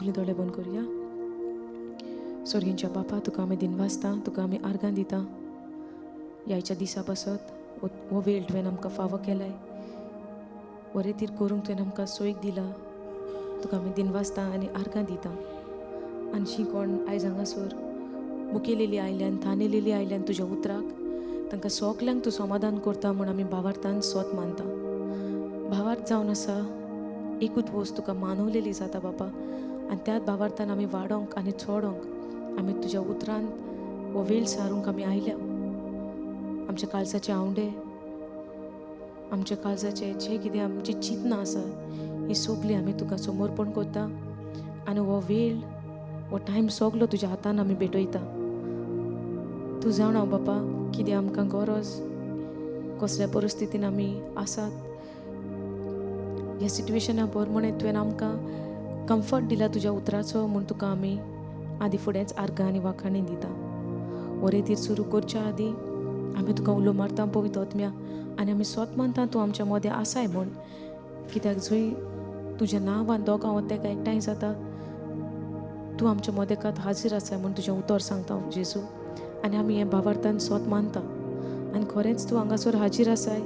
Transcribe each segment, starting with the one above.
सगळीं दोळे बंद करुया. सोर्गींच्या बापा, तुका आमी दिनवासता, तुका आमी आर्गां दिता. ह्याच्या दिसा पासत हो वेळ तुवें आमकां फावो केलाय, हो रेतीर करूंक तुवें आमकां सोयीक दिला. तुका आमी दिनवासता आनी आर्गां दिता. आनी कोण आयज हांगासर मुखेलेली आयल्यान, थानेलेली आयल्यान तुज्या उतराक, तांकां सगल्यांक तूं समाधान करता म्हूण आमी भावार्थान सोत मानता. भावार्थ जावन आसा एकूच वस्त तुका मानवलेली जाता बापा, आनी त्याच भावार्थान आमी वाडोंक आनी चोडोंक आमी तुज्या उतरान हो वेळ सारूंक आमी आयल्या. आमच्या काळजाचे आवंडे, आमच्या काळजाचे जे कितें आमची चिंतना आसा, ही सगळी आमी तुका समर्पण करता आनी हो वेळ, हो टायम सगलो तुज्या हातान आमी भेटयता. तूं जाणा बापा कितें आमकां गरज, कसल्या परिस्थितीन आमी आसात. ह्या सिट्युएशना प्रमाणे तुवें आमकां कम्फर्ट दिला तुज्या उतराचो म्हूण तुका आमी आदी फुडेंच आर्गां आनी वाखाणी दिता. हो रेतीर सुरू करच्या आदीं आमी तुका उलो मारता पवित्र आत्म्या, आनी आमी सोत मानता तूं आमच्या मदें आसाय म्हूण. कित्याक जंय तुज्या नांवान दोगां वा तेका एकठांय जाता, तूं आमच्या मदेकात हाजीर आसाय म्हूण तुजें उतर सांगता जेजू. आनी आमी हें भावार्थान सोत मानता आनी खरेंच तूं हांगासर हाजीर आसाय.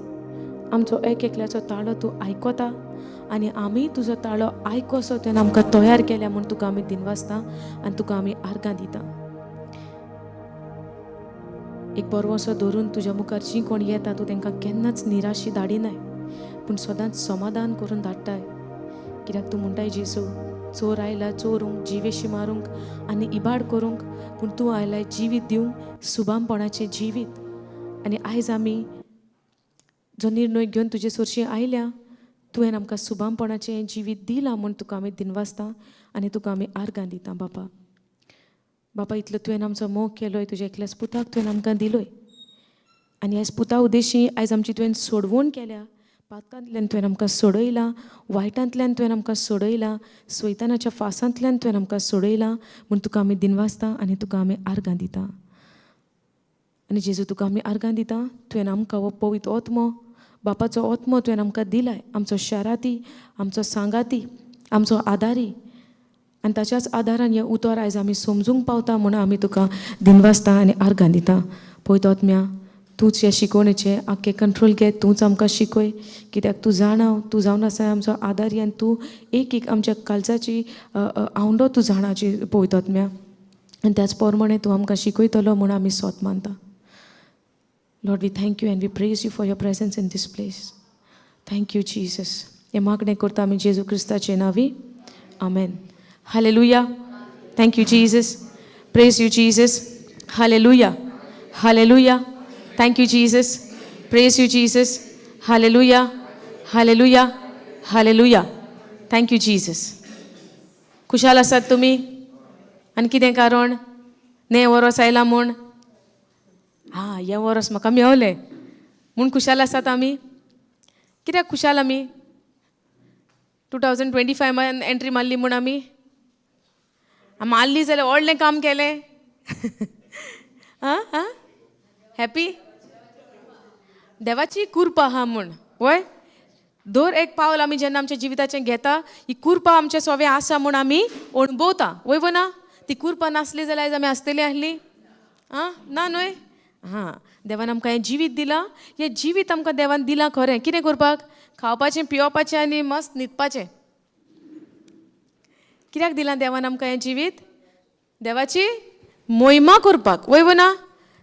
आमचो एक एकल्याचो ताळो तूं आयकता आनी आमी तुजो ताळो आयकोसो तुवें आमकां तयार केल्या म्हूण तुका आमी दिनवासता आनी तुका आमी आर्गां दिता. एक बरवसो धरून तुज्या मुखार जीं कोण येता, तूं तांकां केन्नाच निराशी धाडिनाय, पूण सदांच समाधान करून धाडटाय. कित्याक तूं म्हणटाय जेजू, चोर आयला चोरूंक, जिवेशी मारूंक आनी इबाड करूंक, पूण तूं आयलाय जिवीत दिवंक, सुबामपणाचें जिवीत. आनी आयज आमी जो निर्णय घेवन तुजे सरशी आयल्या, तुवें आमकां सुबामपणाचें जिवीत दिलां म्हूण तुका आमी दिनवासता आनी तुका आमी आर्गां दिता बापा. बापा, इतलो तुवें आमचो मोग केलोय, तुज्या एकल्याच पुताक तुवें आमकां दिलोय आनी ह्याच पुता उद्देशी आयज आमची तुवें सोडवण केल्या. पातकांतल्यान तुवें आमकां सोडयलां, वायटांतल्यान तुवें आमकां सोडयलां, स्वैतानाच्या फासांतल्यान तुवें आमकां सोडयलां म्हूण तुका आमी दिनवासता आनी तुका आमी आर्गां दिता. आनी जेजू, तुका आमी आर्गां दिता, तुवें आमकां हो पवित्र आत्मो, बापाचो आत्मो तुवें आमकां दिलाय, आमचो शाराती, आमचो सांगाती, आमचो आदारी. आनी ताच्याच आदारान हें उतर आयज आमी समजूंक पावता म्हूण आमी तुका दिनवासता आनी आर्गां दिता. पवित्र आत्म्या, तूंच ह्या शिकवणेचें आख्खें कंट्रोल घे, तूंच आमकां शिकय, कित्याक तूं जाणा, तूं जावन आसा आमचो आदारी आनी तूं एक एक आमच्या काळजाची आवंडो तूं जाणा पवित्र आत्म्या, आनी त्याच प्रमाणे तूं आमकां शिकयतलो म्हूण आमी सोत मानता. Lord, we thank you and we praise you for your presence in this place. Thank you, Jesus. हें मागणें करता आमी जेजू क्रिस्ताचे नांवी, आमेन. Hallelujah. Thank you, Jesus. Praise you, Jesus. Hallelujah. Hallelujah. Thank you, Jesus. Praise you, Jesus. Hallelujah. Hallelujah. Hallelujah. Thank you, Jesus. खुशाल आसात तुमी? आनी कितें कारण नें वरोस आयला म्हूण? हां, हें वरोस म्हाका मेवलें म्हूण खुशाल आसात आमी. कित्याक खुशाल आमी? 2025 एंट्री मारली म्हूण आमी मारली जाल्यार व्हडलें काम केलें. आं आं, हॅपी, देवाची कृपा आहा म्हूण. वय, दर एक पावल आमी जेन्ना आमच्या जिविताचें घेता, ही कृपा आमच्या सोवे आसा म्हूण आमी अणभवता. वय वो ना? ती कृपा नासली जाल्यार आयज आमी आसतली आसली? आं, ना न्हय? हां, देवान आमकां हें जिवीत दिलां. हें जिवीत आमकां देवान दिलां खरें, कितें करपाक? खावपाचें, पिवपाचें आनी मस्त न्हिदपाचें. कित्याक दिलां देवान आमकां हें जिवीत? देवाची मोहिमा करपाक. वय वो ना?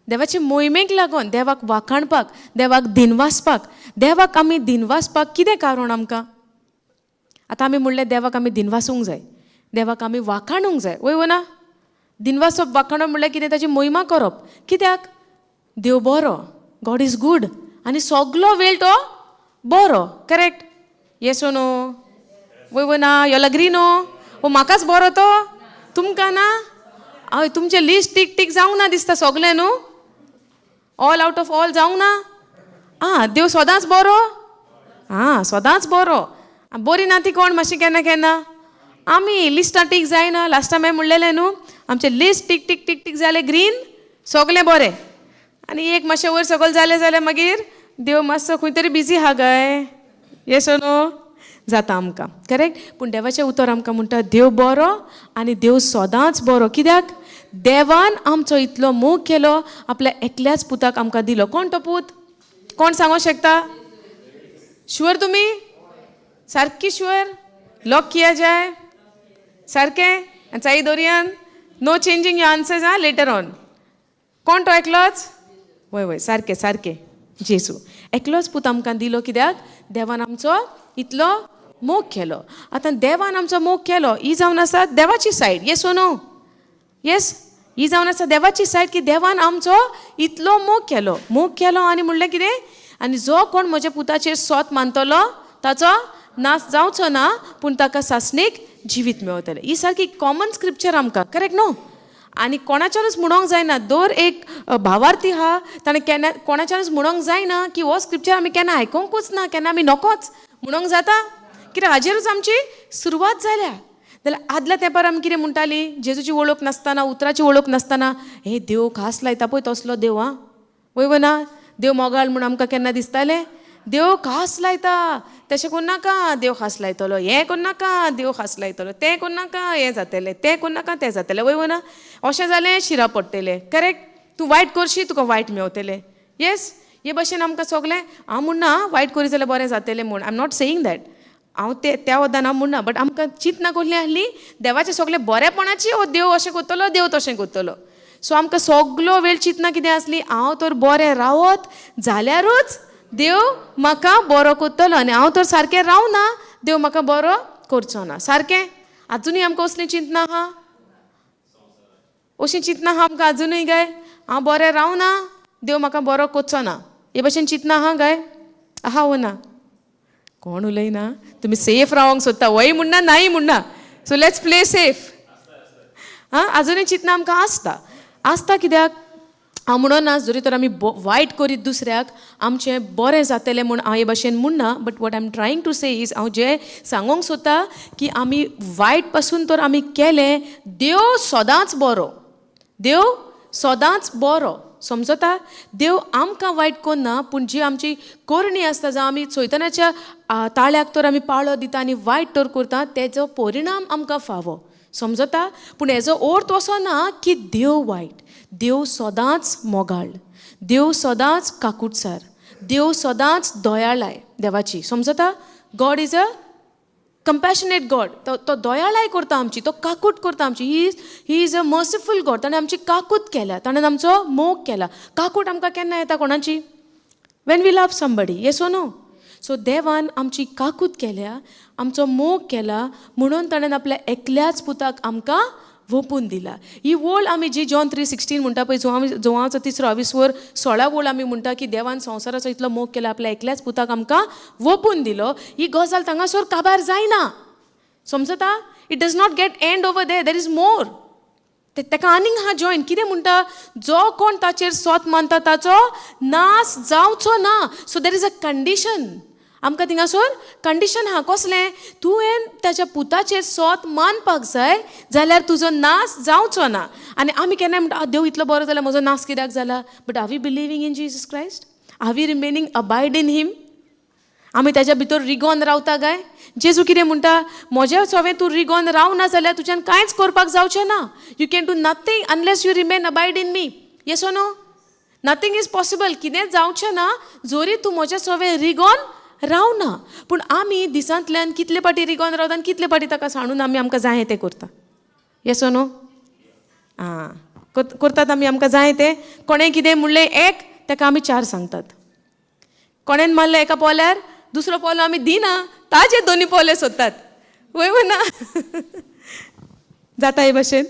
देवाचे मोहिमेक लागून देवाक वाखाणपाक, देवाक दिनवासपाक. देवाक आमी दिनवासपाक कितें कारण आमकां? आतां आमी म्हणलें, देवाक आमी दिनवासूंक जाय, देवाक आमी वाखाणूंक जाय. वय वो ना? दिनवासप, वाखाणप म्हणल्यार कितें? ताची मोहिमा करप. कित्याक? देव बरो. God is good आनी सगलो वेळ तो बरो. करेक्ट? येस नो? वय वो ना? You agree no? ओ म्हाकाच बरो तो, तुमकां ना? हय, तुमचें लिस्ट टीक टीक जावंक ना दिसता सगलें न्हू? ऑल आउट ऑफ ऑल जावंक ना. आं, देव सदांच बरो. आं, सदांच बरो. बरी ना ती कोण? मातशी केन्ना केन्ना आमी लिस्टां टीक जायना. लास्ट टायम हांवें म्हणलेलें न्हू, आमचें list tick tick tick tick जालें ग्रीन, सगलें बरें, आनी एक मातशें वयर सकयल जालें जाल्यार मागीर देव मातसो खंय तरी बिजी आहा काय? येस नो? जाता आमकां, करेक्ट? पूण देवाचें उतर आमकां म्हणटा देव बरो आनी देव सदांच बरो. कित्याक? देवान आमचो इतलो मोग केलो, आपल्या एकल्याच पुताक आमकां दिलो. कोण तो पूत? कोण सांगूंक शकता? शुअर तुमी? सारकी शुअर? लॉक किया जाय सारकें आनी चाई दोरयान. नो चेंजींग your answers आं लेटर ऑन. कोण तो एकलोच? वय वय, सारकें सारकें, जेजू. एकलोच पूत आमकां दिलो. कित्याक? देवान आमचो इतलो मोग केलो. आतां देवान आमचो मोग केलो ही जावन आसा देवाची सायड. येस ओ नो? येस, ही जावन आसा देवाची सायड की देवान आमचो इतलो मोग केलो, मोग केलो आनी म्हणलें कितें? आनी जो कोण म्हज्या पुताचेर सोत मानतलो ताचो नाश जावचो ना, पूण ताका सासणीक जिवीत मेवतलें. ही सारकी कॉमन स्क्रिप्चर आमकां, करेक्ट न्हू? आनी कोणाच्यानूच म्हणोंक जायना, दर एक भावार्थी आहा ताणें केन्ना कोणाच्यानूच म्हणोंक जायना की हो स्क्रिप्चर आमी केन्ना आयकोंकूच ना, केन्ना आमी नकोच म्हणोंक जाता. कित्याक हाजेरूच आमची सुरवात जाल्या. जाल्यार आदल्या तेंपार आमी कितें म्हणटालीं? जेजूची वळख नासतना, उतराची वळख नासतना, हे देव खास लायता पळय तसलो देव आं. वय ना? देव मोगाळ म्हूण आमकां केन्ना दिसतालें? देव खास लायता, तशें करूं देव खास लायतलो, हें करूं नाका देव खास लायतलो, तें करूं नाका हें जातलें, तें करूं नाका तें जातलें. वय ना? अशें जालें शिरा पडटलें, करेक्ट? तूं वायट करशी तुका वायट मेवतलें. येस, हे भशेन आमकां सगळें. हांव म्हणना वायट करी जाल्यार बरें जातलें म्हूण. I am not saying that. हांव ते त्या वदान हांव म्हणना, बट आमकां चिंतना कसली आसली? देवाचें सगळें बरेपणाची, हो देव अशें करतलो, देव तशें करतलो. सो आमकां सगलो वेळ चिंतना कितें आसली? हांव तर बरें रावत जाल्यारूच देव म्हाका बरो करतलो आनी हांव तर सारकें रावना, देव म्हाका बरो करचो ना. सारकें? आजुनूय आमकां असलीं चिंतना आहा? अशीं चिंतना आहा आमकां आजुनूय काय? हांव बरें रावना, देव म्हाका बरो करचो ना, हे भशेन चिंतना आहा काय? आहा वो ना? कोण उलयना? तुमी सेफ रावंक सोदता. वय म्हणना, नाय म्हणना. So let's play safe. आं, आजुनूय चिंतना आमकां आसता, आसता. कित्याक हांव म्हणना जरी तर आमी वायट करीत दुसऱ्याक आमचें बरें जातलें म्हूण हांव हे भशेन म्हणना, but what I am trying to say is, हांव जें सांगूंक सोदता की आमी वायट पासून तर आमी केलें, देव सदांच बरो, देव सदांच बरो. समजता? देव आमकां वायट करना, पूण जी आमची करणी आसता, जावं आमी चैतन्याच्या ताळ्याक तर आमी पाळो दिता आनी वायट तर करता, तेजो परिणाम आमकां फावो. समजता? पूण हेजो अर्थ असो ना की देव वायट. देव सदांच मोगाळ, देव सदांच काकुटसार, देव सदांच दयाळाय देवाची. समजता? God is a compassionate God. तो तो दयाळाय करता आमची, तो काकूट करता आमची. He is a merciful God. ताणें आमची काकूत केल्या, ताणें आमचो मोग केला. काकूट आमकां केन्ना येता कोणाची? When we love somebody. Yes or no? So देवान आमची काकूत केल्या, आमचो मोग केला, म्हणून ताणें आपल्या एकल्याच पुताक आमकां वोपून दिला. ही वोळ आमी जी जॉन 3:16 म्हणटा पळय, जोवाचो तिसरो आविस्वर 16 वोळ आमी म्हणटा की देवान संवसाराचो इतलो मोग केला, आपल्या एकल्याच पुताक आमकां वोपून दिलो. ही गजाल थांगासर काबार जायना. समजता? It does not get end over there. There is more. तेका आनीक हा जॉयन. कितें म्हणटा? जो कोण ताचेर सोत मानता ताचो नाश जावचो ना. So there is a condition. आमकां थिंगासर कंडिशन आहा. कसलें? तुवें ताच्या पुताचेर सोत मानपाक जाय, जाल्यार तुजो नाश जावचो ना. आनी आमी केन्नाय म्हणटा, देव इतलो बरो जाल्यार म्हजो नाश कित्याक जाला? But are we believing in Jesus Christ? Are we remaining abide in him? आमी ताच्या भितर रिगोन रावता काय? जेजू कितें म्हणटा? म्हज्या सवें तूं रिगोन रावना जाल्यार तुज्यान कांयच करपाक जावचें ना. You can do nothing unless you remain abide in me. Yes or no? Nothing is possible. कितेंच जावचें ना जरी तूं म्हज्या सवें रिगोन रावना. पूण आमी दिसांतल्यान कितले पाटी रिगोन रावता आनी कितले पाटी ताका सांडून आमी आमकां जाय तें करता? येस नो? आं, करतात आमी आमकां जाय तें. कोणें कितें म्हणलें एक, ताका आमी चार सांगतात. कोणेन मारलें एका पोल्यार, दुसरो पोलो आमी दिना, ताजे दोनी पोले सोदतात. वय वो ना? जाता हे भशेन?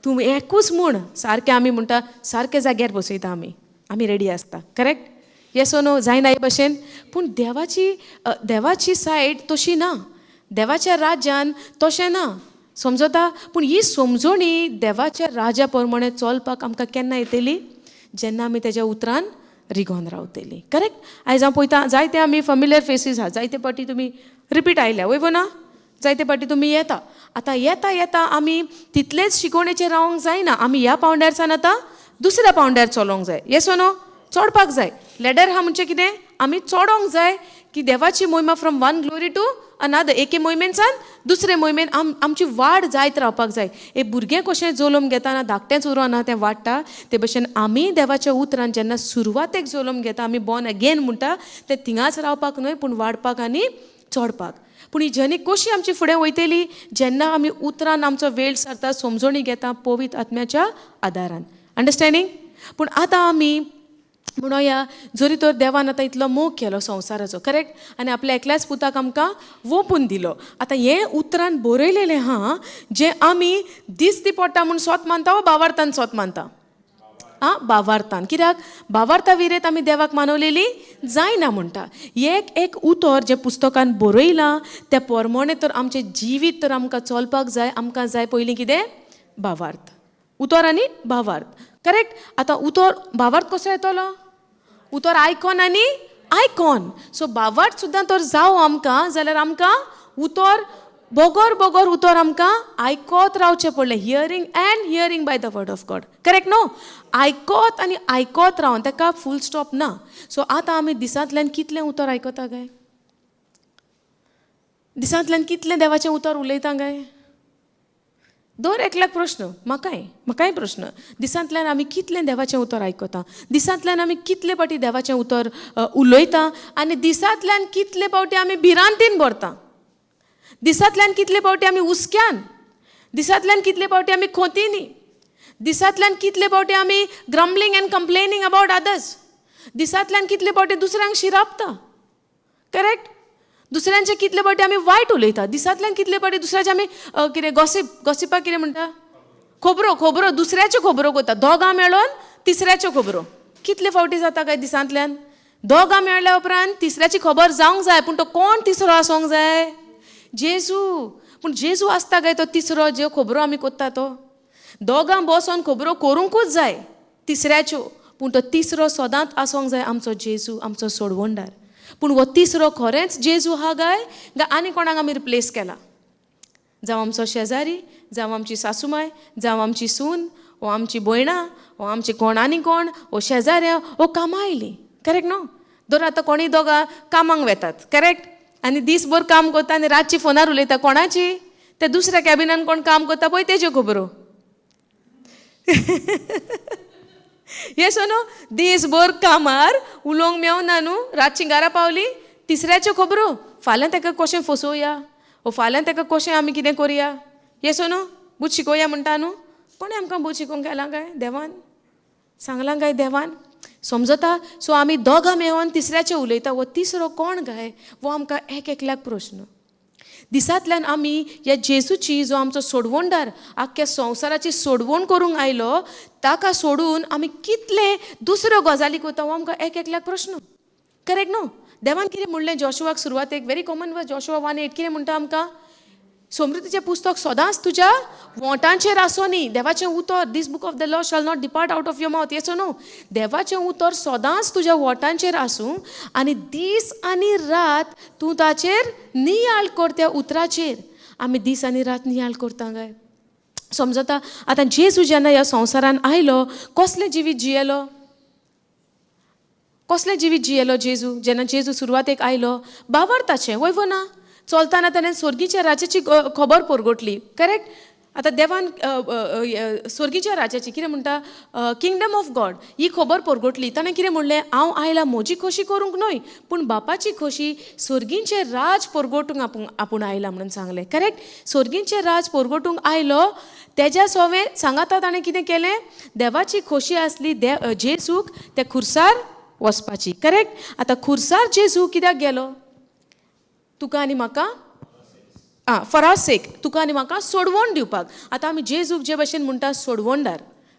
तूं एकूच म्हूण सारकें आमी म्हणटा, सारकें जाग्यार बसयता आमी, आमी रेडी आसता. करेक्ट? येस नो? जायना हे भशेन? पूण देवाची सायड तशी ना. देवाच्या राज्यान तशें ना. समजता? पूण ही समजोणी देवाच्या राजा प्रमाणे चलपाक आमकां केन्ना येतली? जेन्ना आमी तेज्या उतरान रिगोन रावतली. करेक्ट? आयज हांव पळयता, जायते आमी फमिलियर फेसीस आहा. जायते पाटी तुमी रिपीट आयल्या. वय ना? जायते पाटी तुमी येता. आतां येता येता आमी तितलेच शिकवणेचेर रावंक जायना. आमी ह्या पावंड्यार सावन आतां दुसऱ्या पावंड्यार चलोंक जाय. येस नो? चडपाक जाय. लॅडर आहा म्हणजे कितें? आमी चडोंक जाय. की देवाची मोहिमा from one glory to another, एके मोहिमेनसान दुसरे मोहिमेन आमची वाड जायत रावपाक जाय. एक भुरगें कशें जल्म घेतना धाकटेंच उरोना तें वाडटा, ते भशेन आमी देवाच्या उतरान जेन्ना सुरवातेक जल्म घेता, आमी बॉर्न अगेन म्हणटा, तें थिंगाच रावपाक न्हय पूण वाडपाक आनी चडपाक. पूण ही जर्नी कशी आमची फुडें वयतली जेन्ना आमी उतरान आमचो वेळ सारता, समजणी घेता पवित्र आत्म्याच्या आदारान. अंडरस्टँडींग? पूण आतां आमी म्हणोया, जरी तर देवान आतां इतलो मोग केलो संवसाराचो, करेक्ट, आनी आपल्या एकल्याच पुताक आमकां वोपून दिलो. आतां हें उतरान बरयलेलें आहा जें आमी दिसती पडटा म्हूण सोत मानता वो बावार्थान सोत मानता? आं, बावार्थान. कित्याक बावार्था विरेत आमी देवाक मानवलेली जायना म्हणटा. एक एक उतर जें पुस्तकान बरयलां त्या प्रमाणे तर आमचें जिवीत तर आमकां चलपाक जाय. आमकां जाय पयलीं कितें? भावार्थ. उतर आनी भावार्थ, करेक्ट. आतां उतर भावार्थ कसो येतलो? उतर आयकोन आनी आयकोन. सो भावार्थ सुद्दां तर जावं आमकां जाल्यार आमकां उतर बोगोर बोगोर उतर आमकां आयकोत रावचें पडलें. Hearing and hearing by the word of God, correct न्हू? आयकोत आनी आयकोत रावन ताका फूल स्टॉप ना. सो आतां आमी दिसांतल्यान कितलें उतर आयकता काय? दिसांतल्यान कितलें देवाचें उतर उलयता काय? दर एकल्याक प्रश्न, म्हाकाय म्हाकाय प्रश्न. दिसांतल्यान आमी कितलें देवाचें उतर आयकता? दिसांतल्यान आमी कितले फावटी देवाचें उतर उलयता? आनी दिसांतल्यान कितले फावटी आमी भिरांतीन भरता? दिसांतल्यान कितले फावटी आमी हुस्क्यान? दिसांतल्यान कितले फावटी आमी खोतींनी? दिसांतल्यान कितले फावटी आमी grumbling and complaining about others? दिसांतल्यान कितले फावटी दुसऱ्यांक शिरापता? करेक्ट. दुसऱ्यांचे कितले फावटी आमी वायट उलयता? दिसांतल्यान कितले फावटी दुसऱ्याचे आमी कितें गॉसीप, गॉसिपाक कितें म्हणटा, खबरो, खबरो, दुसऱ्याच्यो खबरो करता. दोगां मेळोन तिसऱ्याच्यो खबरो कितले फावटी जाता काय दिसांतल्यान? दोगां मेळ्ळ्या उपरांत तिसऱ्याची खबर जावंक जाय, पूण तो कोण तिसरो आसोंक जाय? जेजू. पूण जेजू आसता काय तो तिसरो ज्यो खबरो आमी करता तो? दोगां बसोन खबरो करूंकूच जाय तिसऱ्याच्यो, पूण तो तिसरो सदांच आसोंक जाय आमचो जेजू, आमचो सोडवणदार. पूण हो तिसरो खरेंच जेजू हा काय काय आनी कोणाक आमी रिप्लेस केला? जावं आमचो शेजारी, जावं आमची सासूमाय, जावं आमची सून, वो आमची भयणां, वो आमची कोण आनी कोण, वो शेजाऱ्या, वो कामां आयलीं, करेक्ट न्हू? धर आतां कोणूय दोगां कामांक वेतात, करेक्ट, आनी दीसभर काम करता आनी रातची फोनार उलयता. कोणाची? ते दुसऱ्या कॅबिनान कोण काम करता पळय तेज्यो खबरो. येस न्हू? दीसभर कामार उलोवंक मेवना न्हू, रातची घरा पावली तिसऱ्याच्यो खबरो. फाल्यां ताका कशें फसोवया, ओ फाल्यां ताका कशें आमी कितें करुया. येस न्हू? बूत शिकोवया म्हणटा न्हू. कोणें आमकां बूत शिकोवंक केलां काय? देवान सांगलां काय देवान? समजता? सो आमी दोगां मेळोन तिसऱ्याचें उलयता. हो तिसरो कोण काय? हो आमकां एक एकल्याक प्रश्न. दिसांतल्यान आमी ह्या जेजूची, जो आमचो सोडवणदार, आख्ख्या संवसाराची सोडवण करूंक आयलो, ताका सोडून आमी कितले दुसऱ्यो गजाली करता, हो आमकां एक एकल्याक प्रश्न, करेक्ट न्हू? देवान कितें म्हणलें जोशुआक सुरवातेक? Very common verse, Joshua 1:8. कितें म्हणटा आमकां? समृद्धीचें पुस्तक सदांच तुज्या वोंटांचेर आसूं न्ही. देवाचें उतर, this book of the law shall not depart out of your mouth. Yes न्हू? देवाचें उतर सदांच तुज्या वोंटांचेर आसूं आनी दीस आनी रात तूं ताचेर नियाळ कर, त्या उतराचेर. आमी दीस आनी रात नियाळ करता काय? समजता? आतां जेजू जेन्ना ह्या संवसारान आयलो, कसलें जिवीत जियेलो? कसलें जिवीत जियेलो जेजू? जेन्ना जेजू सुरवातेक आयलो, बावरताचें वय वो ना? चलतना ताणें स्वर्गीच्या राजाची खबर परगटली, करेक्ट. आतां देवान स्वर्गीच्या राजाची कितें म्हणटा, किंगडम ऑफ गॉड, ही खबर परगटली. ताणें कितें म्हणलें? हांव आयला म्हजी खोशी करूंक न्हय, पूण बापाची खोशी, स्वर्गींचें राज परगटूंक आपूण आयला म्हणून सांगलें, करेक्ट. स्वर्गींचें राज परगटूंक आयलो. तेज्या सोवे सांगाता ताणें कितें केलें? देवाची खोशी आसली जेजूक त्या खुर्सार वचपाची, करेक्ट. आतां खुर्सार जेजू कित्याक गेलो? तुका आनी म्हाका, आं, फॉर our सेक, तुका आनी म्हाका सोडवण दिवपाक. आतां आमी जेजूक जे भशेन म्हणटा सोडवणदार,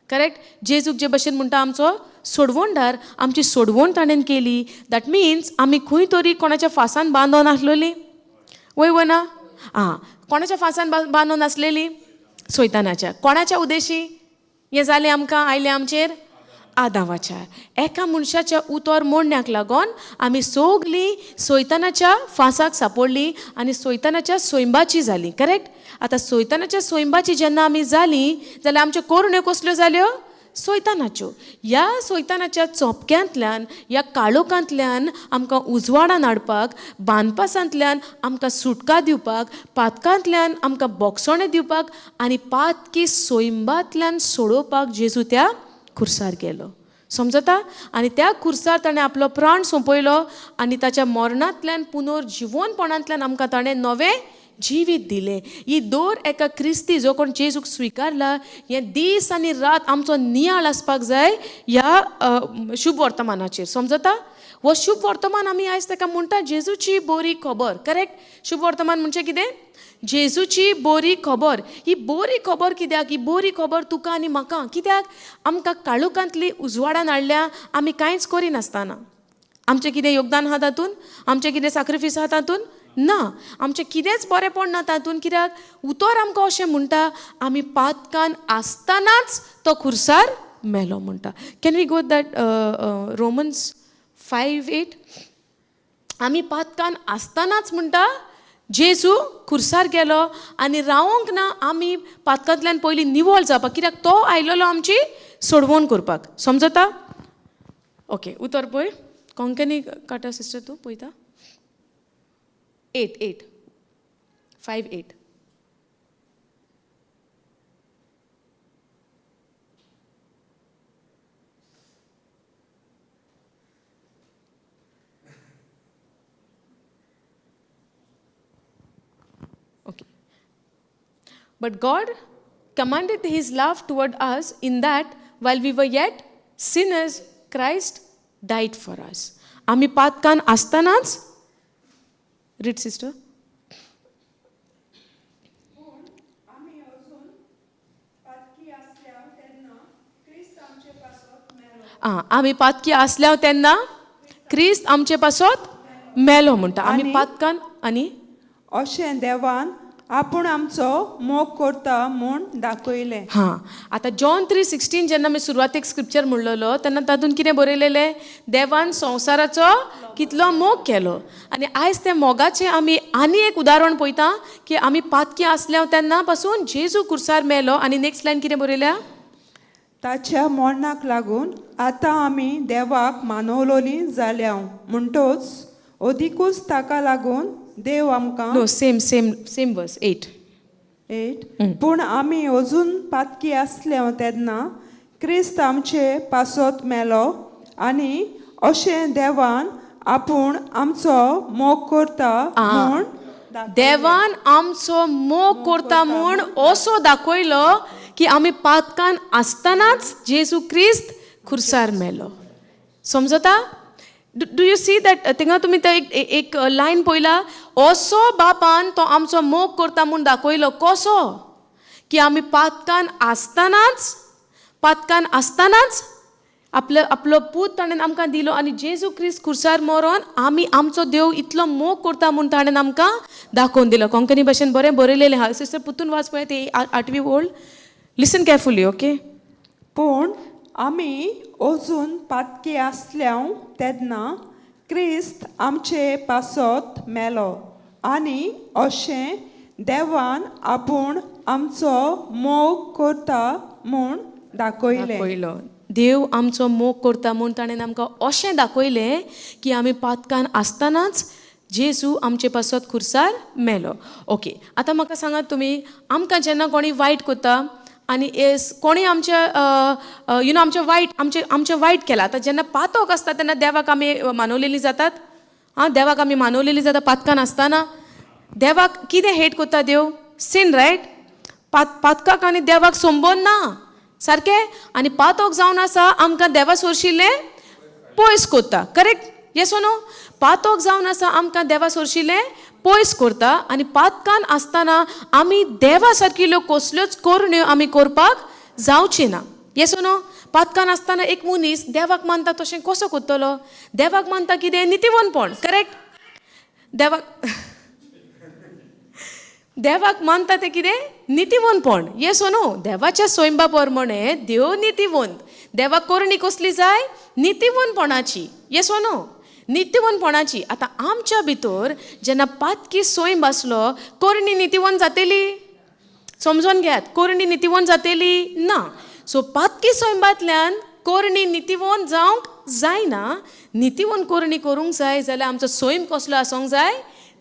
करेक्ट, जेजूक जे भशेन म्हणटा आमचो सोडवणदार, आमची सोडवण ताणें केली. That means आमी खंय तरी कोणाच्या फासान बांदोन आसलेली, वय वो ना? आं, कोणाच्या फासान बांदोन आसलेली? सोयतानाच्या. कोणाच्या उदेशी हें जालें आमकां, आयलें आमचेर? आदावाच्या. एका मनशाच्या उतर मोडण्याक लागून आमी सगलीं सोयतानाच्या फांसाक सापडलीं आनी सोयतानाच्या सोयंबाची जालीं, करेक्ट. आतां सोयतानाच्या सोयंबाची जेन्ना आमी जालीं जाल्यार आमच्यो करण्यो कसल्यो जाल्यो? सैतानाच्यो. ह्या सैतानाच्या चोपक्यांतल्यान, ह्या काळोखांतल्यान आमकां उजवाडान हाडपाक, बांदपासांतल्यान आमकां सुटका दिवपाक, पातकांतल्यान आमकां बोगसणें दिवपाक आनी पातकी सोयंबांतल्यान सोडोवपाक जेजू त्या खुर्सार गेलो. समजता? आनी त्या खुर्सार ताणें आपलो प्राण सोंपयलो आनी ताच्या मरणांतल्यान, पुनर्जिवनपणांतल्यान आमकां ताणें नवें जिवीत दिलें. ही दर एका क्रिस्ती जो कोण जेजूक स्विकारला, हें दीस आनी रात आमचो नियाळ आसपाक जाय ह्या शुभ वर्तमानाचेर. समजता? हो शुभ वर्तमान आमी आयज ताका म्हणटा जेजूची बरी खबर. करेक्ट? शुभ वर्तमान म्हणजे कितें? जेजूची बरी खबर. ही बरी खबर कित्याक? ही बरी खबर तुका आनी म्हाका कित्याक? आमकां काळोखांतली उजवाडान हाडल्या आमी कांयच करिनासतना. आमचें कितें योगदान आहा तातूंत? आमचें कितें साक्रिफीस आहा तातूंत? ना. आमचें कितेंच बरेंपण ना तातूंत. कित्याक उतर आमकां अशें म्हणटा, आमी पातकान आसतनाच तो खुर्सार मेलो म्हणटा. Can we go that Romans 5:8? आमी पातकान आसतनाच म्हणटा जेजू खुर्सार गेलो आनी रावोंक ना आमी पातकांतल्यान पयलीं निवळ जावपाक, कित्याक तो आयलेलो आमची सोडवण करपाक. समजता? ओके, उतर पळय. कोंकणी काडटा सिस्टर, तूं पळयता. 8 8 5 8. Okay. But God commanded his love toward us in that while we were yet sinners, Christ died for us. आमी पातकान आसतनाच. Read, sister. पूण आमी अजून पातकी आसल्या तेन्ना क्रिस्त आमचे पासत मेलो. आं, आमी पातकी आसल्या तेन्ना क्रिस्त आमचे पासत मेलो म्हणटा. आमी पातकान आनी अशें देवान आपूण आमचो मोग करता म्हूण दाखयलें. हां, आतां जॉन 3:16 जेन्ना आमी सुरवातेक स्क्रिप्चर म्हणलेलो तेन्ना तातूंत कितें बरयलेलें? देवान संवसाराचो कितलो मोग केलो. आनी आयज त्या मोगाचें आमी आनी एक उदाहरण पळयता की आमी पातकी आसल्या तेन्ना पासून जेजू खुर्सार मेलो. आनी नेक्स्ट लायन कितें बरयल्या? ताच्या मरणाक लागून आतां आमी देवाक मानवलोली जाल्या, म्हणटोच अदिकूच ताका लागून देव आमकां No, same same same verse, 8. 8. पूण आमी अजून पातकी आसले तेन्ना क्रिस्त आमचे पासत मेलो आनी अशें देवान आपूण आमचो मोग करता म्हूण देवान आमचो मोग करता म्हूण असो दाखयलो की आमी पातकान आसतनाच जेजू क्रिस्त खुर्सार मेलो. समजता? Do you see that? थिंगा तुमी ते एक एक लायन पळयला, असो बापान तो आमचो मोग करता म्हूण दाखयलो. कसो? की आमी पातकान आसतनाच, पातकान आसतनाच आपलो आपलो पूत ताणें आमकां दिलो आनी जेजू क्रिस्त खुर्सार मरोन आमी आमचो देव इतलो मोग करता म्हूण ताणें आमकां दाखोवन दिलो. कोंकणी भाशेन बरें बरयलेलें आहा. सिस्टर, पुतून वाच पळय ती आठवी ओळ. Listen carefully, okay. पूण आमी अजून पातकी आसल्या तेन्ना क्रिस्त आमचे पासत मेलो आनी अशें देवान आपूण आमचो मोग करता म्हूण दाखयलें. दाखयलो. देव आमचो मोग करता म्हूण ताणें आमकां अशें दाखयलें की आमी पातकान आसतनाच जेजू आमचे पासत खुर्सार मेलो. ओके, आतां म्हाका सांगात तुमी, आमकां जेन्ना कोणी वायट करता आनी एस कोणी आमच्या you know आमचें वायट आमचें आमचें वायट केलां, आतां जेन्ना पातक आसता तेन्ना देवाक आमी मानवलेली जातात. आं, देवाक आमी मानवलेली जाता पातकान आसतना. देवाक कितें हेट करता देव? Scene, right? पातकाक आनी देवाक संबंद ना सारकें. आनी पातक जावन आसा आमकां देवा सोरशिल्लें पयस करता. करेक्ट? येस नो? पातक जावन आसा आमकां देवा सोरशिल्लें पयस करता आनी पातकान आसतना आमी देवा सारकिल्ल्यो कसल्योच करण्यो आमी करपाक जावची ना. येस नो? पातकान आसतना एक मनीस देवाक मानता तशें कसो करतलो? देवाक मानता कितें? नितीवनपण. करेक्ट? देवाक देवाक मानता तें कितें? नितीवंतपण. येस नो? देवाच्या स्वयंबा प्रमाणे देव नितीवंत. देवाक करणी कसली जाय? नितीवंतपणाची. येस नो? नितीवंतपणाची. आतां आमच्या भितर जेन्ना पातकी स्वयं आसलो, करणी नितीवंत जातली? समजोन घेयात, करणी नितीवंत जातली ना. सो पातकी सैंबांतल्यान कोरणी नितीवोन जावंक जायना. नितीवोन कोरणी करूंक जाय जाल्यार आमचो सैम कसलो आसूंक जाय?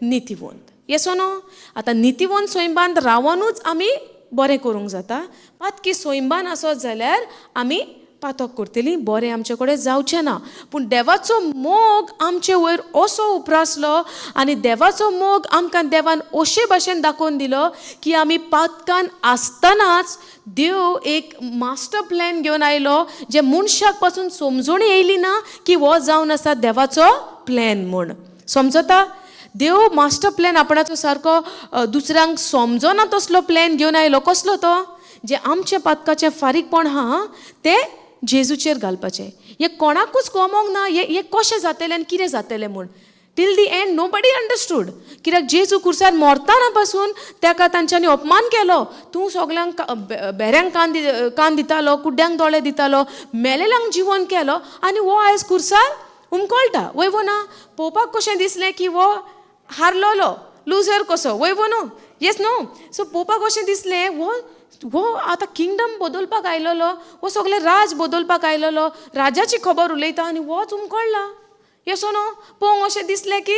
नितीवंत. येस नो? आतां नितीवंत सैमांत रावनूच आमी बरें करूंक जाता. पातकी सैमान आसत जाल्यार आमी पातक करतलीं, बरें आमचे कडेन जावचें ना. पूण देवाचो मोग आमचे वयर असो उप्रासलो आनी देवाचो मोग आमकां देवान अशे भाशेन दाखोवन दिलो की आमी पातकान आसतनाच देव एक मास्टर प्लॅन घेवन आयलो, जे मनशाक पासून समजून येयली ना की हो जावन आसा देवाचो प्लॅन म्हूण. समजता? देव मास्टर प्लॅन आपणाचो सारको दुसऱ्यांक समजना तसलो प्लॅन घेवन आयलो. कसलो तो? जें आमचें पातकाचें फारीकपण आहा तें जेजूचेर घालपाचें. हें कोणाकूच कमोंक ना, हें हें कशें जातलें आनी कितें जातलें म्हूण. Till the end nobody understood, कित्याक जेजू खुर्सार मरतना पासून ताका तांच्यांनी अपमान केलो. तूं सगल्यांक बेऱ्यांक कान दितालो, कुड्ड्यांक दोळे दितालो, मेलेल्यांक जिवन केलो आनी हो आयज खुर्सार हुमकळटा, वय वो ना? पळोवपाक कशें दिसलें की हो हारलोलो, लुजर कसो, वय वो न्हू? येस न्हू? सो पळोवपाक कशें दिसलें, हो हो आतां किंगडम बदलपाक आयलोलो, हो सगळें राज बदलपाक आयलोलो, राजाची खबर उलयता आनी होच हुमकळ्ळा. येस न्हू? पळोवंक अशें दिसलें की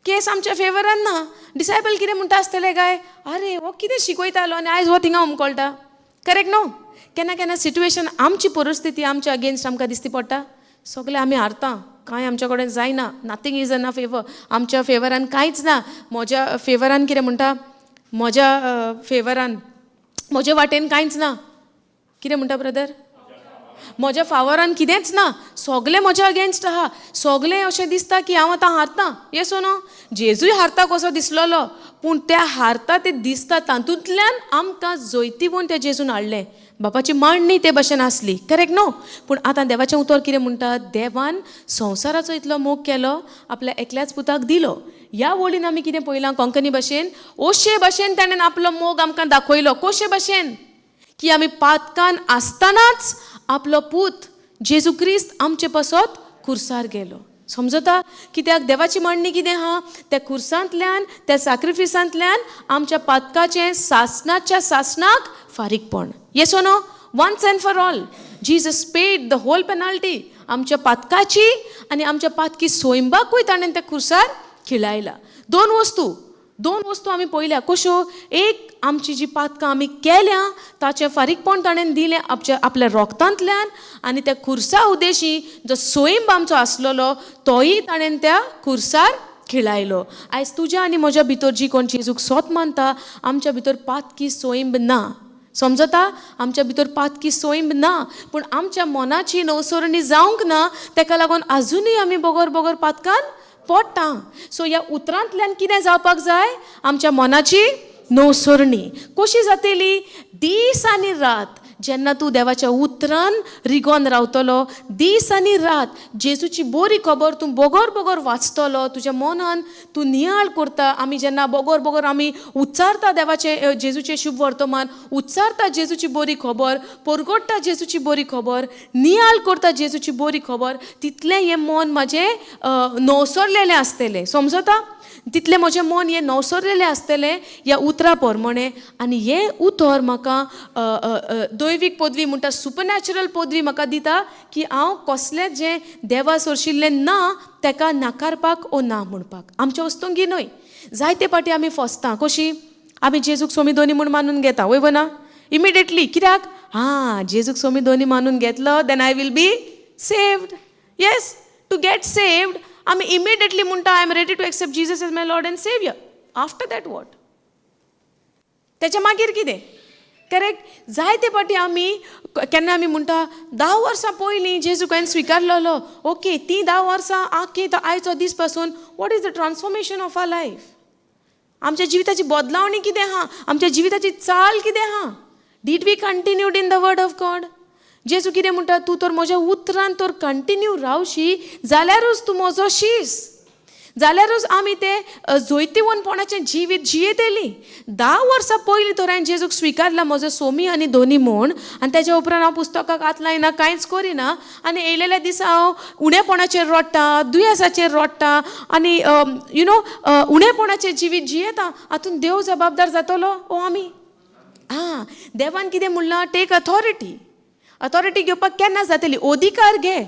केस आमच्या फेवरान ना. डिसायपल कितें म्हणटा आसतले काय, अरे हो कितें शिकयतालो आनी आयज हो थिंगा हुमकळटा. करेक्ट न्हू? केन्ना केन्ना सिट्युएशन, आमची परिस्थिती आमच्या अगेन्स्ट आमकां दिसती पडटा. सगळें आमी हारता, कांय आमच्या कडेन जायना. Nothing is in our favour. आमच्या फेवरान कांयच ना. म्हज्या फेवरान कितें म्हणटा, म्हज्या फेवरान, म्हजे वाटेन कांयच ना. कितें म्हणटा ब्रदर? म्हज्या फावरान कितेंच ना, सगलें म्हज्या अगेन्स्ट आहा. सगलें अशें दिसता की हांव आतां हारता. येस नो? जेजूय हारता कसो दिसलोलो, पूण त्या हारता ते दिसता तातूंतल्यान आमकां जैतिवंत त्या जेजून हाडलें. बापाची मांडणी ते भशेन आसली, करेक्ट न्हू? पूण आतां देवाचें उतर कितें म्हणटा? देवान संवसाराचो इतलो मोग केलो, आपल्या एकल्याच पुताक दिलो. ह्या वळीन आमी कितें पळयलां कोंकणी भाशेन? अशे भाशेन ताणें आपलो मोग आमकां दाखयलो. कशे भाशेन? की आमी पातकान आसतनाच आपलो पूत जेजू क्रिस्त आमचे पासत खुर्सार गेलो. समजता? कित्याक देवाची मांडणी कितें आहा? त्या खुर्सांतल्यान, त्या साक्रिफिसांतल्यान आमच्या पातकाचें सासनाच्या सासनाक फारीकपण. Yes no? Once and for all Jesus paid the whole penalty आमच्या पातकाची आनी आमच्या पातकी सोयंबाकूय ताणें त्या खुर्सार खिळायला. दोन वस्तू आमी पळयल्या. कश्यो? एक, आमची जी पातकां आमी केल्या ताचें फारीकपण ताणें दिलें आपच्या आपल्या रोगतांतल्यान आनी त्या खुर्सा उदेशी जो सोयंब आमचो आसलेलो तोय ताणें त्या खुर्सार खिळायलो. आयज तुज्या आनी म्हज्या भितर, जी कोण जेजूक सोत मानता, आमच्या भितर पातकी सोयंब ना. समजता? आमच्या भितर पातकी सोयंब ना, पूण आमच्या मनाची नवसरणी जावंक ना. तेका लागून आजुनूय आमी बगर बगर पातकान पडटा. सो ह्या उतरांतल्यान कितें जावपाक जाय? आमच्या मनाची नवसरणी कशी जातली? दीस आनी रात जेन्ना तूं देवाच्या उतरान रिगोन रावतलो, दीस आनी रात जेजूची बरी खबर तूं बगर बगर वाचतलो, तुज्या मनान तूं नियाळ करता. आमी जेन्ना बगर बगर आमी उच्चारता देवाचें, जेजूचें शुभ वर्तमान उच्चारता, जेजूची बरी खबर परगट्टा, जेजूची बरी खबर नियाळ करता, जेजूची बरी खबर, तितलें हें मन म्हाजें नवसरलेलें आसतलें. समजता? तितलें म्हजें मन हें नवसरलेलें आसतलें ह्या उतरा प्रमाणें आनी हें उतर म्हाका दैवीक पदवी म्हणटा, सुपरनॅचरल पदवी म्हाका दिता की हांव कसलें जें देवा सोरशिल्लें ना तेका नाकारपाक ओ ना म्हणपाक. आमच्या वस्तुंगी न्हय, जायते पाटी आमी फसता. कशी? आमी जेजूक सोमी दोनी म्हूण मानून घेता, वय ना? इमिडिएटली. कित्याक? हां, जेजूक सोमी दोनी मानून घेतलो, then I will be saved. Yes, to get saved आमी इमिडिएटली म्हणटा, I am ready to accept Jesus as my Lord and Saviour. After that what? तेच्या मागीर कितें? करेक्ट? जायते फावटी आमी, केन्ना आमी म्हणटा, 10 वर्सां पयलीं जेजूक हांवें स्विकारलेलो. ओके, तीं 10 वर्सां आख्खी तो आयचो दीस पासून what is the transformation of our life? आमच्या जिविताची बदलावणी कितें आहा? आमच्या जिविताची चाल कितें आहा? Did we continued in the word of God? जेजू कितें म्हणटा? तूं तर म्हज्या उतरान तर कंटिन्यू रावशी जाल्यारूच तूं म्हजो शीस, जाल्यारूच आमी तें जैतिवंतपणाचें जिवीत जियेतली. 10 वर्सां पयलीं तर हांवें जेजूक स्विकारला म्हजो सोमी आनी दोनी म्हूण आनी तेज्या उपरांत हांव पुस्तकाक हात लायना, कांयच करिना आनी येयलेल्या दिसा हांव उणेपणाचेर रडटा, दुयेंसाचेर रडटा आनी you know उणेपणाचें जिवीत जियेता. हातून देव जबाबदार जातलो ओ आमी? आं, देवान कितें म्हणलां? Take authority. अथॉरिटी घेवपाक केन्ना जातली? अधिकार घे.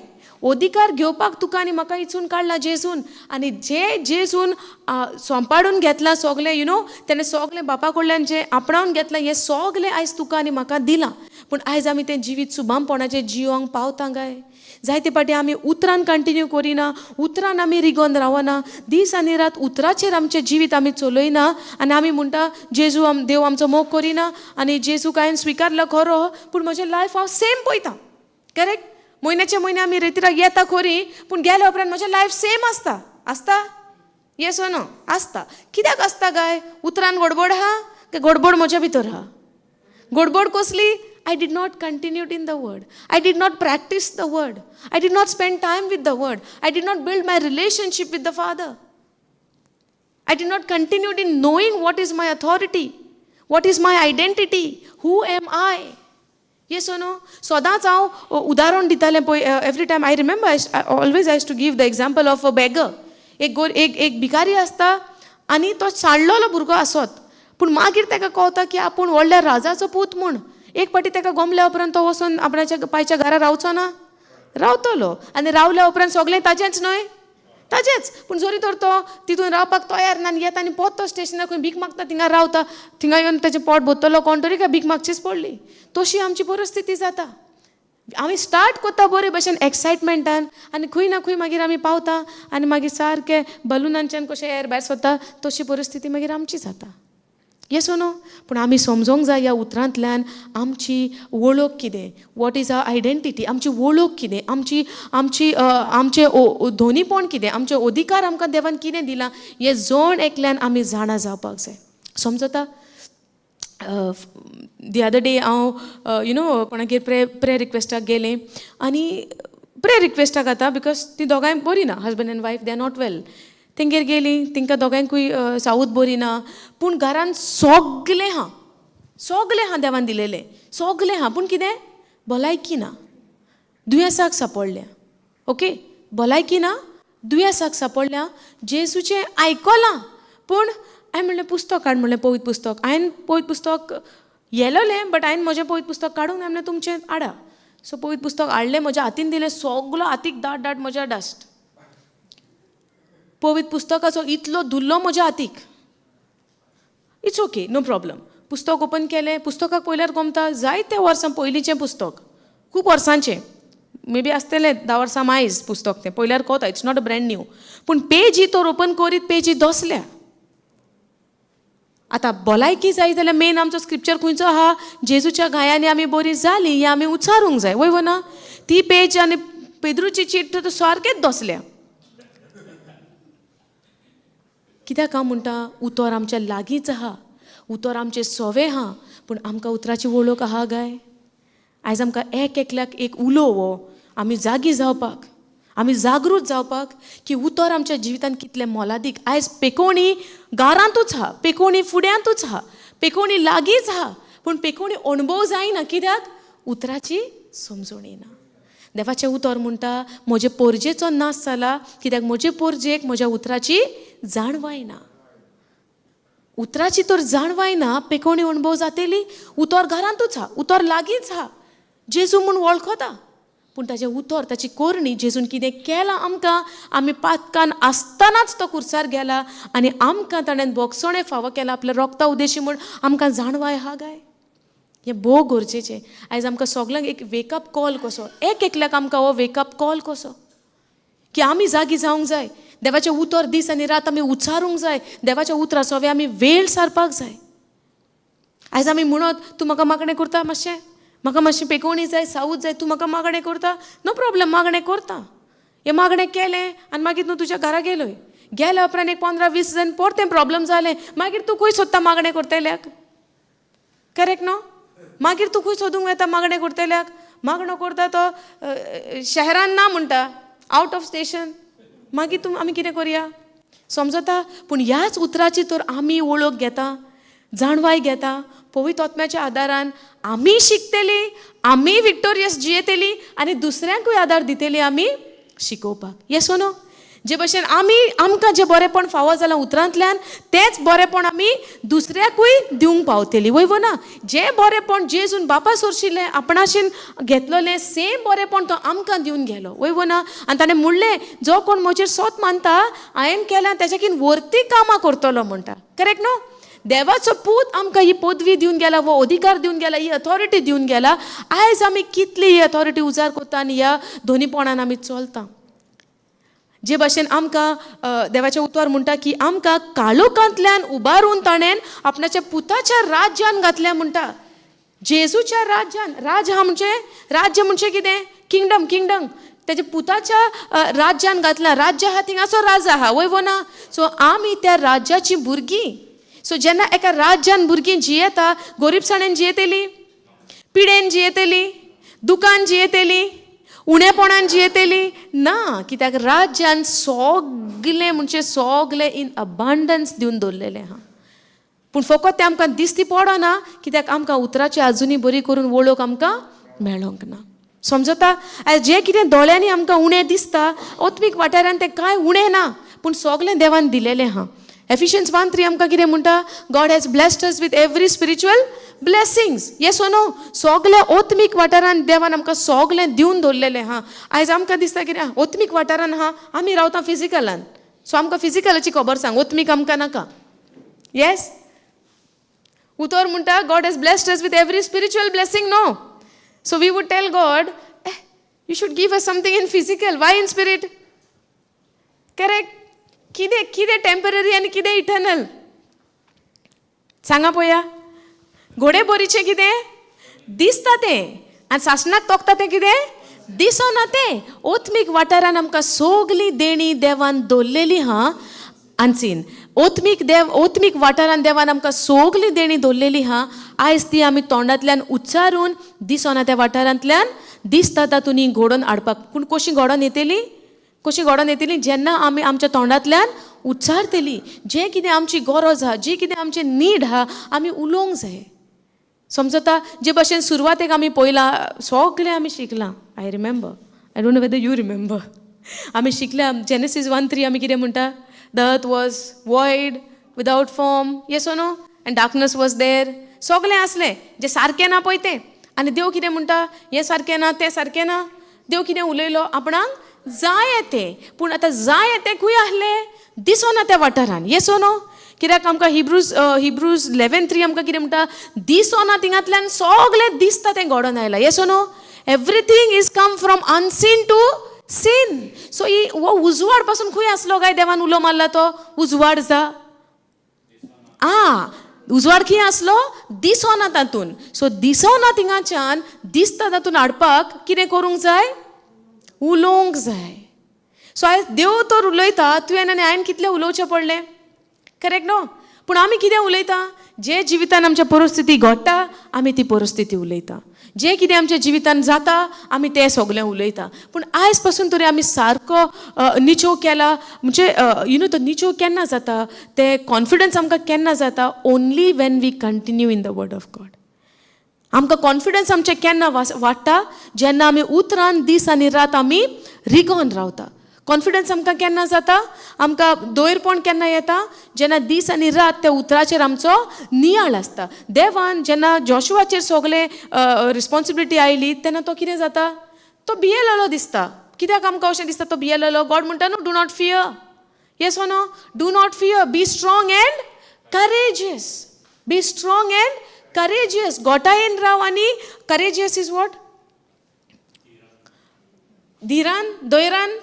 अधिकार घेवपाक तुका आनी म्हाका इचून काडला जेजून. आनी जे जेजून सोंपाडून घेतलां सगलें, you know, तेणें सगलें बापा कडल्यान जें आपणावन घेतलां, हें सगलें आयज तुका आनी म्हाका दिलां. पूण आयज आमी तें जिवीत सुबामपणाचें जिवंक पावता काय? जायते फावटी आमी उतरान कंटिन्यू करिना, उतरान आमी रिगोन रावना, दीस आनी रात उतराचेर आमचें जिवीत आमी चलयना. आनी आमी म्हणटा जेजू आम देव आमचो मोग करिना आनी जेजूक हांवें स्विकारला खरो, पूण म्हजें लायफ हांव सेम पळयतां. करेक्ट? म्हयन्याचे म्हयने आमी रेतिराक येता खरी, पूण गेल्या उपरांत म्हजें लायफ सेम आसता. आसता? येस ओ नो? आसता. कित्याक आसता काय? उतरान गडबड आहा काय गडबड म्हज्या भितर आहा? गडबड कसली? I did not continue in the word. I did not practice the word. I did not spend time with the word. I did not build my relationship with the Father. I did not continue in knowing what is my authority, what is my identity, who am I. Yes or no? सदांच हांव उदाहरण दितालें पळय. Every time, I remember, I always I to give the example of a beggar. एक गोर एक एक भिकारी आसता आनी तो सांडलेलो भुरगो आसत, पूण मागीर ताका कळटा की आपूण व्हडल्या राजाचो पूत म्हूण. एक फावटी ताका गोमल्या उपरांत तो वचून आपणाच्या पायच्या घरा रावचो ना? रावतलो. आनी रावल्या उपरांत सगळें ताजेंच न्हय? ताजेंच. पूण जरी तर तो तितून रावपाक तयार ना आनी येता आनी पोत्तो स्टेशनार खंय भीक मागता थिंगा रावता, थिंगा येवन तेजें पोट भरतलो कोण तरी, काय भीक मागचीच पडली? तशी आमची परिस्थिती जाता. आमी स्टार्ट करता बरे भशेन एक्सायटमेंटान आनी खंय ना खंय मागीर आमी पावता आनी मागीर सारकें बलुनांच्यान कशें एर भायर सरता, तशी परिस्थिती मागीर आमची जाता. येस नो? पूण आमी समजोंक जाय ह्या उतरांतल्यान आमची वळख कितें, what is our identity, आमची वळख कितें, आमची आमची आमचें धोनीपण कितें, आमचे अधिकार आमकां देवान कितें दिलां, हें जण एकल्यान आमी जाणा जावपाक जाय. समजता? The other day हांव you know कोणागेर प्रेयर रिक्वेस्टाक गेलें आनी प्रेयर रिक्वेस्टाक आतां because ती दोगांय बरी ना, husband and wife, they are not well. तेंगेर गेली, तेंकां दोगांयकूय सावूद बरी ना, पूण घरान सगलें आहा, सगलें आहा, देवान दिलेलें सगलें आहा, पूण कितें, भलायकी ना, दुयेंसाक सापडल्या. ओके, भलायकी ना, दुयेंसाक सापडल्या. जेजूचें आयकलां, पूण हांवें म्हणलें, पुस्तक हाड म्हणलें, पवित्र पुस्तक. हांवें पवित्र पुस्तक येलोलें, बट हांवें म्हजें पवित्र पुस्तक काडूंक ना. म्हणलें, तुमचें हाडा. सो पवित्र पुस्तक हाडलें, म्हज्या हातीन दिलें, सगलो हातीक दाट दाट म्हज्या डस्ट. पवित्र पुस्तकाचो इतलो धुल्लो म्हज्या हातीक. It's okay, no problem. पुस्तक ओपन केलें. पुस्तकाक पळयल्यार गमता, जायत्या वर्सां पयलींचें पुस्तक, खूब वर्सांचें, मे बी आसतलें 10 वर्सां मायज पुस्तक तें. पळयल्यार कळता it's not a brand new. पूण पेजी तर ओपन करीत पेजी दसल्या. आतां भलायकी जाय जाल्यार मेन आमचो स्क्रिप्चर खंयचो आहा? जेजूच्या घायांनी आमी बरी जाली, हें आमी उच्चारूंक जाय, वय वो ना? ती पेज आनी पेद्रूची चीट तर सारकेच दसल्या. कित्याक हांव म्हणटा, उतर आमच्या लागींच आहा, उतर आमचें सोवें आहा, पूण आमकां उतराची वळख आहा काय? आयज आमकां एक एकल्याक एक उलो हो, आमी जागी जावपाक, आमी जागृत जावपाक की उतर आमच्या जिवितांत कितलें मोलादीक. आयज पेकोणी गारांतूच आहा, पेकोणी फुड्यांतूच आहा, पेकोणी लागींच आहा, पूण पेकोणी अणभव जायना. कित्याक? उतराची समजणी ना. देवाचें उतर म्हणटा, म्हजे पोरजेचो नाश जाला, कित्याक म्हजे पोरजेक म्हज्या उतराची जाणवाय ना. उतराची तर जाणवाय ना, पेकोणी अणभव जातली? उतर घरांतूच आहा, उतर लागींच आहा, जेजू म्हूण वळखता, पूण ताजें उतर, ताची कोरणी, जेजून कितें केलां आमकां, आमी पातकान आसतनाच तो कुर्सार गेला आनी आमकां ताणें बोगसणें फावो केलां आपल्या रोगता उदेशी म्हूण आमकां जाणवाय आहा काय? हें भोव गरजेचें. आयज आमकां सगल्यांक एक वेकअप कॉल कसो, एक एकल्याक आमकां हो वेकअप कॉल कसो की आमी जागी जावंक जाय. देवाचें उतर दीस आनी रात आमी उच्चारूंक जाय. देवाच्या उतरा सोवे आमी वेळ सारपाक जाय. आयज आमी म्हणत, तूं म्हाका मागणें करता मातशें, म्हाका मातशें पेकोवणी जाय, सावूद जाय, तूं म्हाका मागणें करता, नो प्रॉब्लम, मागणें करता. हें मागणें केलें आनी मागीर तूं तुज्या घरा गेलोय. गेल्या उपरांत एक 15-20 जाण परतें प्रॉब्लम जालें, मागीर तूं खंय सोदता मागणें करतल्याक? करेक्ट न्हू? मागीर तूं खंय सोदूंक वता मागणें करतल्याक? मागणो करता तो शहरान ना म्हणटा, आवट ऑफ स्टेशन. मागीर तूं आमी कितें करया? समजता? पूण ह्याच उतराची तर आमी वळख घेता, जाणवाय घेता, पवित्र आत्म्याच्या आदारान आमी शिकतली, आमी विक्टोरियस जियेतली आनी दुसऱ्यांकूय आदार दितली आमी शिकोवपाक. येस नो? जे भशेन आमी आमकां जें बरेंपण फावो जालां उतरांतल्यान, तेंच बरेंपण आमी दुसऱ्याकूय दिवंक पावतली, वय वो ना? जें बरेंपण जेजून बापा सोरशिल्लें, आपणाशीन घेतलोलें, सेम बरेंपण तो आमकां दिवन गेलो, वय वो ना? आनी ताणें म्हणलें, जो कोण म्हजेर सोत मानता, हांवें केल्या तेज्याकीन वर्ती कामां करतलो म्हणटा, करेक्ट न्हू? देवाचो पूत आमकां ही पदवी दिवन गेला, वो अधिकार दिवन गेला, ही अथॉरिटी दिवन गेला. आयज आमी कितली ही अथॉरिटी उजार करता आनी ह्या धोनीपणान आमी चलता? जे भाशेन आमकां देवाचें उतर म्हणटा की आमकां काळोखांतल्यान उबारून ताणें आपणाच्या पुताच्या राज्यान घातल्या म्हणटा, जेजूच्या राज्यान. राज हा म्हणजे राज्य म्हणजे कितें? Kingdom, kingdom. तेच्या पुताच्या राज्यान घातला. राज्य आहा थिंगासो राजा आहा, वय वो ना? सो आमी त्या राज्याची भुरगीं. सो जेन्ना एका राज्यान भुरगीं जियेता, गोरीबसाणेन जियेतली, पिडेन जियेतली, दुकान जियेतली, उणेपणान जियेतली ना, कित्याक राज्यान सगलें म्हणजे सगलें इन अबांडन्स दिवन दवरलेलें आहा. पूण फकत तें आमकां दिसती पडना, कित्याक आमकां उतराची आजुनूय बरी करून वळख आमकां मेळोंक ना. समजता? आयज जें कितें दोळ्यांनी आमकां उणें दिसता, ओत्मीक वाठारान तें कांय उणें ना, पूण सगलें देवान दिलेलें आहा. एफिशियन्स 1:3 आमकां कितें म्हणटा? God has blessed us with every spiritual blessings, yes or no? सगल्या ओत्मीक वाठारान देवान आमकां सगलें दिवन दवरलेलें आहा. आयज आमकां दिसता कितें ओत्मीक वाठारान आहा, आमी रावता फिजिकलान. सो आमकां फिजिकलाची खबर सांग, ओत्मीक आमकां नाका. येस, उतर म्हणटा, God has blessed us with every spiritual blessing, no? So we would tell God, you should give us something in physical, why in spirit? Correct? कितें कितें टेम्पररी आनी कितें इटर्नल, सांगा पळोवया. घोडे बोरीचें कितें दिसता तें, आनी सासणाक तोखता तें कितें दिसना तें. ओत्मीक वाठारान आमकां सगलीं देणी देवान दवरलेली आहा. अनसीन ओत्मीक देव, ओत्मीक वाठारान देवान आमकां सगलीं देणी दवरलेली आहा. आयज ती आमी तोंडांतल्यान उच्चारून दिसना त्या वाठारांतल्यान दिसता तातूंत ही घडोवन हाडपाक. पूण कशी घडोवन येतली? कशी घडोवन येतली? जेन्ना आमी आमच्या तोंडांतल्यान उच्चारतली जें कितें आमची गरज आहा, जी कितें आमची नीड आहा, आमी उलोवंक जाय. समजता? जे भशेन सुरवातेक आमी पळयलां, सगळें आमी शिकलां. I remember, I don't know whether you remember, आमी शिकल्या जेनेसीस 1:3. आमी कितें म्हणटा? The earth was void, without form, yes or no, and darkness was there. सगळें आसलें जें सारकें ना पळय तें. आनी देव कितें म्हणटा? हें सारकें ना, तें सारकें ना. देव कितें उलयलो? आपणाक जाय तें. पूण आतां जाय तें खंय आहलें? दिसना त्या वाठारान, येस नो? कित्याक आमकां हिब्रूज 11:3 आमकां कितें म्हणटा? दिसना थिंगांतल्यान सगळें दिसता तें घडोवन आयलां, yes no? Everything is come from unseen to seen. So ही हो उजवाड पासून खंय आसलो काय देवान उलो मारला तो उजवाड जा? आ उजवाड खंय आसलो? दिसना तातूंत. सो दिसना थिंगाच्यान दिसता तातूंत हाडपाक कितें करूंक जाय? उलोवंक जाय. सो आयज देव तर उलयता, तुवें आनी हांवें कितलें उलोवचें पडलें, करेक्ट न्हू? पूण आमी कितें उलयता? जे जिवितान आमच्या परिस्थिती घडटा, आमी ती परिस्थिती उलयता. जें कितें आमच्या जिवितान जाता, आमी तें सगलें उलयता. पूण आयज पासून तरी आमी सारको निचो केला म्हणजे you know तो निचो केन्ना जाता, ते कॉन्फिडन्स आमकां केन्ना जाता? Only when we continue in the word of God. आमकां कॉन्फिडन्स आमचें केन्ना वाडटा? जेन्ना आमी उतरान दीस आनी रात आमी रिगोन रावता. कॉन्फिडन्स आमकां केन्ना जाता? आमकां दोयरपण केन्ना येता? जेन्ना दीस आनी रात त्या उतराचेर आमचो नियाळ आसता. देवान जेन्ना जॉशुआचेर सगलें रिस्पॉन्सिबिलिटी आयली, तेन्ना तो कितें जाता? तो भियेलेलो दिसता. कित्याक आमकां अशें दिसता तो भियेलेलो? गॉड म्हणटा न्हू, do not fear, yes no? Do not fear, be strong and courageous, be strong and courageous. गोटायेन राव. आनी करेजियस is what? धिरान, दोयरान,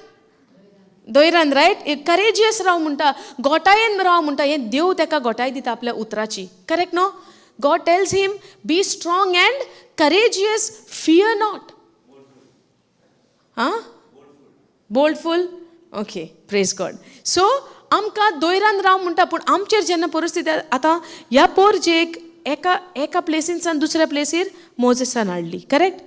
दोयरान, रायट? करेजियस राव म्हणटा, गोटायेन राव म्हणटा. हें देव ताका गोटाय दिता आपल्या उतराची, करेक्ट न्हू? God tells him, be strong and courageous, fear not. आं, बोल्डफूल, ओके, प्रेज गॉड. सो आमकां दोयरान राव म्हणटा, पूण आमचेर जेन्ना परिस्थिती आतां ह्या पोरजेक एका एका प्लेसीनसान दुसऱ्या प्लेसीर मोजेसान हाडली, करेक्ट?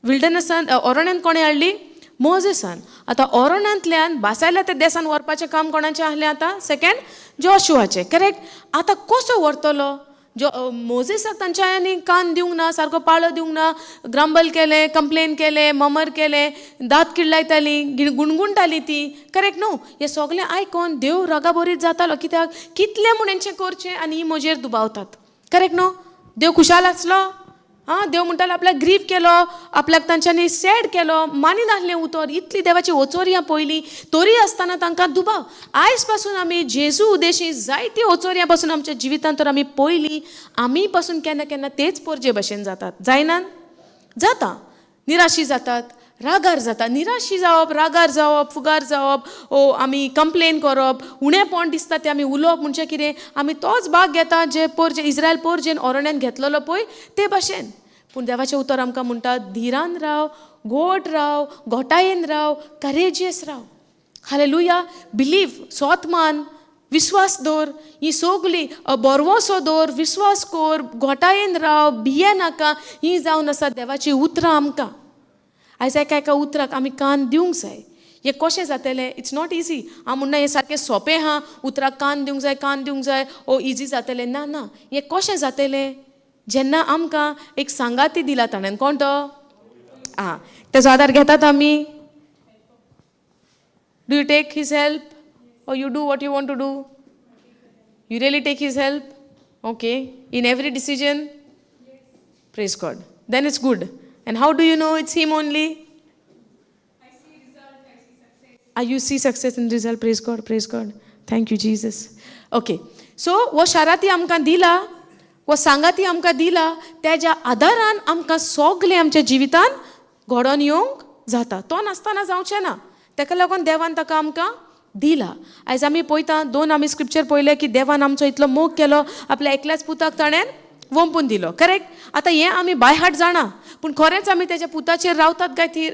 विल्डनसान, ओरण्यान कोणें हाडली? मोजेसान. आतां ओरणांतल्यान बासायला त्या देसान व्हरपाचें काम कोणाचें आहलें आतां? सेकंड जॉशुआचें, करेक्ट? आतां कसो व्हरतलो? जो मोजेसाक तांच्यांनी कान दिवंक ना, सारको पाळो दिवंक ना, ग्रांबल केलें, कंप्लेन केलें, ममर केलें, दांत किडलायतालीं, गुणगुणटालीं ती, करेक्ट न्हू? हें सगलें आयकोन देव रागाबरीत जातालो, कित्याक कितलें म्हूण हेंचें करचें आनी ही म्हजेर दुबावतात, करेक्ट न्हू? देव खुशाल आसलो? आं, देव म्हणटालो आपल्याक ग्रीव केलो, आपल्याक तांच्यांनी सॅड केलो, मानिनासलें उतर, इतली देवाची ओचोरयां पयली तरी आसतना तांकां दुबाव. आयज पासून आमी जेजू उदेशी जायती ओचोरयां पासून आमच्या जिवितांत तर आमी पयली, आमी पासून केन्ना केन्ना तेच पोरजे भशेन जातात, जायना? जाता. निराशी जातात, रागार जाता. निराशी जावप, रागार जावप, फुगार जावप, ओ आमी कंप्लेन करप, उणेपण दिसता तें आमी उलोवप, म्हणजे कितें आमी तोच भाग घेता जे पोरजे इस्रायल पोरजेन ओरण्यान घेतलेलो पळय ते भाशेन. पूण देवाचें उतर आमकां म्हणटा, धिरान राव, गोड राव, गोटायेन राव, करेजियस राव. हालेलुया. बिलीव, सोत मान, विस्वास दवर, ही सगली बरवसो दवर, विस्वास कर, गोटायेन राव, भिये नाका. ही जावन आसा देवाचीं उतरां आमकां. आयज एका एका उतराक आमी कान दिवंक जाय. हें कशें जातलें? It's not easy. हांव म्हणना हें सारकें सोंपें आहा, उतराक कान दिवंक जाय, कान दिवंक जाय, ओ इजी जातलें. ना ना, हें कशें जातलें? जेन्ना आमकां एक सांगाती दिला ताणें, कोण तो? आं, तेजो आदार घेतात आमी? Do you take his help or you do what you want to do? You really take his help? Okay, in every decision? Praise God. Then it's good. And how do you know it's him only? Ah, you see success and result. Praise God, praise God. Thank you, Jesus. Okay. So, हो शाराती आमकां दिला, हो सांगाती आमकां दिला, तेज्या आदारान आमकां सगलें आमच्या जिवितान घडोवन येवंक जाता. तो नासतना जावचें ना. तेका लागून देवान ताका आमकां दिला. आयज आमी पळयता, दोन आमी स्क्रिप्चर पळयलें की देवान आमचो इतलो मोग केलो, आपल्या एकल्याच पुताक ताणें वंपून दिलो, करेक्ट? आतां हें आमी बाय हार्ट जाणा, पूण खरेंच आमी तेज्या पुताचेर रावतात काय ती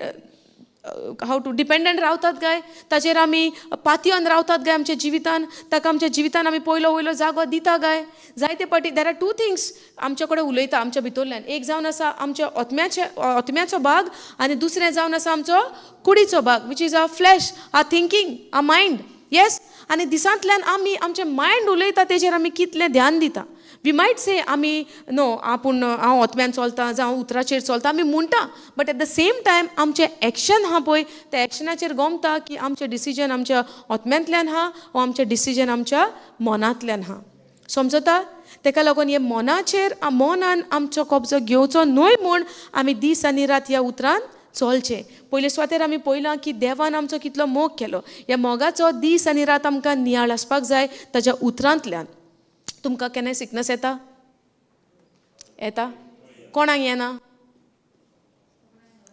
हाव टू डिपेंडंट रावतात काय? ताचेर आमी पातयेवन रावतात काय आमच्या जिवितान? ताका आमच्या जिवितान आमी पयलो वयलो जागो दिता काय? जायते फावटी there are two things आमचे कडेन उलयता आमच्या भितरल्यान. एक जावन आसा आमच्या ओतम्याचे, ओतम्याचो भाग आनी दुसरें जावन आसा आमचो कुडीचो भाग, which is our flesh, our thinking, our mind, yes. आनी दिसांतल्यान आमी आमचें मायंड उलयता तेजेर आमी कितलें ध्यान दिता? We might से आमी नो आपूण हांव ओतम्यान चलता जावं उतराचेर चलता आमी म्हणटा, but at the same time आमचें एक्शन आहा पळय, त्या एक्शनाचेर गोमता की आमचें डिसिजन आमच्या ओतम्यांतल्यान आहा वो आमचें डिसिजन आमच्या मनांतल्यान आहा, समजता? तेका लागून हे मनाचेर, मनान आमचो कब्जो घेवचो न्हय म्हूण आमी दीस आनी रात ह्या उतरान चलचें. पयले सुवातेर आमी पळयलां की देवान आमचो कितलो मोग केलो. ह्या मोगाचो दीस आनी रात आमकां नियाळ आसपाक जाय ताच्या उतरांतल्यान. तुमकां केन्नाय सिकनस येता? येता? कोणाक येना?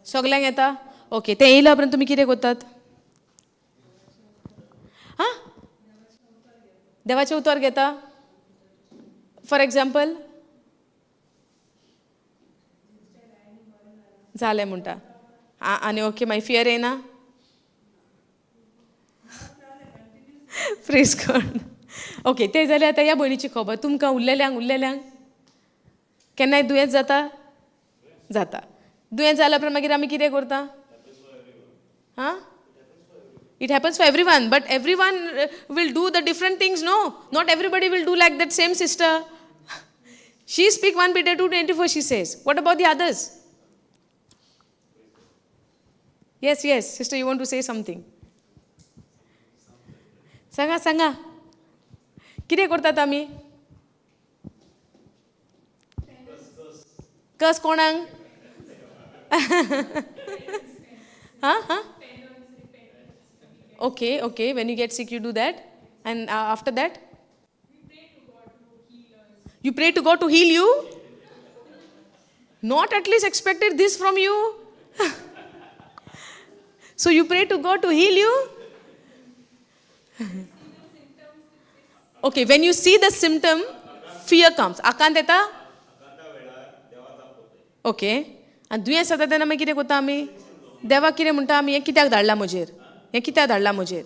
सगल्यांक येता. ओके, तें येयल्या उपरांत तुमी कितें करतात? आं, देवाचें उतर घेता? फॉर एग्जाम्पल, जालें म्हणटा आं, आनी ओके, मागीर फियर येना? प्रेज गॉड. ओके, तें जालें. आतां ह्या भयणीची खबर तुमकां उरलेल्यांक, उरलेल्यांक केन्नाय दुयेंत जाता? जाता. दुयेंत जाल्या उपरांत मागीर आमी कितें करता? आं, it happens for everyone, but everyone will do the different things, no? Not everybody will do like that same sister. She speak 1 Peter 2:24, she says. What about the others? Yes, yes, sister, you want to say something? सांगा, सांगा, कितें करतात आमी? कस कोणाक? हां हां, okay, okay. When you get sick you do that, and after that you pray to God to heal you? Not at least expected this from you. So you pray to God to heal you? Okay, when you see the symptom, fear comes. आकांत येता? Okay, आनी दुयेंस जाता तेन्ना मागीर कितें करता आमी? देवाक कितें म्हणटा आमी? हें कित्याक धाडलां म्हजेर? हें कित्याक धाडलां म्हजेर?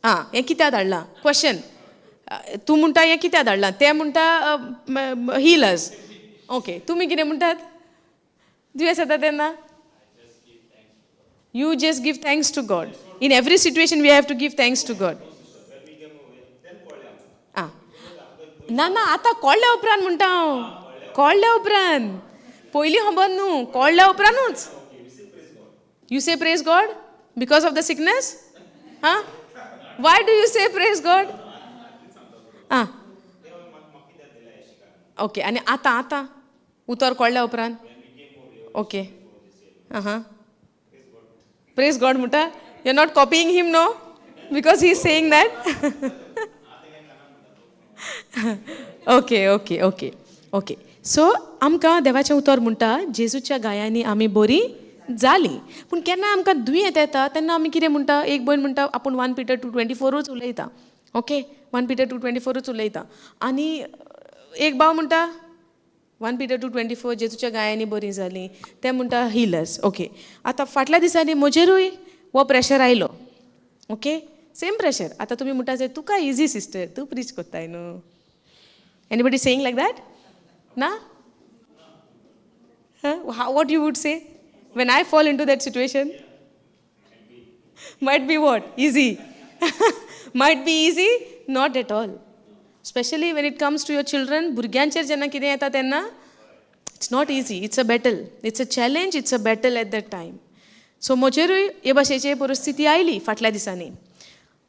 आं, हें कित्याक धाडलां? क्वेश्चन. तूं म्हणटा हें कित्याक धाडलां, तें म्हणटा हील अस. ओके, तुमी कितें म्हणटात दुयेंस जाता तेन्ना? You just give thanks to God. In every situation we have to give thanks to God. Ah, ना ना, आतां कळ्ळ्या उपरांत म्हणटा हांव, कळ्ळ्या उपरांत, पयलीं खबर न्हू, कळ्ळ्या उपरांतूच. You say praise God because of the sickness? हां, why do you say praise God? आं, ओके. आनी आतां आतां उतर कळ्ळ्या उपरांत? ओके, आं हां, प्रेज गॉड म्हणटा. You are not copying him, no? Because he is saying that. Okay okay okay okay. So आमकां देवाचें उतर म्हणटा, जेजूच्या घायांनी आमी बरी जाली. पूण केन्ना आमकां दुयेंत येता तेन्ना आमी कितें म्हणटा? एक भयण म्हणटा, आपूण 1 पीटर 2:24ूच उलयता. ओके, 1 पीटर 2:24ूच उलयता. आनी एक भाव म्हणटा 1 पीटर 2:24, जेजूच्या घायांनी बरी जाली. ते म्हणटा हिलर्स. ओके, आतां फाटल्या दिसांनी म्हजेरूय हो प्रेशर आयलो. Okay, same pressure. आतां तुमी म्हणटा, तुका इजी सिस्टर, तूं प्रीच कोत्ताय न्हू. Anybody saying like that? ना? What you would say when I fall into that situation? Might be what? Easy. Might be easy? Not at all. Especially when it comes to your children, भुरग्यांचेर जेन्ना कितें येता तेन्ना it's not easy. It's a battle, it's a challenge, it's a battle at that time. So म्हजेरूय हे भाशेची परिस्थिती आयली फाटल्या दिसांनी.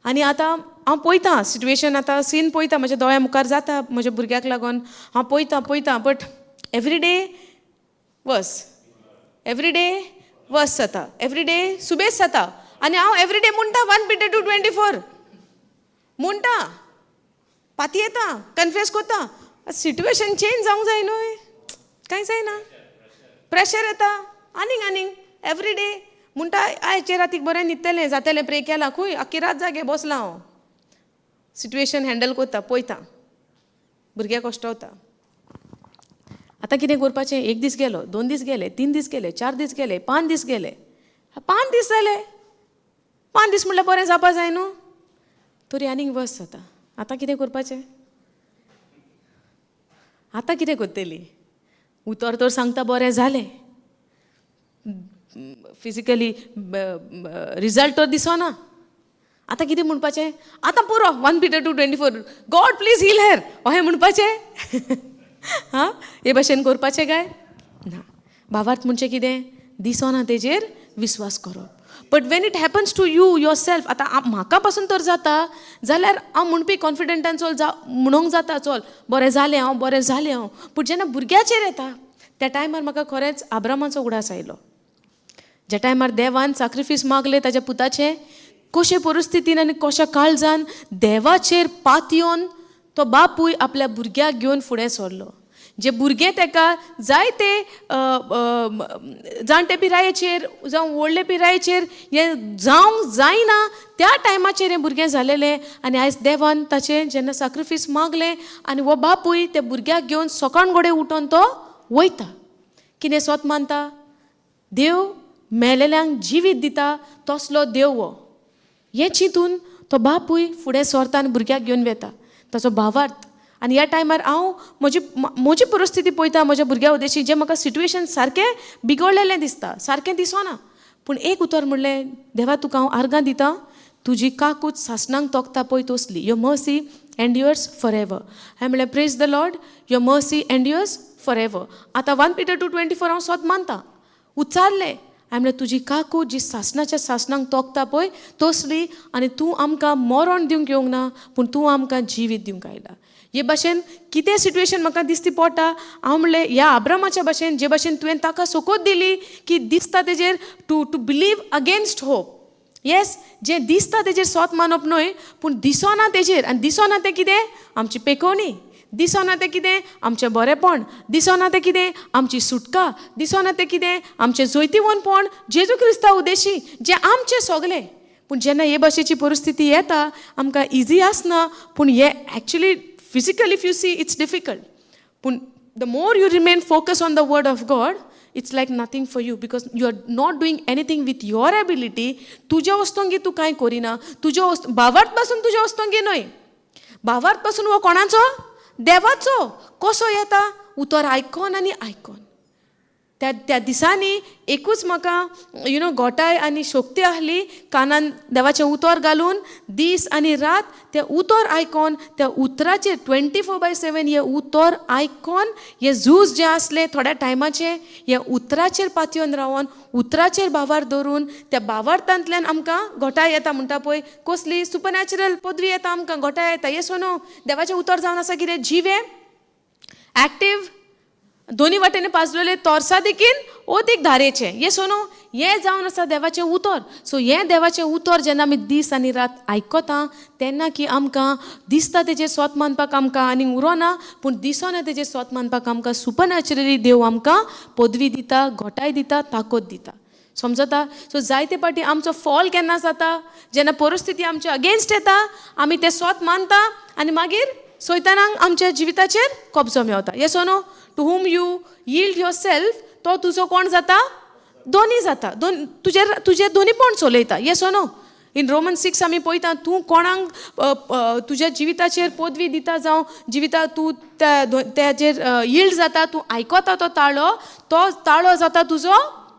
आनी आतां हांव पळयतां सिट्युएशन, आतां सीन पळयता, म्हज्या दोळ्या मुखार जाता म्हज्या भुरग्याक लागून. हांव पळयतां पळयतां, but every day worse, every day worse जाता, एवरी डे सुबेज जाता. आनी हांव एवरी डे म्हणटा 1 पीटर 2:24 म्हणटा, पातयेता, कन्फेस करता. सिट्युएशन चेंज जावंक जाय न्हय? कांय जायना. प्रेशर येता आनीक आनीक. एवरी डे म्हणटा, आयचे रातीक बरें न्हिदतलें, जातलें, प्रे केलां. खंय, आख्खी रात जागे बसलां हांव, सिट्युएशन हँडल करता, पळयता, भुरग्याक कश्टवता. आतां कितें करपाचें? एक दीस गेलो, 2 दीस गेले, 3 दीस गेले, 4 दीस गेले, 5 दीस गेले. 5 दीस जाले. 5 दीस म्हणल्यार बरें जावपा जाय न्हू? तरी आनीक वर्स जाता. आतां कितें करपाचें? आतां कितें करतली? उतर तर सांगता बरें जालें, फिजिकली रिजल्ट तर दिसना. आतां कितें म्हणपाचें? आतां पुरो, 1 Peter 2:24, God please heal her, अशें म्हणपाचें? हां, हे भाशेन करपाचें काय ना? भावार्थ म्हणजे कितें? दिसना तेजेर विस्वास करप. But when it happens to you yourself, आतां म्हाका पासून तर जाता जाल्यार हांव म्हणपी कॉन्फिडंटान, चल जा म्हणूंक जाता, चल बरें जालें हांव, बरें जालें हांव. पूण जेन्ना भुरग्याचेर येता त्या टायमार म्हाका खरेंच आब्रामाचो उगडास आयलो. ज्या टायमार देवान साक्रिफीस मागले ताच्या पुताचें, कशे परिस्थितीन आनी कशा काळजान देवाचेर पातयेवन तो बापूय आपल्या भुरग्याक घेवन फुडें सरलो. जे भुरगे ताका जायते जाणटे पिरायेचेर जावं व्हडले पिरायेचेर हें जावंक जायना, त्या टायमाचेर हें भुरगें जालेलें. आनी आयज देवान ताचें जेन्ना साक्रिफीस मागलें आनी हो बापूय त्या भुरग्याक घेवन सकाळ गोडे उठोन तो वयता. कितें सोत मानता? देव मेलेल्यांक जिवीत दिता तसलो देव हो, हें चिंतून तो बापूय फुडें सरता आनी भुरग्याक घेवन वता. ताचो भावार्थ. आनी ह्या टायमार हांव म्हजी म्हजी परिस्थिती पळयता म्हज्या भुरग्या उद्देशी, जें म्हाका सिट्युएशन सारकें बिगडलेलें दिसता, सारकें दिसना. पूण एक उतर म्हणलें, देवा तुका हांव आर्गां दिता, तुजी काकूत सासणांक तोखता पळय तसली, your mercy endures for ever. हांवें म्हणलें, praise the Lord, your mercy endures for ever. आतां 1 पीटर 2:24 हांव सोद मानता, उच्चारलें. हांवें म्हणलें, तुजी काकूत जी सासणाच्या सासणांक तोखता पळय तसली, आनी तूं आमकां मरण दिवंक येवंक ना, पूण तूं आमकां जिवीत दिवंक आयला. हे भाशेन कितें सिट्युएशन म्हाका दिसती पडटा, हांव म्हणलें, ह्या आब्रामाच्या भाशेन, जे भाशेन तुवें ताका सोकोत दिली की दिसता तेजेर to believe against hope. Yes, जें दिसता तेजेर सोत मानप न्हय, पूण दिसना तेजेर. आनी दिसना तें कितें? आमची पेकोवणी. दिसना तें कितें? आमचें बरेंपण. दिसना तें कितें? आमची सुटका. दिसना तें कितें? आमचें जैतिवंतपण जेजू क्रिस्ता उदेशी, जें आमचें सगलें. पूण जेन्ना हे भाशेची परिस्थिती येता, आमकां इजी आसना. पूण हे actually physically if you see, it's difficult. पूण the more you remain focus on the word of God, it's like nothing for you, because you are not doing anything with your ability. तुज्या वस्तोंगी तूं कांय करिना. तुज्या वस्त भावार्थ पासून तुज्या वस्तोंगी न्हय. भावार्थ पासून हो कोणाचो? देवाचो. कसो येता? उतर आयकोन आनी आयकोन. त्या त्या दिसांनी एकूच म्हाका you know गोटाय आनी शक्ती आहली, कानान देवाचें उतर घालून दीस आनी रात तें उतर आयकोन, त्या उतराचेर 24/7 हें उतर आयकोन हें झूज जें आसलें थोड्या टायमाचें हें उतराचेर पातयेवन रावन उतराचेर भावार दवरून त्या भावार्थांतल्यान आमकां घोटाय येता. म्हणटा पळय कसली सुपरनॅचरल पदवी येता आमकां, घोटाय येता. येस नो? देवाचें उतर जावन आसा कितें जिवें, एक्टीव, दोनी वाटेन पाजलेले तोरसा देखीन ओतीक धारेचें. येस नो? हें जावन आसा देवाचें उतर. सो हें देवाचें उतर जेन्ना आमी दीस आनी रात आयकता तेन्ना की आमकां दिसता तेजेर सोत मानपाक आमकां आनी उरोना, पूण दिसना तेजेर सोत मानपाक आमकां सुपरनॅचरली देव आमकां पदवी दिता, घोटाय दिता, ताकद दिता. समजता? सो जायते पाटी आमचो फॉल केन्ना जाता, जेन्ना परिस्थिती आमच्या अगेन्स्ट येता, आमी तें सोत मानता आनी मागीर सैतानाक आमच्या जिविताचेर कब्जो मेवता. Yes no? To whom you yield yourself तो तुजो कोण जाता? दोनी जाता. दोन तुजेर तुजेर दोनीपण चलयता. Yes no? In Roman 6 आमी पळयता, तूं कोणाक तुज्या जिविताचेर पदवी दिता, जावं जिविता तूं त्या तेजेर यिल्ड जाता, तूं आयकता तो ताळो, तो ताळो जाता तुजो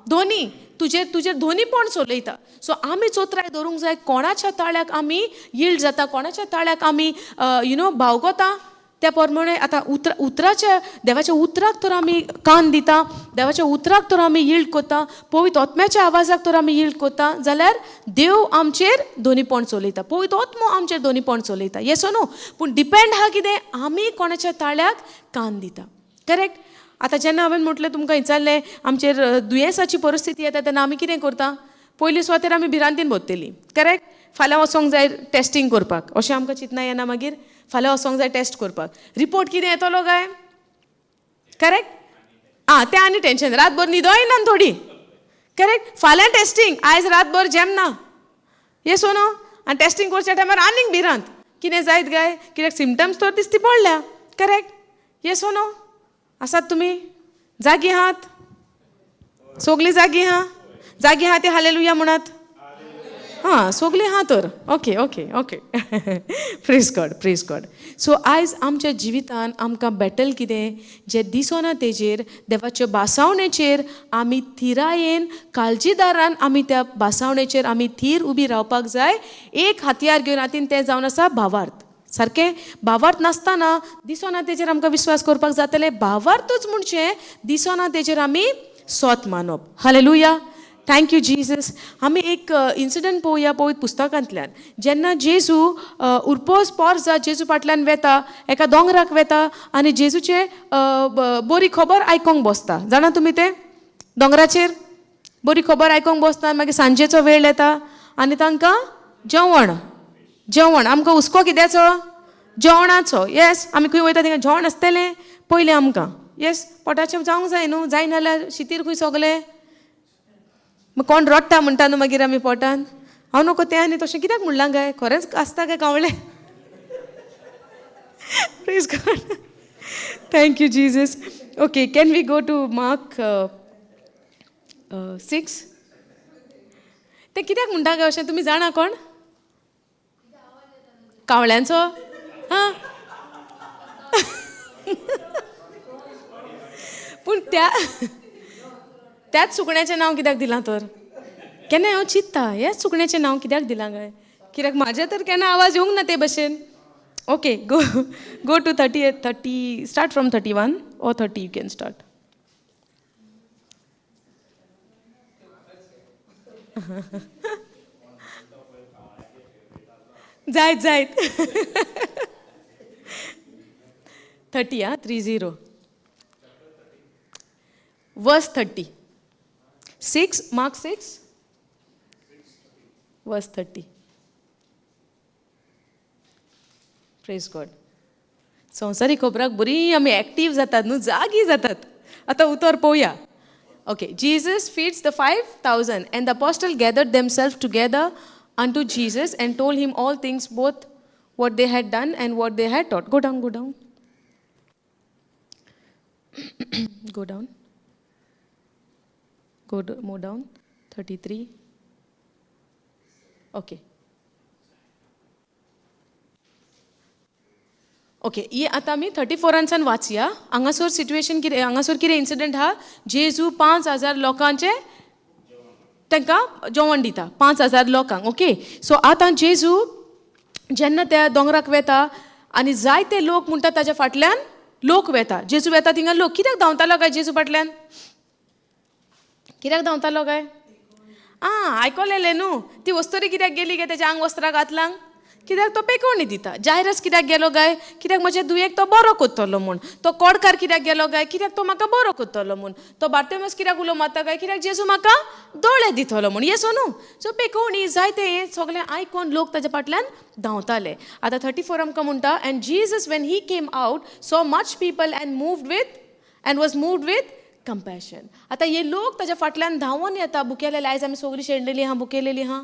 दोनी, तुजेर तुजेर दोनीपण चलयता. सो आमी चोत्राय दवरूंक जाय कोणाच्या ताळ्याक आमी यिल्ड जाता, कोणाच्या ताळ्याक आमी you know बावगोता. त्या प्रमाणे आतां उतराच्या देवाच्या उतराक तर आमी कान दिता, देवाच्या उतराक तर आमी यिल्ड करता, पवित्र आत्म्याच्या आवाजाक तर आमी यिल्ड करता जाल्यार देव आमचेर दोनीपण चलयता, पवित्र आत्मो आमचेर दोनीपण चलयता. येस नो? पूण डिपेंड आहा कितें आमी कोणाच्या ताळ्याक कान दिता. करेक्ट? आतां जेन्ना हांवें म्हटलें तुमकां विचारलें आमचेर दुयेंसाची परिस्थिती येता तेन्ना आमी कितें करता? पयली सुवातेर आमी भिरांतीन भरतली. करेक्ट? फाल्यां वचोंक जाय टेस्टींग करपाक अशें आमकां चिंतना येना? मागीर फाल्यां वचोंक जाय टेस्ट करपाक, रिपोर्ट कितें येतलो काय? करेक्ट? आं, तें आनी टेंशन, रातभर न्हिदोय ना थोडी. करेक्ट? फाल्यां टेस्टींग, आयज रातभर जेमना. येस नो? आनी टेस्टींग करच्या टायमार आनीक भिरांत, कितें जायत काय, कित्याक सिमटम्स तर दिसती पडल्या. करेक्ट? येस नो? आसात तुमी जागी आहात? सगलीं जागी आहा? जागी आहा ती हालेलुया म्हणात. हां, सगलीं आहा तर okay, praise God, praise God. So आयज आमच्या जिवितान आमकां बॅटल कितें जें दिसना तेजेर देवाच्या बासावणेचेर आमी थिरायेन काळजीदारान आमी त्या बासावणेचेर आमी थीर उबी रावपाक जाय. एक हातयार घेवन हातीन, तें जावन आसा भावार्थ. सारकें? भावार्थ नासतना दिसना तेजेर आमकां विश्वास करपाक जातलें? भावार्थूच म्हणजे दिसना तेजेर आमी सोत मानप. Hallelujah, thank you Jesus. आमी एक इन्सिडंट पळोवया पवित्र पुस्तकांतल्यान, जेन्ना जेजू उरपोस पोरजा जेजू फाटल्यान वेता, एका दोंगराक वेता आनी जेजूचे बरी खबर आयकोंक बसता. जाणा तुमी तें? दोंगराचेर बरी खबर आयकोंक बसता आनी मागीर सांजेचो वेळ येता आनी तांकां जेवण जेवण, आमकां हुस्को कित्याचो? जेवणाचो. येस, आमी खंय वयता थिंगा जेवण आसतलें पयलें आमकां. येस, पोटाचें जावंक जाय न्हू, जायना जाल्यार शितीर खंय सगलें, मागीर कोण रडटा म्हणटा न्हू मागीर आमी पोटान. हांव नको तें आनी तशें कित्याक म्हणलां काय? खरेंच आसता काय कावळें? Praise God, thank you Jesus. Okay, can we go to Mark 6? तें कित्याक म्हणटा काय अशें तुमी जाणा कोण? कावळ्यांचो? हां, पूण त्या त्याच सुकण्याचें नांव कित्याक दिलां तर? केन्ना हांव चिंत्ता ह्याच सुकण्याचें नांव कित्याक दिलां काय, कित्याक म्हाजें तर केन्ना आवाज येवंक ना ते भशेन. Okay, go to 30, start from 31 or 30 you can start. जायत जायत 30. आं, 30 verse 36, Mark 6 verse 30. Praise God. संवसारी खबराक बरी आमी एक्टीव जातात न्हू, जागी जातात. आतां उतर पळोवया. Okay, Jesus feeds the 5,000 and the apostle gathered themselves together unto Jesus and told him all things, both what they had done and what they had taught. Go down, go down. Go down. Go more down. 33. Okay. Okay, ही आतां आमी 34 सावन वाचया. हांगासर situation कितें, हांगासर कितें incident आहा? जेजू 5000 लोकांचे तांकां जेवण दिता, 5000 लोकांक. ओके, सो आतां जेजू जेन्ना त्या दोंगराक वेता आनी जायते लोक म्हणटा ताच्या फाटल्यान लोक वेता. जेजू वेता थिंगा लोक कित्याक धांवतालो काय? जेजू फाटल्यान कित्याक धांवतालो काय? आं, आयकोलेलें न्हू. ती वस्तोरी कित्याक गेली काय तेज्या आंग वस्त्रां घातलांक? कित्याक तो पेकोवणी दिता. जायरस कित्याक गेलो काय? कित्याक म्हज्या दुयेक तो बरो कोत्तलो म्हूण. तो कोडकार कित्याक गेलो काय? कित्याक तो म्हाका बरो कोत्तलो म्हूण. तो बार्टेमस कित्याक उलो मारता काय? कित्याक जेजू म्हाका दोळे दितलो म्हूण. येस न्हू? सो पेकोवणी जायते हें सगळें आयकोन लोक ताच्या फाटल्यान धांवताले. आतां 34 आमकां म्हणटा, "And Jesus, when he came out, saw much people and moved with and was moved with compassion." आतां हे लोक ताच्या फाटल्यान धांवून येता बुकेलेले. आयज आमी सगळीं शेणलेली आहा, बुकेलेली आहा.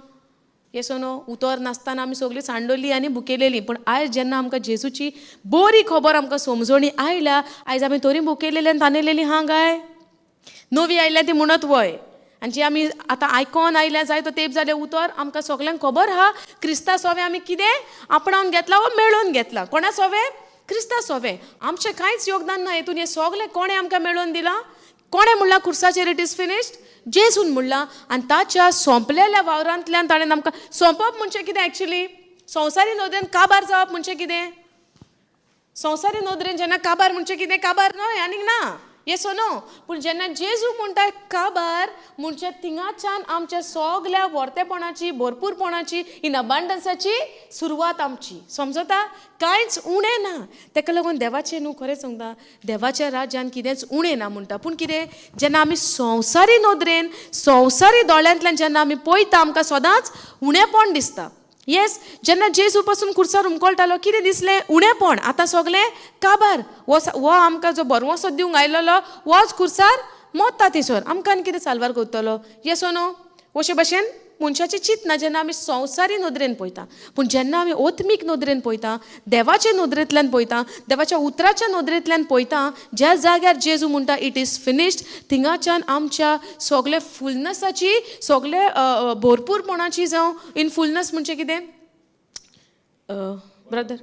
येस नो? उतर नासतना आमी सगळीं सांडवली आनी बुकेलेली. पूण आयज जेन्ना आमकां जेजूची बरी खबर आमकां समजणी आयल्या, आयज आमी तरी बुकेलेली आनी तानेलेली आहा काय? नवी आयल्या ती म्हणत वय, आनी जी आमी आतां आयकोन आयल्या जाय तो तेंप जालें उतर आमकां सगल्यांक खबर आहा. क्रिस्ता सोवे आमी कितें आपणावन घेतला वो मेळोवन घेतला? कोणा सोवे? क्रिस्ता सोवे. आमचें कांयच योगदान ना हितून. हें सगळें कोणें आमकां मेळोवन दिलां? कोणें म्हणलां खुर्साचेर "It is finished"? जेजून म्हणलां. आनी ताच्या सोंपलेल्या वावरांतल्यान ताणें आमकां सोंपप म्हणजे कितें एक्चुली? संवसारी नदरेन काबार जावप म्हणजे कितें? संवसारी नदरेन जेन्ना काबार म्हणजे कितें? काबार न्हय, आनीक ना. येस नो? पूण जेन्ना जेजू म्हणटा काबार म्हणजे थिंगाच्यान आमच्या सगल्या व्हरतेपणाची, भरपूरपणाची, इन अबांडन्साची सुरवात आमची. समजता? कांयच उणें ना. ताका लागून देवाचें न्हू, खरें सांगता, देवाच्या राज्यान कितेंच उणें ना म्हणटा. पूण कितें, जेन्ना आमी संवसारी नदरेन, संवसारी दोळ्यांतल्यान जेन्ना आमी पळयता, आमकां सदांच उणेपण दिसता. येस, जेन्ना जेजू पासून खुर्सार हुमकळटालो, कितें दिसलें? उणेपण. आतां सगलें काबार. हो हो आमकां जो भरवंसो दिवंक आयलेलो होच खुर्सार मोत्ता थंयसर, आमकां आनी कितें साल्वार करतलो? येस नो? अशे भशेन मनशाचें चिंतना जेन्ना आमी संवसारी नदरेन पळयता. पूण जेन्ना आमी ओत्मीक नदरेन पळयता, देवाचे नदरेंतल्यान पळयता, देवाच्या उतराच्या नदरेंतल्यान पळयता, ज्या जाग्यार जेजू म्हणटा "It is finished", थिंगाच्यान आमच्या सगळे फुलनसाची, सगळे भरपूरपणाची, जावं इन फुलनस म्हणजे कितें ब्रदर?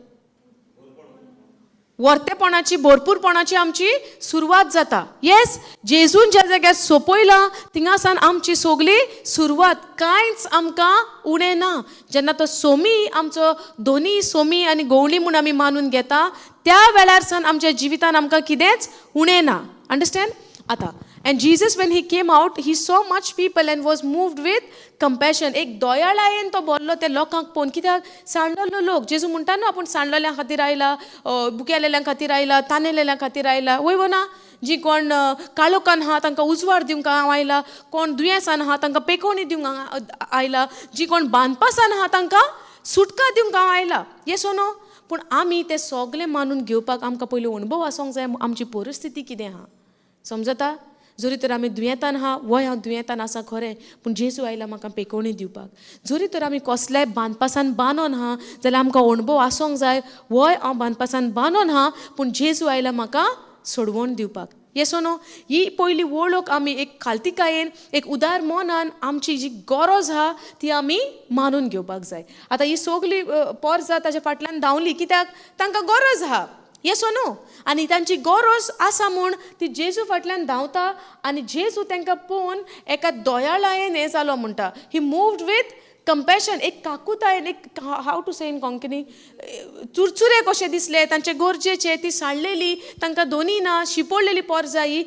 वर्तेपणाची, भरपूरपणाची आमची सुरवात जाता. येस, जेजून ज्या जाग्यार सोंपयलां थिंगासान आमची सगळी सुरवात. कांयच आमकां उणें ना. जेन्ना तो सोमी आमचो दोनी सोमी आनी गोवणी म्हूण आमी मानून घेता, त्या वेळार सावन आमच्या जिवितान आमकां कितेंच उणें ना. अंडरस्टँड? आतां, "And Jesus, when he came out, he saw much people and was moved with compassion." एक दयाळायेन तो बोल्लो त्या लोकांक पळोवन. कित्याक? सांडलेलो लोक. जेजू म्हणटा न्हू, आपूण सांडलेल्यां खातीर आयला, बुकेलेल्यां खातीर आयला, तानेलेल्यां खातीर आयला. वय वो ना? जी कोण काळोखान आहा तांकां उजवाड दिवंक हांव आयला, कोण दुयेंसान आहा तांकां पेकोवणी दिवंक हांव आयला, जी कोण बांदपासान आहा तांकां सुटका दिवंक हांव आयला. येस नो? पूण आमी ते सगळे मानून घेवपाक आमकां पयलीं अणभव आसूंक जाय, आमची परिस्थिती कितें आहा. समजता? जरी तर आमी दुयेंतान आहा, वय हांव दुयेंतान आसा खरें, पूण जेजू आयला म्हाका पेकोवणी दिवपाक. जरी तर आमी कसल्याय बांदपासान बांदोन आहा जाल्यार आमकां अणभव आसूंक जाय, वय हांव बांदपासान बांदोन आहा, पूण जेजू आयला म्हाका सोडवण दिवपाक. येस नो? ही पयली वळख आमी एक खालतिकायेन, एक उदार मनान आमची जी गरज आहा ती आमी मानून घेवपाक जाय. आतां ही सगली पोरसां ताच्या फाटल्यान धांवली कित्याक? तांकां गरज आहा. येस नो? आनी तांची गरज आसा म्हूण ती जेजू फाटल्यान धांवता. आनी जेजू तांकां पळोवन एका दयाळायेन हें जालो म्हणटा, he moved with compassion. एक काकुतायेन, एक, how to say in Konkani, चुरचुरे कशे दिसले तांचे गरजेचे. ती सांडलेली, तांकां दोनी ना, शिपोडलेली पोरसां ही.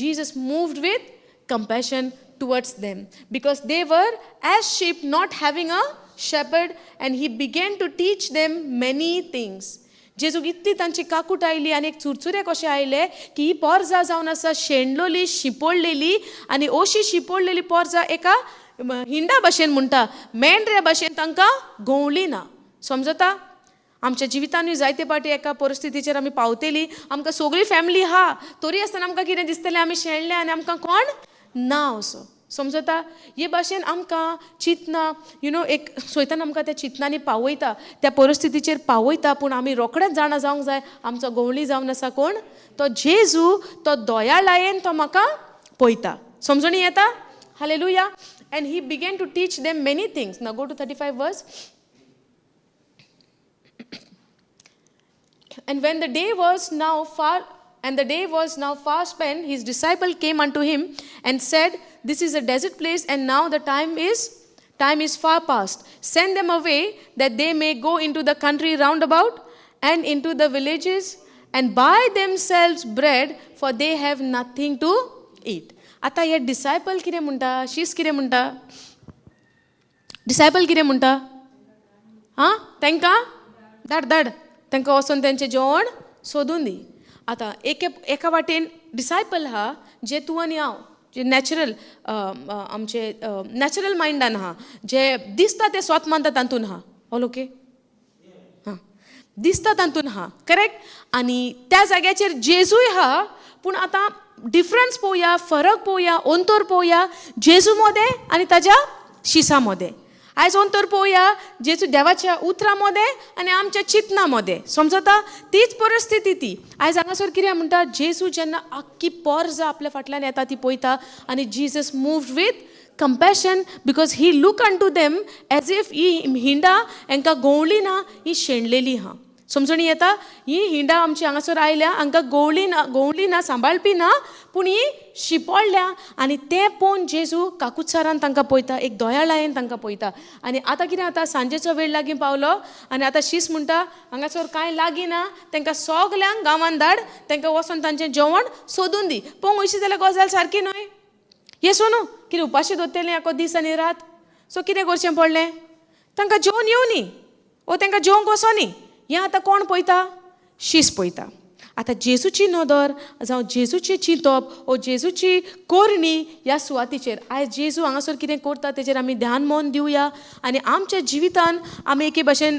Jesus moved with compassion towards them because they were as sheep not having a shepherd, and he began to teach them many things. जेजूक इतली तांची काकूट आयली आनी एक चुरचुरे कशे आयले की ही पोरसां जावन आसा शेणलोली, शिपोडलेली. आनी अशी शिपोडलेली पोरसां एका हिंडा भशेन म्हणटा, मेंढऱ्या भशेन तांकां गवली ना. समजता? आमच्या जिवितानूय जायते पाटी एका परिस्थितीचेर आमी पावतली. आमकां सगळी फॅमिली आहा, तरी आसतना आमकां कितें दिसतलें? आमी शेणले आनी आमकां कोण ना असो. समजता? हे भाशेन आमकां चिंतना, you know, एक सैतान आमकां त्या चिंतनांनी पावयता, त्या परिस्थितीचेर पावयता. पूण आमी रोखडेच जाणा जावंक जाय, आमचो गवळी जावन आसा कोण? तो जेजू. तो दयाळायेन तो म्हाका पळयता. समजणी येता? Hallelujah. "And he began to teach them many things." Now go to 35 verse. And when the day was now far, and the day was now far spent, his disciple came unto him and said, This is a desert place, and now the time is far past. Send them away that they may go into the country round about and into the villages and buy themselves bread, for they have nothing to eat. आतां हे disciple कितें म्हणटा, शीस कितें म्हणटा, disciple कितें म्हणटा? आं, तांकां धाड धाड, तांकां वचोन तेंचें जेवण सोदून दी. आतां एके एका वाटेन डिसायपल आहा जे तूं आनी हांव, जे नॅचरल, आमचे नॅचरल मायंडान आहा, जे दिसता तें स्वत मानता तातून आहा. All okay? हां, दिसता तातून आहा, करेक्ट. आनी त्या जाग्याचेर जेजूय आहा, पूण आतां डिफरन्स पळोवया, फरक पळोवया, अंतर पळोवया जेजू मोदें आनी ताज्या शिसा मोदें. आयज अंतर पळोवया जेजू देवाच्या उतरां मोदें आनी आमच्या चिंतना मोदें. समजता? तीच परिस्थिती ती. आयज हांगासर कितें म्हणटा, जेजू जेन्ना आख्खी पोरजा आपल्या फाटल्यान येता ती पळयता आनी Jesus move with compassion because he look unto them as if he Honda हांकां गोवली ना, ही शेणलेली आहा. समजणी येता? ही हिंडा आमची हांगासर आयल्या, हांकां गोवली ना, गोवली ना, सांबाळपी ना, पूण ही शिपडल्या. आनी तें पळोवन जेजू काकुत्सारान तांकां पळयता, एक दयाळायेन तांकां पळयता. आनी आतां कितें जाता, सांजेचो वेळ लागीं पावलो आनी आतां शीस म्हणटा, हांगासर कांय लागीं ना, तांकां सगल्यांक गांवान धाड, तांकां वचोन तांचें जेवण सोदून दी. पळोवंक वयशी जाल्यार गजाल सारकी न्हय. येसो न्हू? कितें उपाशी दवरतलें आखो दीस आनी रात? सो कितें करचें पडलें? तांकां जेवण येवनी ओ तांकां जेवंक वचोनी. हें आतां कोण पळयता? शीस पळयता. आतां जेजूची नदर जावं जेजूची चिंतप ओ जेजूची करणी ह्या सुवातीचेर, आयज जेजू हांगासर कितें करता तेजेर आमी ध्यान मन दिवया. आनी आमच्या जिवितान आमी एके भशेन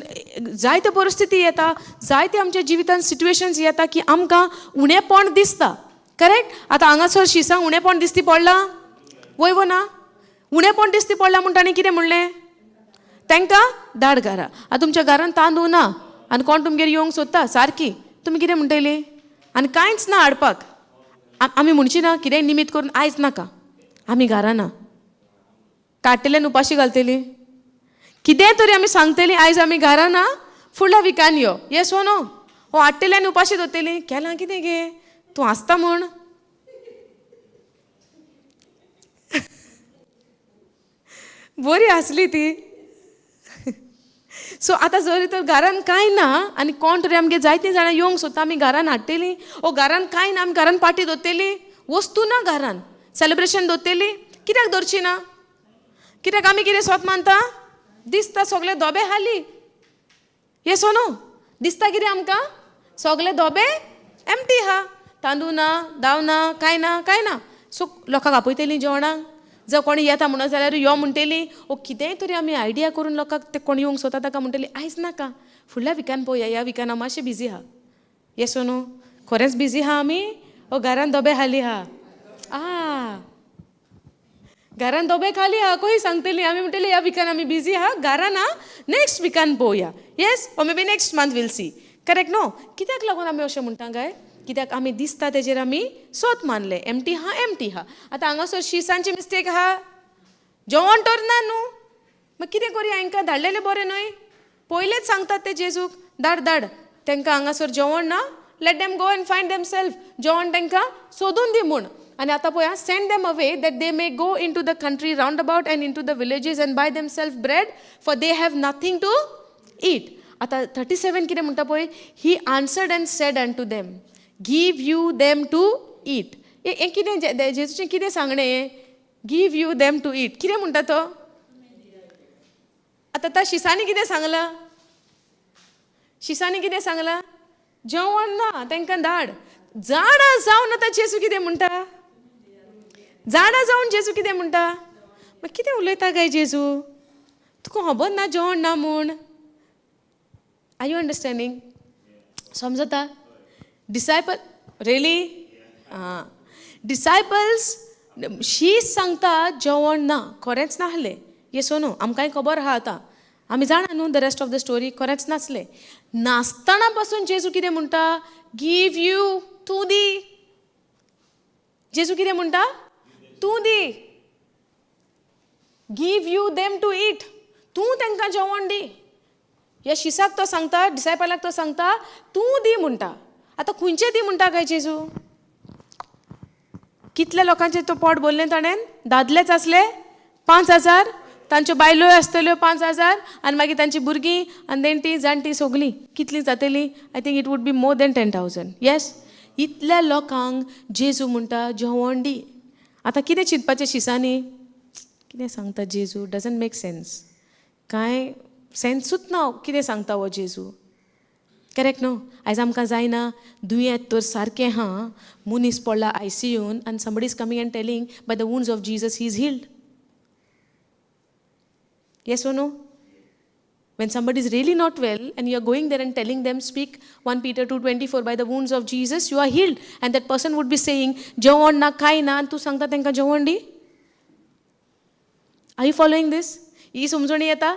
जायते परिस्थिती येता, जायते आमच्या जिवितान सिट्युएशन्स येता की आमकां उणेपण दिसता, करेक्ट? आतां हांगासर शिसांक उणेपण दिसती पडलां वय वो ना? उणेपण दिसती पडलां म्हूण ताणें कितें म्हणलें? तांकां धाड घरा. आतां तुमच्या घरान तांदूळ ना आनी कोण तुमगेर येवंक सोदता सारकी, तुमी कितें म्हणटली? आनी कांयच ना हाडपाक, आमी म्हणची ना कितेंय निमीत करून, आयज नाका, आमी घरा ना? काडटले आनी उपाशी घालतली. कितेंय तरी आमी सांगतली, आयज आमी घरा ना, फुडल्या विकान यो. येस वो नो? हो हाडटली आनी उपाशी दवरतली. केलां कितें गे तूं आसता म्हूण? बरी आसली ती. सो आतां जर तर घरान कांय ना आनी कोण तरी आमगेर जायतीं जाणां येवंक सोदता, आमी घरान हाडटलीं? ओ घरान कांय ना, आमी घरान पार्टी दवरतली? वस्तू ना घरान, सेलिब्रेशन दवरतली? कित्याक दवरची ना? कित्याक आमी कितें स्वत मानता? दिसता सगळे दोबे हाली. येस न्हू? दिसता कितें आमकां? सगळे दोबे एमटी आहा, तांदूळ ना, दाव ना, कांय ना, कांय ना. सो लोकांक आपयतलीं जेवणाक? जावं कोणी येता म्हणत जाल्यार यो म्हणटली? ओ कितेंय तरी आमी आयडिया करून लोकांक, ते कोण येवंक सोदता ताका म्हणटली, आयज नाका, फुडल्या विकान पळोवया, ह्या विकान हांव मातशें बिजी आहा. येस न्हू? खरेंच बिजी आहा आमी ओ घरान दोबे खाली आहा? आ, घरान दोबे खाली आहा खंय सांगतली आमी? म्हणटली, ह्या विकान आमी बिजी आहा, घरान आहा, नेक्स्ट विकान पळोवया. Yes, or maybe next month we'll see, correct न्हू? कित्याक लागून आमी अशें म्हणटा काय? कित्याक आमी दिसता तेजेर आमी सोत मानले. एमटी आहा, एमटी आहा. आतां हांगासर शिसांची मिस्टेक आहा. जेवण तर ना न्हू, मागीर कितें करुया? हांकां धाडलेलें बरें न्हय? पयलेच सांगतात ते जेजूक, धाड धाड तांकां, हांगासर जेवण ना, let them go and find themself, जेवण तांकां सोदून दी म्हूण. आनी आतां पळया, send them away that they may go into the country round about and into the villages and buy themself bread, for they have nothing to eat. आतां 37 कितें म्हणटा पळय. He answered and said unto them, Give you them to eat. हें कितें? जेजूचें कितें सांगणें हें? Give you them to eat. कितें म्हणटा तो आतां? त्या शिसांनी कितें सांगलां? शिसांनी कितें सांगलां? जेवण ना, तांकां धाड. जाणा जावन आतां जेजू कितें म्हणटा? जाणा जावन जेजू कितें म्हणटा? मागीर कितें उलयता काय जेजू? तुका खबर ना जेवण ना म्हूण? Are you understanding? समजता? डिसायपल रियली, आं, डिसायपल्स, शीस सांगता जेवण ना. खरेंच नासलें. येस न्हू? आमकांय खबर आहा. आतां आमी जाणा न्हू the rest of the story. खरेंच नासलें. नासतना पासून जेजू कितें म्हणटा? गिव you, तूं दी. जेजू कितें म्हणटा? तूं दी. Give you them to eat. तूं तांकां जेवण दी. ह्या शिसाक तो सांगता, डिसायपलाक तो सांगता, तूं दी म्हणटा. आतां खंयचें दी म्हणटा काय जेजू? कितल्या लोकांचें तो पोट भरलें ताणें? दादलेच आसले 5000, तांच्यो बायलोय आसतल्यो 5000, आनी मागीर तांची भुरगीं आनी देणटी जाणटी सगलीं कितलीं जातलीं? I think it would be more than 10,000. Yes, इतल्या लोकांक जेजू म्हणटा जेवण दी. आतां कितें चिंतपाचें शिसांनी? कितें सांगता जेजू? डजंट मेक सेन्स, कांय सेन्सूच ना कितें सांगता हो जेजू. करेक्ट न्हू? आयज आमकां जायना दुयेंत तर सारकें आहा, मनीस पडला आयसीयून आनी somebody is coming and telling by the wounds of Jesus he is healed. Yes or no? When somebody is really not well and you are going there and telling them, speak 1 Peter 2:24, by the wounds of Jesus you are healed, and that person would be saying, जेवण ना काय ना आनी तूं सांगता तांकां जेवण दी? Are you following this? ही समजणी येता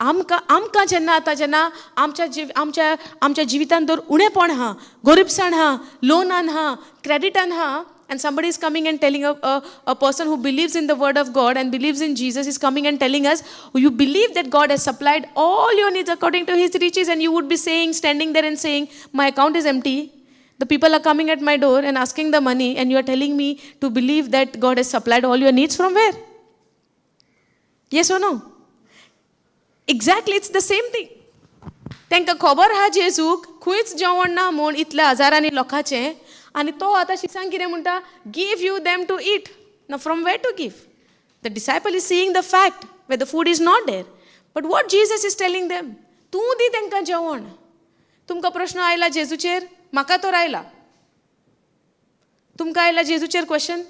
आमकां? आमकां जेन्ना आतां जेन्ना आमच्या जिव आमच्या आमच्या जिवितांत जर उणेपण आहा, गोरीबसाण आहा, लोनान आहा, क्रेडिटान आहा, and somebody is coming and telling a person who believes in the word of God and believes in Jesus is coming and telling us, you believe that God has supplied all your needs according to his riches, and you would be saying, standing there and saying, my account is empty. The people are coming at my door and asking the money, and you are telling me to believe that God has supplied all your needs from where? Yes or no? Exactly, it's the same thing. तांकां खबर आहा जेजूक खंयच जेवण ना म्हूण इतल्या हजारांनी लोकांचें, आनी तो आतां शिसांक कितें म्हणटा? Give you them to eat. ना, from where to give? The disciple is seeing the fact where the food is not there, but what Jesus is telling them? तूं दी तांकां जेवण. तुमकां प्रश्न आयला जेजूचेर? म्हाका तर आयला. तुमकां आयला जेजूचेर क्वेश्चन?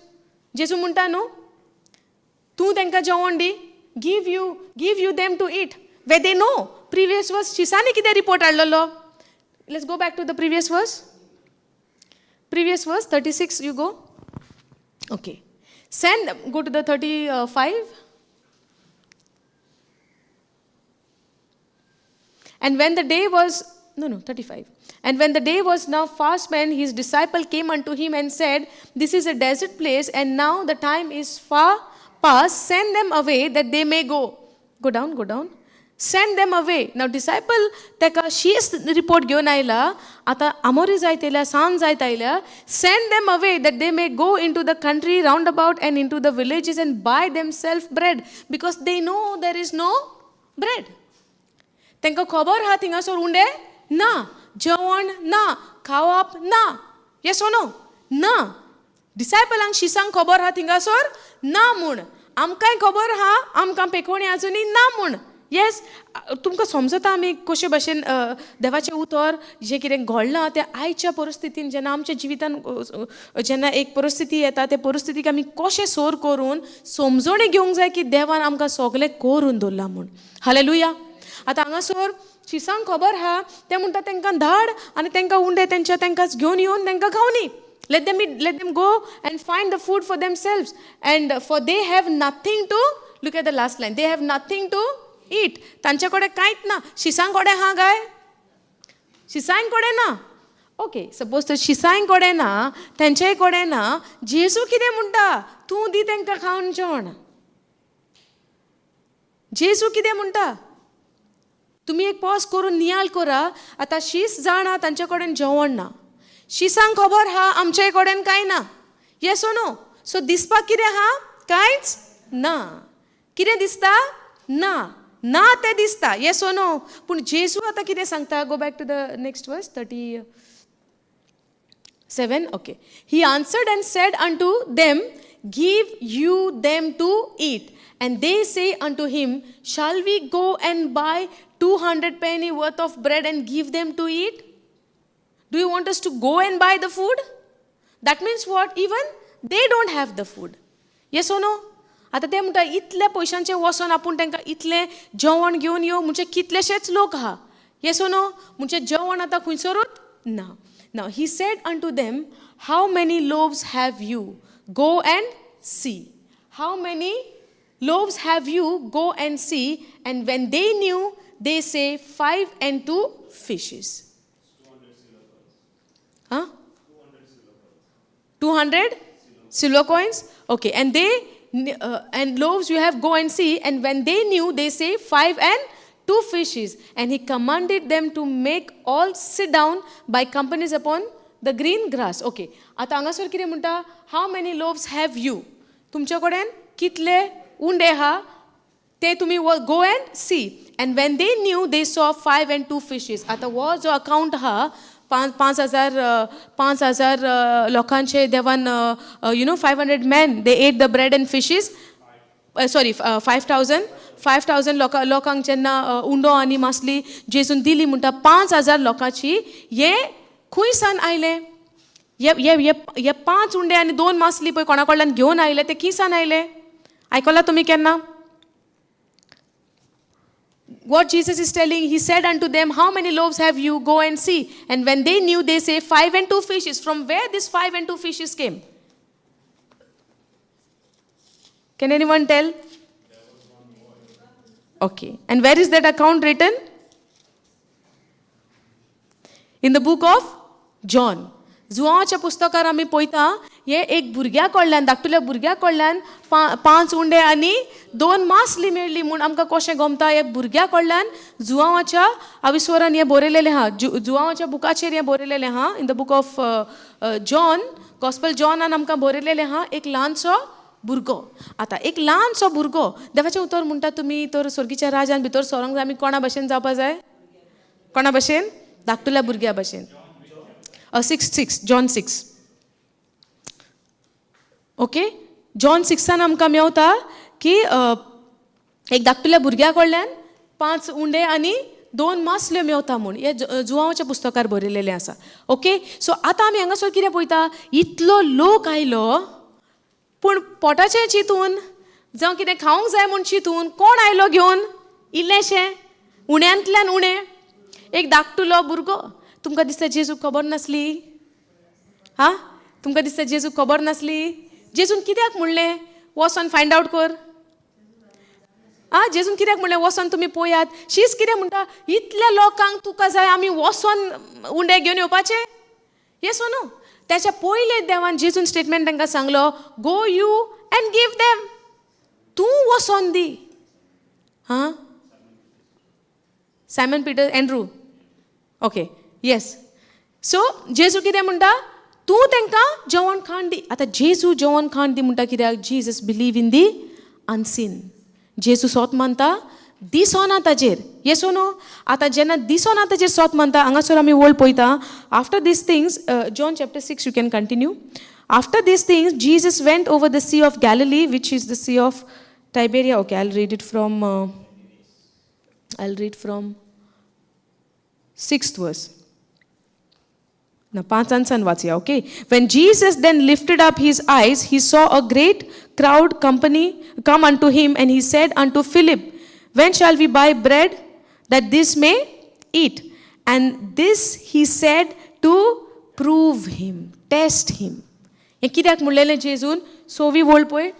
जेजू म्हणटा न्हू, तूं तांकां जेवण दी, give you them to eat. Where they know previous verse, शिसांनी कितें report हाडलेलो? Let's go back to the previous verse. Previous verse 36, you go. Okay, send, go to the 35. And when the day was, no, no, 35. And when the day was now far spent, his disciple came unto him and said, This is a desert place, and now the time is far past. Send them away that they may go. Go down, go down. Send them away. Now, disciple ताका शीस report घेवन आयला, आतां आमोरी जायत येयल्या, सांज जायत आयल्या. Send them away that they may go into the country round about and into the villages and buy themself bread, because they know there is no bread. तांकां खबर आहा थिंगासर उंडे ना, जेवण ना, खावप ना. Yes or no? ना. डिसायपलांक शिसांक खबर आहा थिंगासर ना म्हूण. आमकांय खबर आहा आमकां पेकोवणी आजुनूय ना म्हूण. येस, तुमकां समजता आमी कशे भाशेन देवाचें उतर जें कितें घडलां तें आयच्या परिस्थितीन जेन्ना आमच्या जिवितान जेन्ना एक परिस्थिती येता, ते परिस्थितीक आमी कशें सोर करून समजणी घेवंक जाय की देवान आमकां सगळें करून दवरलां म्हूण. हालेलुया. आतां हांगासर शिसांक खबर आहा, ते म्हणटा तांकां धाड आनी तांकां उंडे तेंच्या तांकांच घेवन येवन तांकां खावनी. Let them go and find the food for themselves, and for they have nothing to, look at the last line, they have nothing to eat. तांचे कडेन कांयच ना. शिसां कडेन आहा काय? शिसां कडेन ना. ओके, सपोज तर शिसां कडेन ना, तेंच्याय कडेन ना, जेजू कितें म्हणटा? तूं दी तांकां खावन जेवण. जेजू कितें म्हणटा? तुमी एक पॉज करून नियाळ करा. आतां शीस जाणा तांचे कडेन जेवण ना, शिसांक खबर आहा आमचे कडेन कांय ना. Yes or no? सो दिसपाक कितें आहा? कांयच ना. कितें दिसता? ना ना तें दिसता. Yes or no? पूण जेजू आतां कितें सांगता? Go back to the next verse, 37. Okay. He answered and said unto them, Give you them to eat. And they say unto him, Shall we go and buy 200 penny worth of bread and give them to eat? Do you want us to go and buy the food? That means what? Even they don't have the food. Yes or no? आतां ते म्हणटा इतल्या पयशांचें वचोन आपूण तांकां इतलें जेवण घेवन यो म्हणजे कितलेशेच लोक आहा. Yes or no? म्हणजे जेवण आतां खंयसरूच ना. Now he said unto them, How many loaves have you? Go and see. How many loaves have you? Go and see. And when they knew, they say, Five and two fishes. Huh? 200 silver coins? Okay, and loaves you have, go and see. And when they knew, they say, Five and two fishes, and he commanded them to make all sit down by companies upon the green grass. Okay, आतां हांगासर कितें म्हणटा? How many loaves have you? तुमचे कडेन कितले उंडे आहा ते तुमी go and see. And when they knew, they saw five and two fishes. आतां हो जो अकावंट आहा, 5,000, 5,000 लोकांचे देवान, 500 men, they ate the bread and fishes, sorry, 5,000, 5,000 लोकांक जेन्ना उंडो आनी मासली जेजून दिली म्हणटा, 5,000 लोकांची, हे खंय सान आयले? हे हे हे हे पांच उंडे आनी दोन मासली पळय कोणा कडल्यान घेवन आयले, ते खंय सान आयले? आयकलां तुमी केन्ना? What Jesus is telling, he said unto them, "How many loaves have you? Go and see." And when they knew, they say, "Five and two fishes." From where this five and two fishes came? Can anyone tell? Okay. And where is that account written? In the book of John. जुवाच्या पुस्तकार आमी पळयता, हे एक भुरग्या कडल्यान, धाकटुल्या भुरग्या कडल्यान पांच उंडे आनी दोन मासली मेळ्ळी म्हूण आमकां कशें गमता. हे भुरग्या कडल्यान जुवाच्या आविस्वरान हें बरयलेलें आहा, जुवाच्या बुकाचेर हें बरयलेलें आहा. In the book of John, Gospel जॉनान आमकां बरयलेलें आहा, एक ल्हानसो भुरगो. आतां एक ल्हानसो भुरगो, देवाचें उतर म्हणटा, तुमी तर स्वर्गीच्या राजान भितर सरोंक जाय, आमी कोणा भशेन जावपा जाय? कोणा भशेन? धाकटुल्या भुरग्या भशेन. Six, six, John 6. Okay, John 6 आन आमकां मेवता की एक धाकटुल्या भुरग्या कडल्यान पांच उंडे आनी दोन मासल्यो मेवता म्हूण हे जुवाच्या पुस्तकार बरयलेलें आसा. ओके, सो आतां आमी हांगासर कितें पळयता? इतलो लोक आयलो, पूण पोटाचें चिंतून जावं कितें खावंक जाय म्हूण चिंतून कोण आयलो घेवन इल्लेशें, उण्यांतल्यान उणें, एक धाकटुलो भुरगो. तुमकां दिसता जेजूक खबर नासली? हा, तुमकां दिसता जेजूक खबर नासली? जेजून कित्याक म्हणलें वचोन फायंड आवट कर? आ, जेजून कित्याक म्हणलें वचोन तुमी पळयात? शीस कितें म्हणटा? इतल्या लोकांक तुका जाय आमी वचोन उंडे घेवन येवपाचे? येस नो? त्याच्या पयले देवान जेजून स्टेटमेंट तांकां सांगलो, "Go you and give them." तूं वचोन दी. हां, Simon Peter, Andrew. Okay, yes. So जेजू कितें म्हणटा? तूं तांकां जेवण खाण दी. आतां जेजू जेवण खाण दी म्हणटा कित्याक? Jesus believe in the unseen. जेजू सोत मानता, दिसोना ताजेर. येस नो? आतां जेन्ना दिसोना ताजेर सोत मानता, हांगासर आमी वळ पळयता. After these things, John chapter 6, you can continue. After these things, Jesus went over the Sea of Galilee, which is the Sea of Tiberia. Okay, I'll read from sixth verse. Now, पांचांसान वाचया, okay? When Jesus then lifted up his eyes, he saw a great crowd company come unto him, and he said unto Philip, "When shall we buy bread that this may eat?" And this he said to prove him, test him. हें कित्याक म्हणलेलें जेजून? सोवी वळ पळय.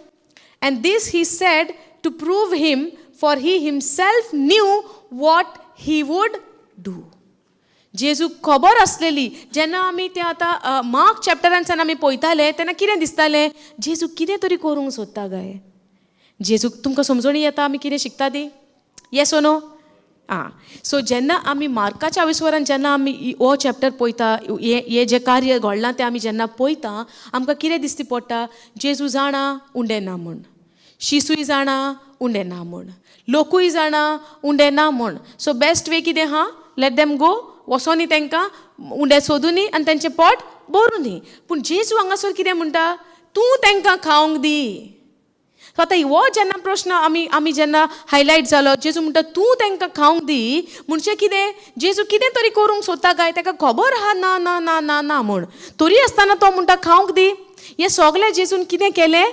And this he said to prove him, for he himself knew what he would do. जेजूक खबर आसलेली. जेन्ना आमी ते आतां मार्क चॅप्टरांच्यान आमी पळयताले तेन्ना कितें दिसतालें? जेजू कितें तरी करूंक सोदता काय जेजूक? तुमकां समजणी येता आमी कितें शिकता ती? येस नो? आं, सो जेन्ना आमी मार्काच्या आविस्वरान जेन्ना आमी हो चॅप्टर पळयता, हें हें जें कार्य घडलां तें आमी जेन्ना पळयता, आमकां कितें दिसती पडटा? जेजू जाणा उंडे ना म्हूण, शिसूय जाणा उंडे ना म्हूण, लोकूय जाणा उंडे ना म्हूण. सो बेस्ट वे कितें आहा? Let them go. वचोनी तांकां उंडे सोदुनी आनी तेंचें पोट भरुनी. पूण जेजू हांगासर कितें म्हणटा? तूं तांकां खावंक दी. सो आतां हो जेन्ना प्रश्न आमी जेन्ना हायलायट जालो, जेजू म्हणटा तूं तांकां खावंक दी म्हणजे कितें? जेजू कितें तरी करूंक सोदता काय? ताका खबर आहा ना ना ना ना ना म्हूण, तरी आसतना तो म्हणटा खावंक दी. हें सगळें जेजून कितें केलें?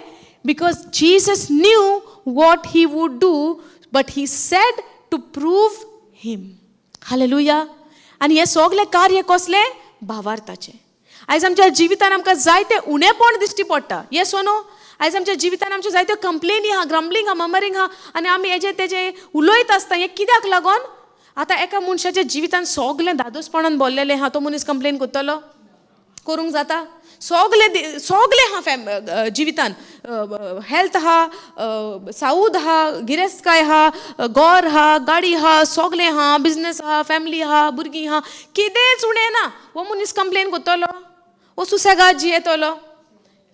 Because Jesus knew what he would do, but he said to prove him. Hallelujah. आनी हें सगळें कार्य कसलें? भावार्थाचें. आयज आमच्या जिवितान आमकां जायते उणेपण दिश्टी पडटा. येस नो? आयज आमच्या जिवितान आमच्यो जायत्यो कंप्लेनी आहा, ग्रम्बलिंग आहा, मर्मरिंग आहा आनी आमी हेजे तेजे उलयत आसता. हें कित्याक लागोन? आतां एका मनशाच्या जिवितान सगळें दादोसपणान भरलेलें आहा, तो मनीस कंप्लेन करतलो? करूंक जाता? सगले सगले आहा फॅम जिवितान, हेल्थ आहा, साऊद आहा, गिरेस्तकाय आहा, गोर आहा, गाडी आहा, सगलें आहा, बिजनेस आहा, फॅमिली आहा, भुरगीं आहा, कितेंच उणें ना. हो मनीस कंप्लेन करतलो? हो सुसेगाद जियेतलो?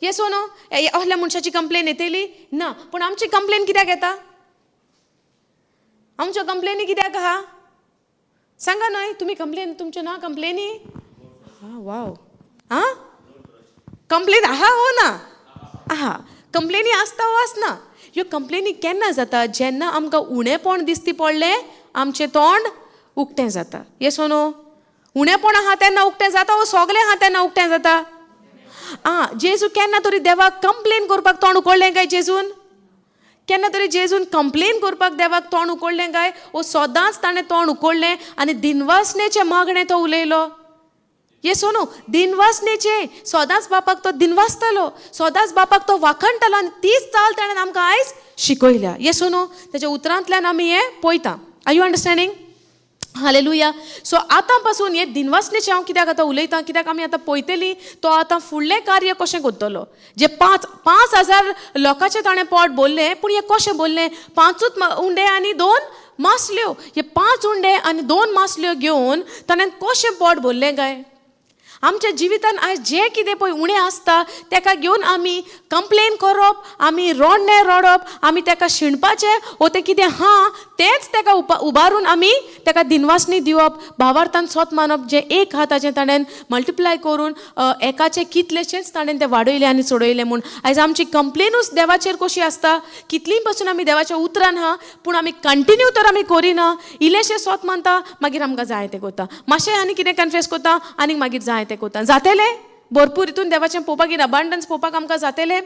येस नो? असल्या मनशाची कंप्लेन येतली ना. पूण आमची कंप्लेन कित्याक येता? आमच्यो कंप्लेनी कित्याक आहा, सांगा न्हय तुमी. कंप्लेन तुमच्यो ना? कंप्लेनी हा? वाव, आं, कंप्लेन आहा हो ना? आहा. कंप्लेनी आसता हो आसना? ह्यो कंप्लेनी केन्ना जाता? जेन्ना आमकां उणेपण दिसती पडलें, आमचें तोंड उक्तें जाता. येस नो? उणेपण आहा तेन्ना उक्तें जाता वो सगलें आहा तेन्ना उक्तें जाता? आं, जेजू केन्ना तरी देवाक कंप्लेन करपाक तोंड उकडलें काय? जेजून केन्ना तरी, जेजून कंप्लेन करपाक देवाक तोंड उकडलें काय वो सदांच ताणें तोंड उकडलें आनी दिनवासनेचें मागणें तो उलयलो? येस नो? दिनवासनेचे. सदांच बापाक तो दिनवासतालो, सदांच बापाक तो वाखणटालो आनी तीच चाल ताणें आमकां आयज शिकयल्या. येस नो? तेच्या उतरांतल्यान आमी हें पळयता. Are you understanding? Hallelujah. So आतां पासून हे दिनवासनेचें हांव कित्याक आतां उलयतां? कित्याक आमी आतां पळयतली तो आतां फुडलें कार्य कशें करतलो. जे 5,000 लोकांचें ताणें पोट भरलें, पूण हें कशें भरलें? पांचूच उंडे आनी दोन मासल्यो. हे पांच उंडे आनी दोन मासल्यो घेवन ताणें कशें पोट भरलें काय? आमच्या जिवितान आयज जें कितें पळय उणें आसता, तेका घेवन आमी कंप्लेन करप, आमी रडणें रडप, आमी तेका शिणपाचें वो तें कितें आहा तेंच तेका उबारून आमी तेका दिनवासणी दिवप, भावार्थान सोत मानप. जें एक आहा ताचें ताणें मल्टिप्लाय करून एकाचें कितलेशेंच ताणें तें वाडयलें आनी सोडयलें. म्हूण आयज आमची कंप्लेनूच देवाचेर कशी आसता. कितलीं पासून आमी देवाच्या उतरान आहा, पूण आमी कंटिन्यू तर आमी करिना. इल्लेशें सोत मानता, मागीर आमकां जाय तें करता. मातशें आनी कितें कन्फेस करता आनी मागीर जाय तें करता. जातेलें भरपूर हितून देवाचें पळोवपाक, इन अबांडन्स पळोवपाक आमकां जातेलें?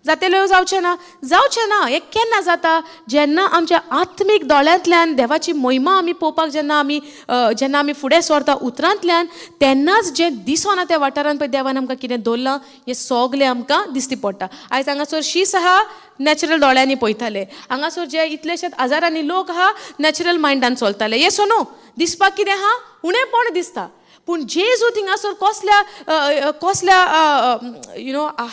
जातेलें? जावचें ना, जावचें ना. हें केन्ना जाता? जेन्ना आमच्या आत्मीक दोळ्यांतल्यान देवाची महिमा आमी पळोवपाक जेन्ना आमी फुडें सरता उतरांतल्यान, तेन्नाच जें दिसना त्या वाठारान पळय देवान आमकां कितें दवरलां, हें सगलें आमकां दिसती पडटा. आयज हांगासर शीस आहा, नॅचरल दोळ्यांनी पळयताले. हांगासर जे इतलेशेच हजारांनी लोक आहा, नॅचरल मायंडान चलताले. येस नो? दिसपाक कितें आहा? उणेपण दिसता. पूण जेजू थिंगासर कसल्या कसल्या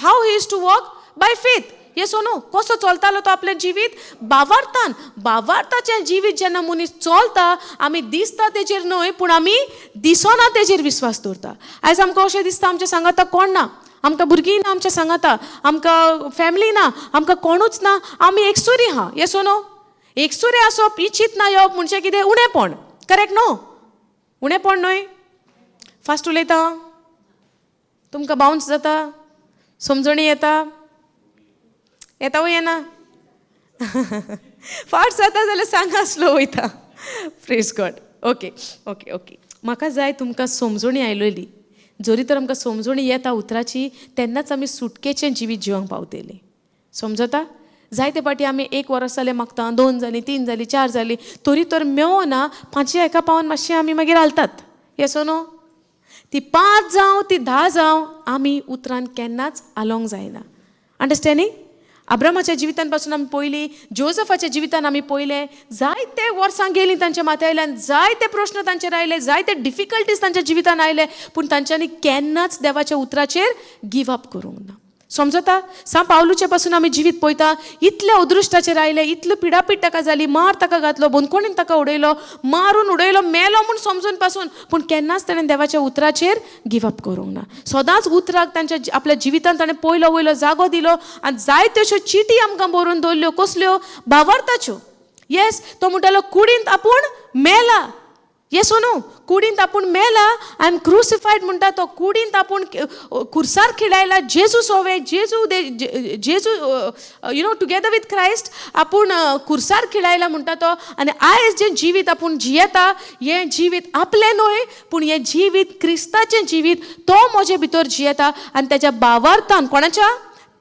how he used to walk? By faith. Yes no? कसो चलतालो तो आपलें जिवीत? भावार्थान. भावार्थाचें जिवीत जेन्ना मनीस चलता, आमी दिसता तेजेर न्हय, पूण आमी दिसना तेजेर विस्वास दवरता. आयज आमकां अशें दिसता, आमच्या सांगाता कोण ना, आमकां भुरगीं ना, आमच्या सांगाता आमकां फॅमिली ना, आमकां कोणूच ना, आमी एकसुरी आहा. येस नो? एकसुरी आसप, इच्छीत ना येवप म्हणजे कितें? उणेपण. करेक्ट न्हू? उणेपण न्हय? फास्ट उलयता, तुमकां बाउन्स जाता, समजणी येता? येता वो येना? फास्ट जाता जाल्यार सांगा, स्लो वयता. Praise God. Okay okay okay म्हाका जाय तुमकां समजणी आयलेली. जरी तर आमकां समजणी येता उतराची, तेन्नाच आमी सुटकेचें जिवीत जिवंक पावतलीं. समजता? जायते फावटी आमी एक वर्स जालें मागता, दोन जालीं, तीन जालीं, चार जालीं, तरी तर मेवना. पांचशे एका पावन मातशें आमी मागीर हालतात. येस नो? ती पांच जावं, ती 10 जावं, आमी उतरान केन्नाच हालोवंक जायना. अंडरस्टँडींग? अब्रामाच्या जिवितान पासून आमी पयलीं, जोजफाच्या जिवितान आमी पयलें. जायते वर्सां गेलीं तांच्या माथ्या वयल्यान, जायते प्रश्न तांचेर आयले, जायते डिफिकल्टीज तांच्या जिवितान आयले, पूण तांच्यांनी केन्नाच देवाच्या उतराचेर गिव अप करूंक ना. समजता? सांत पावलूचे पासून आमी जिवीत पळयता. इतले अदृश्टाचेर आयले, इतलो पिडापीड ताका जाली, मार ताका घातलो, बंदखणीन ताका उडयलो, मारून उडयलो, मेलो म्हूण समजून पासून, पूण केन्नाच ताणें देवाच्या उतराचेर गिव अप करूंक ना. सदांच उतराक तांच्या आपल्या जिवितान ताणें पयलो वयलो जागो दिलो आनी जायत्यो अश्यो चिटी आमकां बरोवन दवरल्यो. कसल्यो? भावार्थाच्यो. येस, तो म्हणटालो, कुडींत आपूण मेला. येस न्हू? कुडींत आपूण मेला, I am crucified म्हणटा तो. कुडींत आपूण खुर्सार खिळायला जेजू सोवे, जेजू दे जेजू together with Christ आपूण खुर्सार खिळायला म्हणटा तो. आनी आयज जें जिवीत आपूण जियेता, हें जिवीत आपलें न्हय, पूण हें जिवीत क्रिस्ताचें जिवीत. तो म्हजे भितर जियेता आनी तेज्या भावार्थान, कोणाच्या?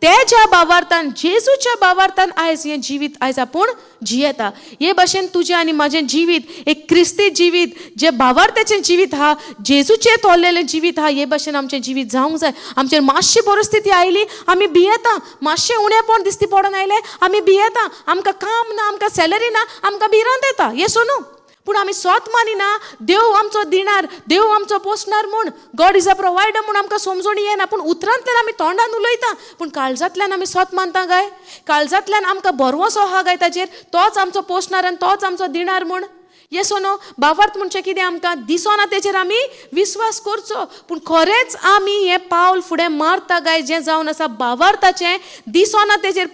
तेज्या भावार्थान, जेजूच्या भावार्थान आयज हें जिवीत आयज आपूण जियेता. हे भाशेन तुजें आनी म्हाजें जिवीत एक क्रिस्ती जिवीत, जें भावार्थाचें जिवीत आहा, जेजूचें तोल्लेलें जिवीत आहा, हे भाशेन आमचें जिवीत जावंक जाय. आमचेर मातशी परिस्थिती आयली, आमी भियेता. मातशें उणेपण दिसती पडोन आयलें, आमी भियेता. आमकां काम ना, आमकां सॅलरी ना, आमकां भिरांत येता. येस न्हू? पूण आमी सोत मानिना देव आमचो दिणार, देव आमचो पोसणार म्हूण. गॉड is a provider म्हूण आमकां समजून येना, पूण उतरांतल्यान आमी तोंडान उलयता, पूण काळजांतल्यान आमी सोत मानता काय? काळजांतल्यान आमकां भरवंसो आहा काय ताजेर, तोच आमचो पोसणार आनी तोच आमचो दिणार म्हूण? येस नो? भावार्थ म्हणजे कितें? आमकां दिसना तेजेर आमी विस्वास करचो, पूण खरेंच आमी हें पावल फुडें मारता काय जें जावन आसा भावार्थाचें, दिसना तेजेर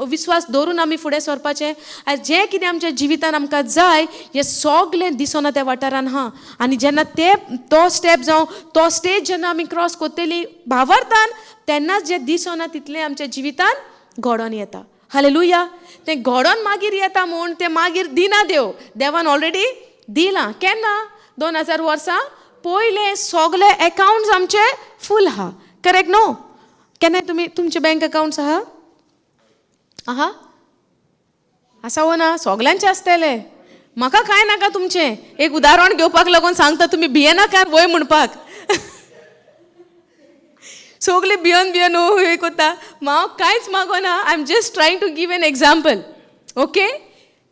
विस्वास दवरून आमी फुडें सरपाचें? आयज जें कितें आमच्या जिवितान आमकां जाय हें सगलें दिसना त्या वाठारान आहा, आनी जेन्ना ते तो स्टेप जावं तो स्टेज जेन्ना आमी क्रॉस करतली भावार्थान, तेन्नाच जें दिसना तितलें आमच्या जिवितान घडोन येता. हालेलुया. तें घडोन मागीर येता म्हूण तें मागीर दिना देव, देवान ऑलरेडी दिलां. केन्ना? 2000 वर्सां पयलें. सगले एकावंट्स आमचे फूल आहा, करेक्ट न्हू? केन्नाय तुमी तुमचे बँक अकावंट्स आहा? आहा, आसा वो ना? सगल्यांचे आसतले. म्हाका कांय नाका तुमचें, एक उदाहरण घेवपाक लागून सांगता, तुमी भियेनाका वय म्हणपाक. सगळे भियोन भियोन हे कोता, हांव कांयच मागोना. I am just trying to give an example, okay?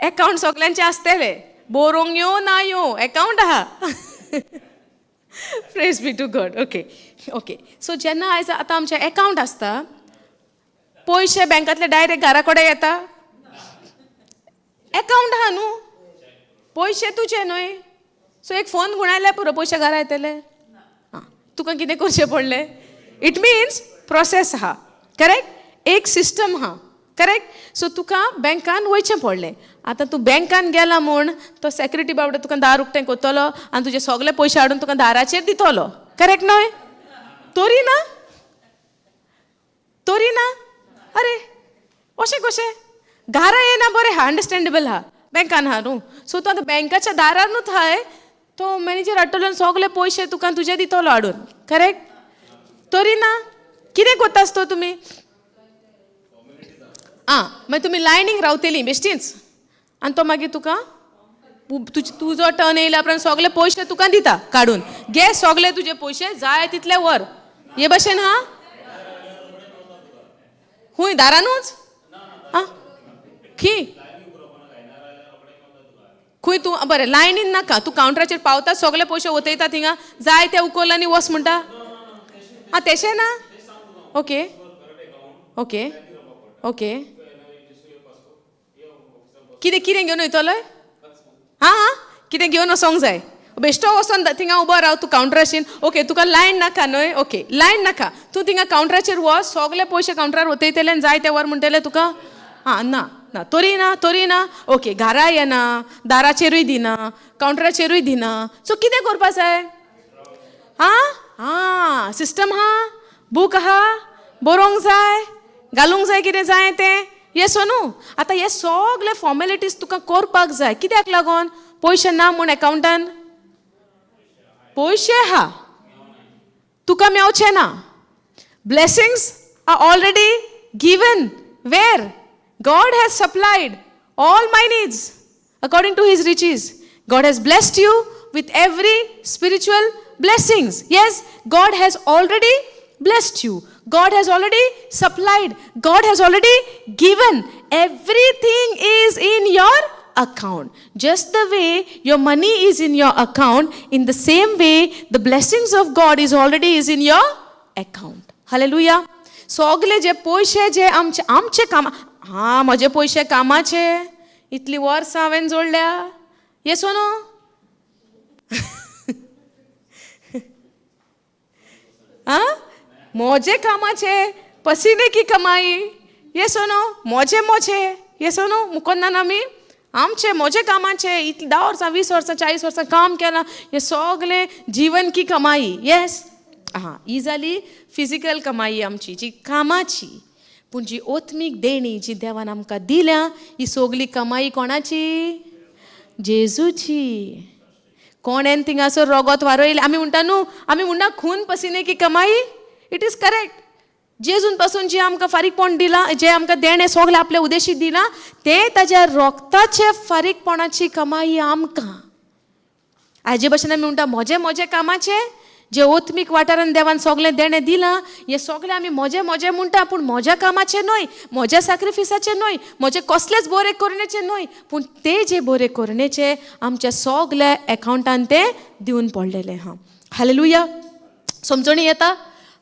Account सगल्यांचे आसतले, बरोवंक यो ना यो, एकावंट आहा. Praise be to God. Okay okay so जेन्ना आयज आतां आमचें एकावंट आसता, पयशे बँकांतले डायरेक्ट घरा कडेन येता? एकावंट आहा न्हू, पयशे तुजे न्हय? सो एक फोन गुणायल्यार पुरो, पयशे घरा येतले. आं, तुका कितें करचें पडलें? It means process आहा, करेक्ट? एक सिस्टम आहा, करेक्ट? सो तुका बँकान वयचें पडलें. आतां तूं बँकान गेला म्हूण तो सेक्युरिटी बाबडो तुका दार उक्तें करतलो आनी तुजे सगळे पयशे हाडून तुका दाराचेर दितलो, करेक्ट न्हय? तरी ना, तरी ना. अरे, अशें कशें घरा येना? बरें आहा, अंडरस्टँडेबल आहा, बँकान आहा न्हू. सो तूं आतां बँकाच्या दारानूच आहाय, तो मॅनेजर हाडटलो आनी सगळे पयशे तुका तुजे दितलो हाडून, करेक्ट? तरी ना. कितें करता आसतो तुमी? आं, मागीर तुमी लायनीक रावतली बेश्टीच, आनी तो मागीर तुका तुजो टर्न येयल्या उपरांत सगळे पयशे तुका दिता काडून, घे सगळे तुजे पयशे, जाय तितले व्हर, हे भशेन हा? खूंय, दारानूच? आं, खी खूंय तूं? बरें, लायनीन नाका, तूं कावंटराचेर पावता, सगळे पयशे वतयता थिंगा, जाय ते उखल आनी वच म्हणटा. आं, तेशें ना. ओके ओके ओके कितें कितें घेवन वयतलोय? आं आं, कितें घेवन वचोंक जाय? बेश्टो वचोन थिंगा उबो राव तूं कावंटराचेर. ओके, तुका लायन नाका न्हय? ओके, लायन नाका, तूं थिंगा कावंटराचेर वच, सगळे पयशे कावंटरार वतयतले आनी जाय ते व्हर म्हणटले तुका. आं, ना ना, तरी ना, तरी ना. ओके, घरा येना, दाराचेरूय दिना, कावंटराचेरूय दिना, सो कितें करपा जाय? आं आं, सिस्टम आहा, बूक आहा, बरोवंक जाय, घालूंक जाय कितें जाय तें. येस न्हू? आतां हे सगळे फॉर्मेलिटीज तुका करपाक जाय. कित्याक लागून? पयशे ना म्हूण एकावंटान? पयशे आहा, तुका मेवचे ना. Blessings are already given. Where God has supplied all my needs according to his riches. God has blessed you with every spiritual blessings. Yes, God has already blessed you. God has already supplied. God has already given. Everything is in your account. Just the way your money is in your account, in the same way the blessings of God is already is in your account. Hallelujah. सगळे जे पयशे जे आमचे आमचे काम, हा, म्हजे पयशे कामाचे, इतली वर्सां हांवें जोडल्या. येस न्हू? आं, म्हजे कामाचे, पसीने की कमाई. येस न्हू? म्हजे म्हजे. येस न्हू? मुकोन्नान आमी आमचे म्हजे कामाचे, इतली 10 वर्सां, 20 वर्सां, 40 वर्सां काम केलां, हें सगळें जीवन की कमाई. येस. हां, ही जाली फिजिकल कमाई आमची जी कामाची, पूण जी ओत्मीक देणी जी देवान आमकां दिल्या, ही सगली कमाई कोणाची? जेजूची. कोणेन थिंगासर रोगोत वारयलें? आमी म्हणटा न्हू, आमी म्हणटा खून पसिने की कमाई. It is correct. जेजून पासून जे आमकां फारीकपण दिलां, जें आमकां देणें सगळें आपल्या उदेशी दिलां, तें ताज्या रोगताचे फारीकपणाची कमाई आमकां. हाजे भशेन आमी म्हणटा म्हजें म्हजें कामाचें. जे ओत्मीक वाठारान देवान सगळें देणें दिलां, हें सगळें आमी म्हजें म्हजें म्हणटा, पूण म्हज्या कामाचें न्हय, म्हज्या सॅक्रिफिसाचें न्हय, म्हजें कसलेच बरें करणेचें न्हय, पूण ते जे बरें करणेचे आमच्या सगल्या एकावंटान तें दिवन पडलेलें आहा. हालेलुया. समजणी येता?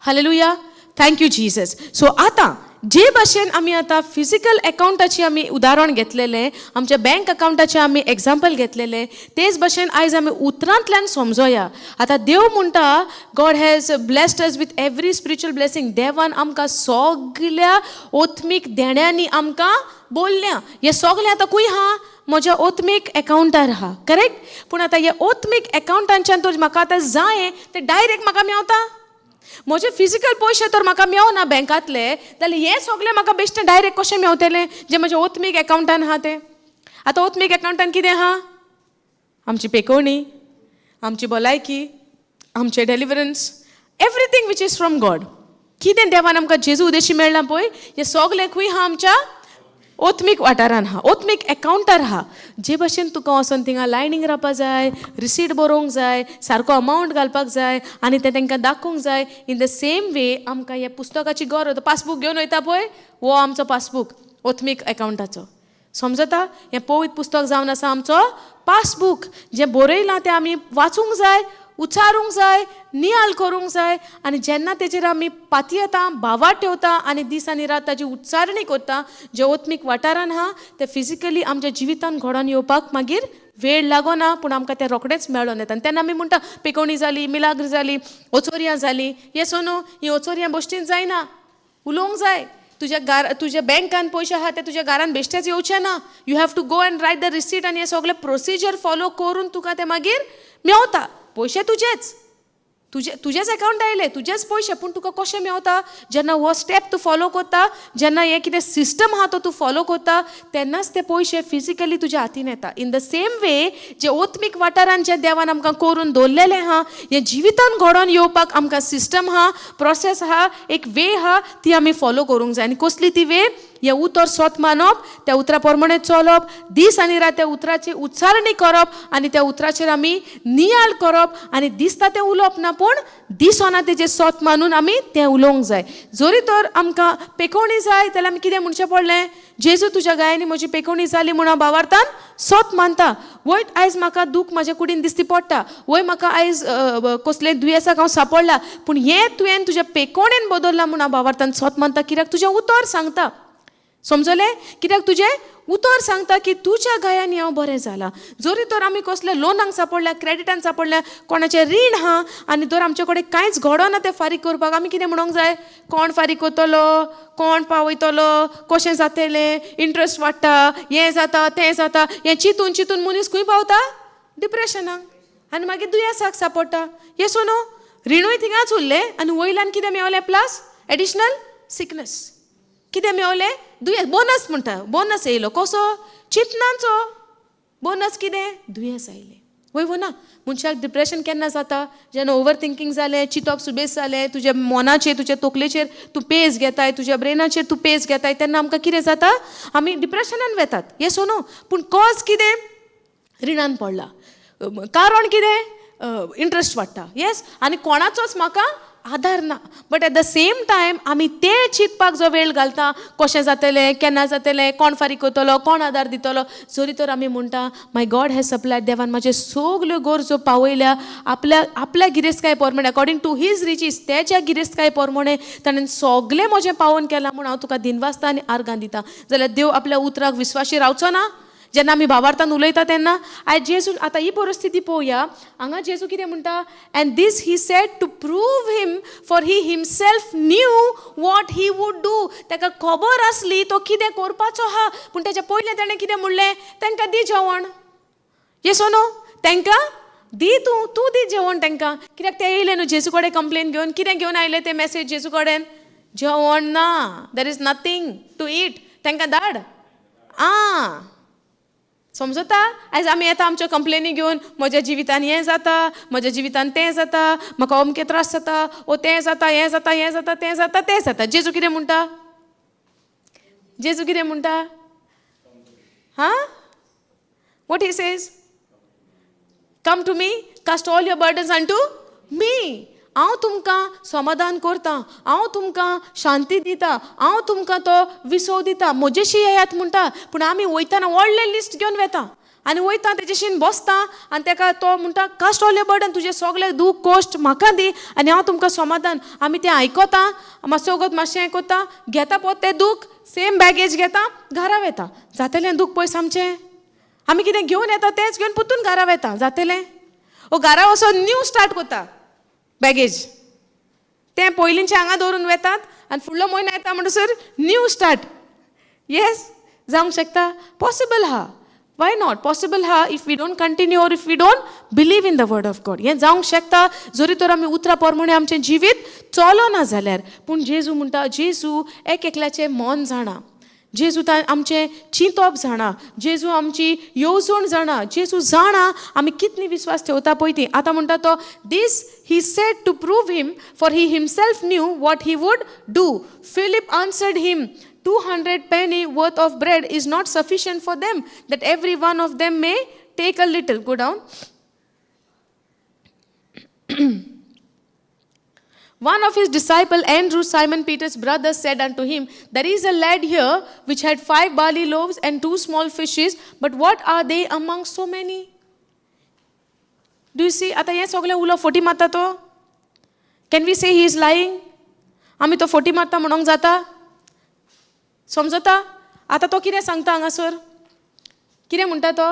Hallelujah. Thank you Jesus. So आतां जे भाशेन आमी आतां फिजिकल एकावंटाची आमी उदाहरण घेतलेलें, आमच्या बँक अकावंटाचें आमी एग्जाम्पल घेतलेलें, तेच भाशेन आयज आमी उतरांतल्यान समजोया. आतां देव म्हणटा, God has blessed us with every spiritual blessing. देवान आमकां सगल्या ओत्मीक देण्यांनी आमकां बोल्ल्या. हें सगलें आतां खंय आहा? म्हज्या ओत्मीक एकावंटार आहा, करेक्ट? पूण आतां ह्या ओत्मीक एकावंटांच्यान तर म्हाका आतां जाय तें डायरेक्ट म्हाका मेवता. म्हजे फिजिकल पयशे तर म्हाका मेवना बँकांतले, जाल्यार हें सगलें म्हाका बेश्टें डायरेक्ट कशें मेवतलें जें म्हज्या ओत्मीक एकावंटान आहा तें? आतां ओत्मीक एकावंटान कितें आहा? आमची पेकोवणी, आमची भलायकी, आमचें deliverance, everything which is from God. कितें देवान आमकां जेजू उदेशी मेळ्ळां पळय, हें सगलें खंय आहा? आमच्या ओत्मीक वाठारान आहा, ओत्मीक एकावंटार आहा. जे भशेन तुका वचोन थिंगा लायनींग रावपा जाय, रिसीट बरोवंक जाय, सारको अमावंट घालपाक जाय आनी तें तांकां दाखोवंक जाय, इन the same वे आमकां ह्या पुस्तकाची गरज. पासबूक घेवन वयता पळय, हो आमचो पासबूक ओत्मीक एकावंटाचो. समजता? हें पवित्र पुस्तक जावन आसा आमचो पासबूक. जें बरयलां तें आमी वाचूंक जाय, उच्चारूंक जाय, नियाळ करूंक जाय आनी जेन्ना तेजेर आमी पातयेता, भावार्थ ठेवता आनी दीस आनी रात ताजी उच्चारणी करता, जें ओत्मीक वाठारान आहा तें फिजिकली आमच्या जिवितान घडोवन येवपाक मागीर वेळ लागना, पूण आमकां तें रोखडेंच मेळोन येता. आनी तेन्ना आमी म्हणटा, पेकोवणी जाली, मिलाग्र जाली, ओचोरयां जाली. येस नो? ही ओचोरयां बश्टीन जायना, उलोवंक जाय. तुज्या गार तुज्या बँकान पयशे आहा ते तुज्या घरान बेश्टेच येवचे ना. You have to go and write the receipt आनी हें सगळें प्रोसिजर फॉलो करून तुका तें मागीर मेवता. पयशे तुजेच, तुजे तुजेच एकावंट आयले, तुजेच पयशे, पूण तुका कशें मेवता? जेन्ना हो स्टेप तूं फॉलो करता, जेन्ना हें कितें सिस्टम आहा तो तूं फॉलो करता, तेन्नाच ते पयशे फिजिकली तुज्या हातीन येता. इन the same वे, जे ओत्मीक वाठारान जे देवान आमकां करून दवरलेलें आहा, हें जिवितान घडोवन येवपाक आमकां सिस्टम आहा, प्रोसेस आहा, एक वे आहा, ती आमी फॉलो करूंक जाय. आनी कसली ती वे? हें उतर सोत मानप, त्या उतरा प्रमाणे चलप, दीस आनी रात त्या उतराची उच्चारणी करप आनी त्या उतराचेर आमी नियाळ करप आनी दिसता तें उलोवप ना, पूण दिसना तेजें सोत मानून आमी तें उलोवंक जाय. जरी तर आमकां पेकोवणी जाय जाल्यार आमी कितें म्हणचें पडलें? जेजू, तुज्या गायांनी म्हजी पेकोवणी जाली म्हूण हांव भावार्थान सोत मानता. वय, आयज म्हाका दूख म्हाज्या कुडीन दिसती पडटा, वय, म्हाका आयज कसलें दुयेंसाक हांव सांपडला, पूण हें तुवें तुज्या पेकोवणेन बदल्लां म्हूण हांव भावार्थान सोत मानता, कित्याक तुजें उतर सांगता. समजलें? कित्याक तुजें उतर सांगता की तुज्या गायांनी हांव बरें जालां. जरी तर आमी कसले लोनाक सांपडल्या, क्रेडिटान सांपडल्या, कोणाचें रीण आहा आनी जर आमचे कडेन कांयच घडना तें फारीक करपाक, आमी कितें म्हणूंक जाय? कोण फारीक करतलो? कोण पावयतलो? कशें जातलें? इंट्रस्ट वाडटा, हें जाता, तें जाता. हें चिंतून चिंतून मनीस खंय पावता? डिप्रेशनाक आनी मागीर दुयेंसाक सांपडटा. येस नो? रिणूय थिंगाच उरलें आनी वयल्यान कितें मेवलें? Plus additional sickness. कितें मेवलें? दुयेंस. बोनस म्हणटा, बोनस येयलो. कसो? चिंतनाचो बोनस. कितें? दुयेंस आयलें. वय वो ना? मनशाक डिप्रेशन केन्ना जाता? जेन्ना ओवर थिंकींग जालें, चिंतप सुबेज जालें, तुज्या मनाचेर, तुज्या तकलेचेर तूं पेज घेताय, तुज्या ब्रेनाचेर तूं पेज घेताय, तेन्ना आमकां कितें जाता? आमी डिप्रेशनान वेतात. येस नो? पूण कॉज कितें? रिणान पडला. कारण कितें? इंट्रस्ट वाडटा. येस, आनी कोणाचोच म्हाका आदार ना. But at the same time आमी ते चिंतपाक जो वेळ घालता, कशें जातलें, केन्ना जातलें, कोण फारीक करतलो, कोण आदार दितलो, जरी तर आमी म्हणटा, my God has supply, देवान म्हाजे सगल्यो गरजो पावयल्या आपल्या आपल्या गिरेस्तकाय प्रमाणे, अकॉर्डिंग टू his riches, तेच्या गिरेस्तकाय प्रमाणे ताणें सगलें म्हजें पावोवन केलां म्हूण हांव तुका दिनवासता आनी आर्गां दिता, जाल्यार देव आपल्या उतराक विस्वाशी रावचो ना जेन्ना आमी भावार्थान उलयता तेन्ना? आयज जेजू, आतां ही परिस्थिती पळोवया. हांगा जेजू कितें म्हणटा? And this he said to prove him, for he himself knew what he would do. ताका खबर आसली तो कितें करपाचो आहा. पूण तेच्या पयलें ताणें कितें म्हणलें? तांकां दी जेवण. येस नो? तांकां दी, तूं तूं दी जेवण तांकां. कित्याक ते येयले न्हू जेजू कडेन कंप्लेन घेवन. कितें घेवन आयले ते मॅसेज जेजू कडेन? जेवण ना, there is nothing to eat, तांकां धाड. आं, समजता? आयज आमी येता आमच्यो कंप्लेनी घेवन, म्हज्या जिवितान हें जाता, म्हज्या जिवितान तें जाता, म्हाका अमके त्रास जाता, ओ तें जाता, हें जाता, हें जाता, तें जाता, तें जाता. जेजू कितें म्हणटा? जेजू कितें म्हणटा? हां, what he says? Come to me, cast all your burdens unto me. हांव तुमकां समाधान करता, हांव तुमकां शांती दिता, हांव तुमकां तो विसव दिता, म्हजेशी येयात म्हणटा. पूण आमी वयताना व्हडलें लिस्ट घेवन वेता आनी वयता तेजेशीन बसता आनी तेका तो म्हणटा कास्ट ऑल your burden, तुजें सगळें दूख कश्ट म्हाका दी आनी हांव तुमकां समाधान. आमी तें आयकता, मातसो वगत मातशें आयकता, घेता पोत तें दूख, सेम बॅगेज घेता, घरा वता. जातलें दूख पयस आमचें? आमी कितें घेवन येता तेंच घेवन परतून घरा वता, जातलें? ओ घरा वचोन न्यू स्टार्ट करता बॅगेज, तें पयलींचें हांगा दवरून वेतात आनी फुडलो म्हयनो येता म्हणटसर न्यू स्टार्ट. येस, जावंक शकता, पॉसिबल आहा. Why not possible आहा if we don't continue or if we don't believe in the word of God. हें जावंक शकता जरी तर आमी उतरां प्रमाणे आमचें जिवीत चलना जाल्यार. पूण जेजू म्हणटा, जेजू एक एकल्याचें मन जाणा, जेजू आमचें चिंतप जाणा, जेजू आमची येवजण जाणा, जेजू जाणा आमी कितली विस्वास ठेवता पळय ती. आतां म्हणटा तो, this he said to prove him, for he himself knew what he would do. Philip answered him, 200 penny worth of bread is not sufficient for them, that every one of them may take a little. Go down. One of his disciple, Andrew, Simon Peter's brother, said unto him, "There is a lad here which had 5 barley loaves and 2 small fishes, but what are they among so many?" Do you see? आता हें सगळें उलो forty मारता तो? Can we say he is lying? आमी तो forty मारता म्हणोंक जाता? समजता? आतां तो कितें सांगता हांगासर? कितें म्हणटा तो?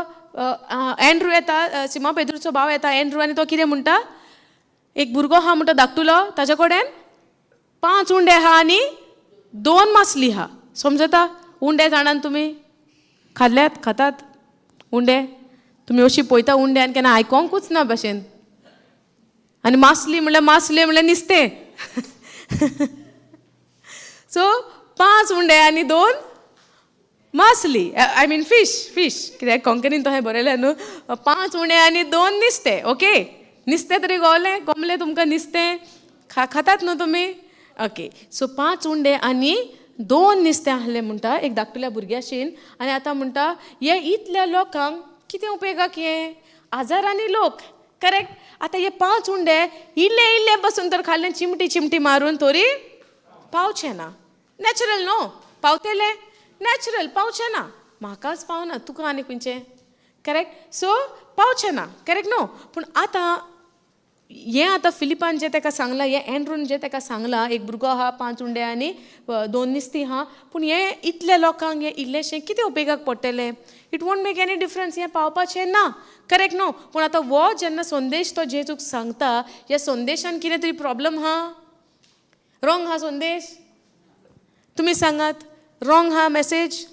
एंड्रू येता, सिमा पेद्रूचो भाव येता एंड्रू, आनी तो कितें म्हणटा? एक भुरगो आहा म्हणटा धाकटुलो, ताच्या कडेन 5 उंडे आहा आनी 2 मासली आहा. समजता? उंडे जाणात तुमी? खाल्ल्यात? खातात उंडे? तुमी अशी पळयता उंडे आनी केन्ना आयकोंकूच ना भशेन. आनी मासली म्हणल्यार, मासली म्हणल्यार निस्तें. सो 5 उंडे आनी 2 मासली, I mean fish, fish कित्याक कोंकणीन तशें बरयलें न्हू. 5 उंडे आनी 2 निस्तें. ओके, निस्तें तरी गोवलें, गोमलें तुमकां निस्तें खातात न्हू तुमी? ओके, सो 5 उंडे आनी 2 निस्तें आहलें म्हणटा एक धाकटुल्या भुरग्याशीन. आनी आतां म्हणटा हे इतल्या लोकांक कितें उपेगाक हें? हजारांनी लोक, करेक्ट? आतां हे 5 उंडे इल्ले इल्ले बसून तर खाल्ले, चिमटी चिमटी मारून तरी पावचें ना. नॅचरल न्हू पावतले? नॅचरल पावचें ना. म्हाकाच पावना, तुका आनी खंयचें? करेक्ट? सो पावचें ना, करेक्ट न्हू? पूण आतां हें आतां फिलिपान जें ताका सांगलां, हें एंड्रून जें ताका सांगलां, एक भुरगो आहा, 5 उंडे आनी 2 निस्तीं आहा, पूण हें इतल्या लोकांक हें इल्लेशें कितें उपेगाक पडटलें? It won't make any difference, हें पावपाचें ना, करेक्ट न्हू? पूण आतां हो जेन्ना संदेश तो जेजूक सांगता, ह्या संदेशान कितें तरी प्रॉब्लम आहा? रॉंग आहा संदेश? तुमी सांगात, रॉंग आहा मॅसेज?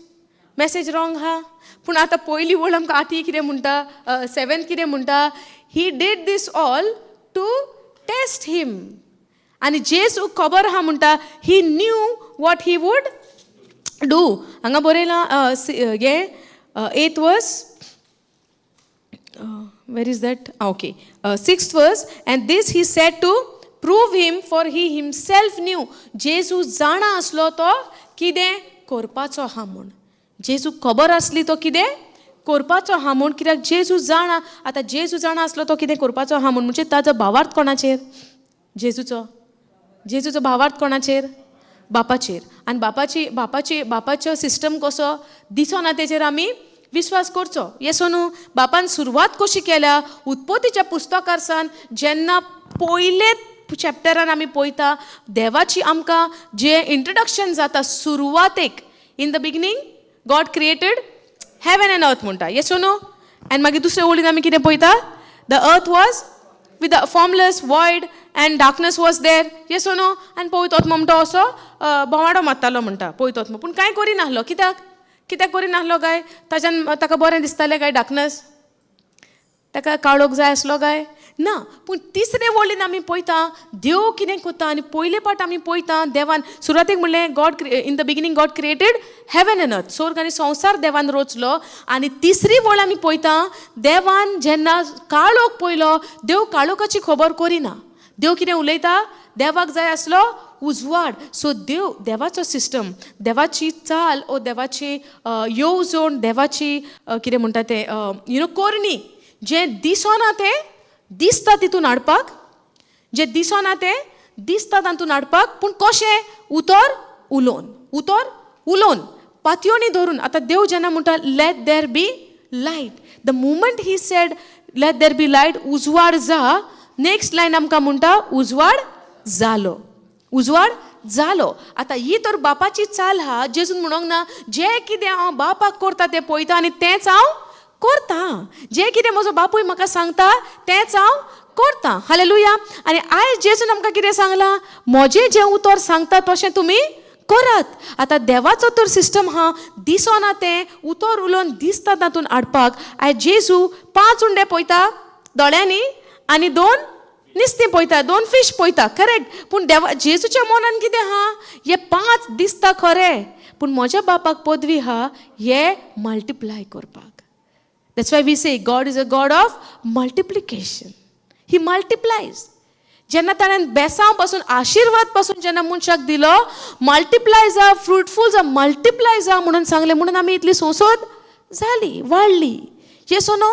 मॅसेज रॉंग आहा. पूण आतां पयली वळ आमकां आठी कितें म्हणटा, 7 कितें म्हणटा? He did this all to test him. आनी जेजू खबर आहा म्हणटा, he knew what he would do. हांगा बरयलां हें 8th verse, where is that? Okay, 6th verse, and this he said to prove him, for he himself knew. जेजू जाणा आसलो तो कितें करपाचो आहा म्हूण. जेजू खबर आसली तो कितें करपाचो आहा म्हूण, कित्याक जेजू जाणा. आतां जेजू जाणा आसलो तो कितें करपाचो आहा म्हूण, म्हणजे ताजो भावार्थ कोणाचेर? जेजूचो. जेजूचो भावार्थ कोणाचेर? बापाचेर. आनी बापाची बापाची बापाचो सिस्टम कसो दिसना तेजेर आमी विस्वास करचो. येसो न्हू? बापान सुरवात कशी केल्या उत्पत्तीच्या पुस्तकार सान, जेन्ना पयले चॅप्टरान आमी पळयता देवाची आमकां जें इंट्रोडक्शन जाता सुरवातेक, in the beginning God created heaven and earth म्हणटा. येसो न्हू? आनी मागीर दुसऱ्या ओळीन आमी कितें पळयता? The earth was with the formless void and darkness was there. Yes no? आनी पवित्र आत्मो म्हणटा असो भोंवाडो मारतालो म्हणटा पवित्र आत्मो, पूण कांय करिनासलो. कित्याक? कित्याक करिनासलो काय? ताच्यान ताका बरें दिसतालें काय डार्कनस? ताका काळोख जाय आसलो काय? ना. पूण तिसरे वळीन आमी पळयता देव कितें करता. आनी पयले पाट आमी पळयता देवान सुरवातेक म्हणलें, God in the beginning God created heaven and earth. स्वर्ग आनी संवसार देवान रचलो. आनी तिसरी वळ आमी पळयता देवान जेन्ना काळोख पळयलो, देव काळोखाची खबर करिना. देव कितें उलयता? देवाक जाय आसलो उजवाड. सो देव, देवाचो सिस्टम, देवाची चाल ओ देवाची येवजण, देवाची कितें म्हणटा तें, you know, करणी, जें दिसना तें दिसता तितून हाडपाक. जें दिसना तें दिसता तातूंत हाडपाक. पूण कशें? उतर उलोवन, उतर उलोवन, पातयोणी धरून. आतां देव जेन्ना म्हणटा let there be light, the moment he said let there be light, उजवाड जा, नेक्स्ट लायन आमकां म्हणटा उजवाड जालो, उजवाड जालो. आतां ही तर बापाची चाल आहा. जेजून म्हणोंक ना जें कितें हांव बापाक करता तें पळयता आनी तेंच हांव करता, जें कितें म्हजो बापूय म्हाका सांगता तेंच हांव करता. हालेलुया. आनी आयज जेजून आमकां कितें सांगलां? म्हजें जें उतर सांगता तशें तुमी करात. आतां देवाचो तर सिस्टम आहा, दिसना तें उतर उलोवन दिसता तातूंत हाडपाक. आयज जेजू 5 उंडे पळयता दोळ्यांनी आनी 2 नुस्तें पळयता, 2 फीश पळयता, करेक्ट. पूण देवा जेजूच्या मनान कितें आहा? हे 5 दिसता खरें, पूण म्हज्या बापाक पदवी आहा हे मल्टिप्लाय करपाक. That's why we say God is a God of multiplication. He multiplies. जेन्ना ताणें बेसांव पासून, आशिर्वाद पासून जेन्ना मनशाक दिलो, मल्टिप्लाय जा, फ्रुटफूल जा, मल्टिप्लाय जा म्हणून सांगलें, म्हणून आमी इतली संसद जाली, वाडली. येस नो?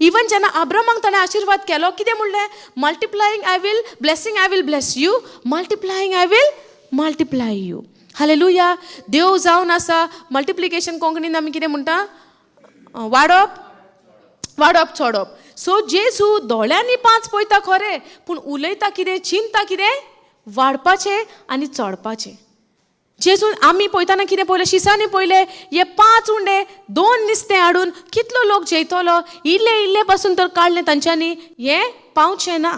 इवन जेन्ना आब्रामाक ताणें आशिर्वाद केलो, कितें म्हणलें? Multiplying I will blessing, I will bless you, multiplying I will multiply you. Hallelujah. देव जावन आसा मल्टिप्लिकेशन. कोंकणीन आमी कितें म्हणटा? वाडप, वाडप, चडप. सो जेजू दोळ्यांनी 5 पळयता खरें, पूण उलयता कितें, चिंता कितें? वाडपाचें आनी चडपाचें. जेजून आमी पळयतना कितें पळयलें? शिसांनी पळयलें हे 5 उंडे 2 नुस्तें हाडून कितलो लोक जेयतलो? इल्ले इल्ले पासून तर काडलें तांच्यांनी, हें पावचें ना.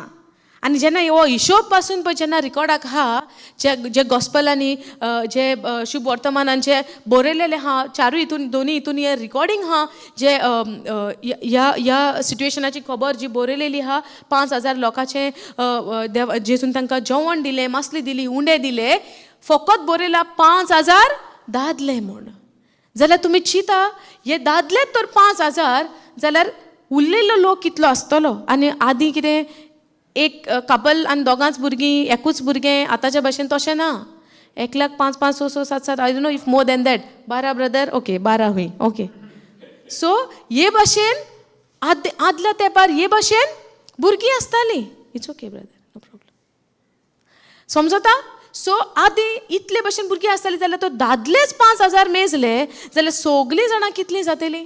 आनी जेन्ना हो हिशोब पासून पळय जेन्ना रिकॉर्डाक आहा, जे जे गॉस्पलांनी, जे शुभ वर्तमानांचे बरयलेले आहा, चारूय हितून, दोनूय हितून हे रिकॉर्डींग आहा, जे ह्या ह्या सिट्युएशनाची खबर जी बरयलेली आहा, 5000 लोकांचें देव जेजून तांकां जेवण दिलें, मासली दिली, उंडे दिले, फकत बरयला 5000 दादले म्हूण. जाल्यार तुमी चिंता, हे दादले तर 5000 जाल्यार उरलेलो लोक कितलो आसतलो? आनी आदीं कितें एक कपल आनी दोगांच भुरगीं, एकूच भुरगें, आतांच्या भाशेन तशें ना. एकल्याक 5 5 6 6 7 7, I don't know if more than that, 12 brother, okay 12 हुंय, okay. So हे भाशेन आदल्या तेंपार हे भाशेन भुरगीं आसतालीं. It's okay brother, no problem, समजता? सो आदीं इतले भशेन भुरगीं आसतालीं जाल्यार तो दादलेच 5000 मेजले जाल्यार सगलीं जाणां कितलीं जातलीं?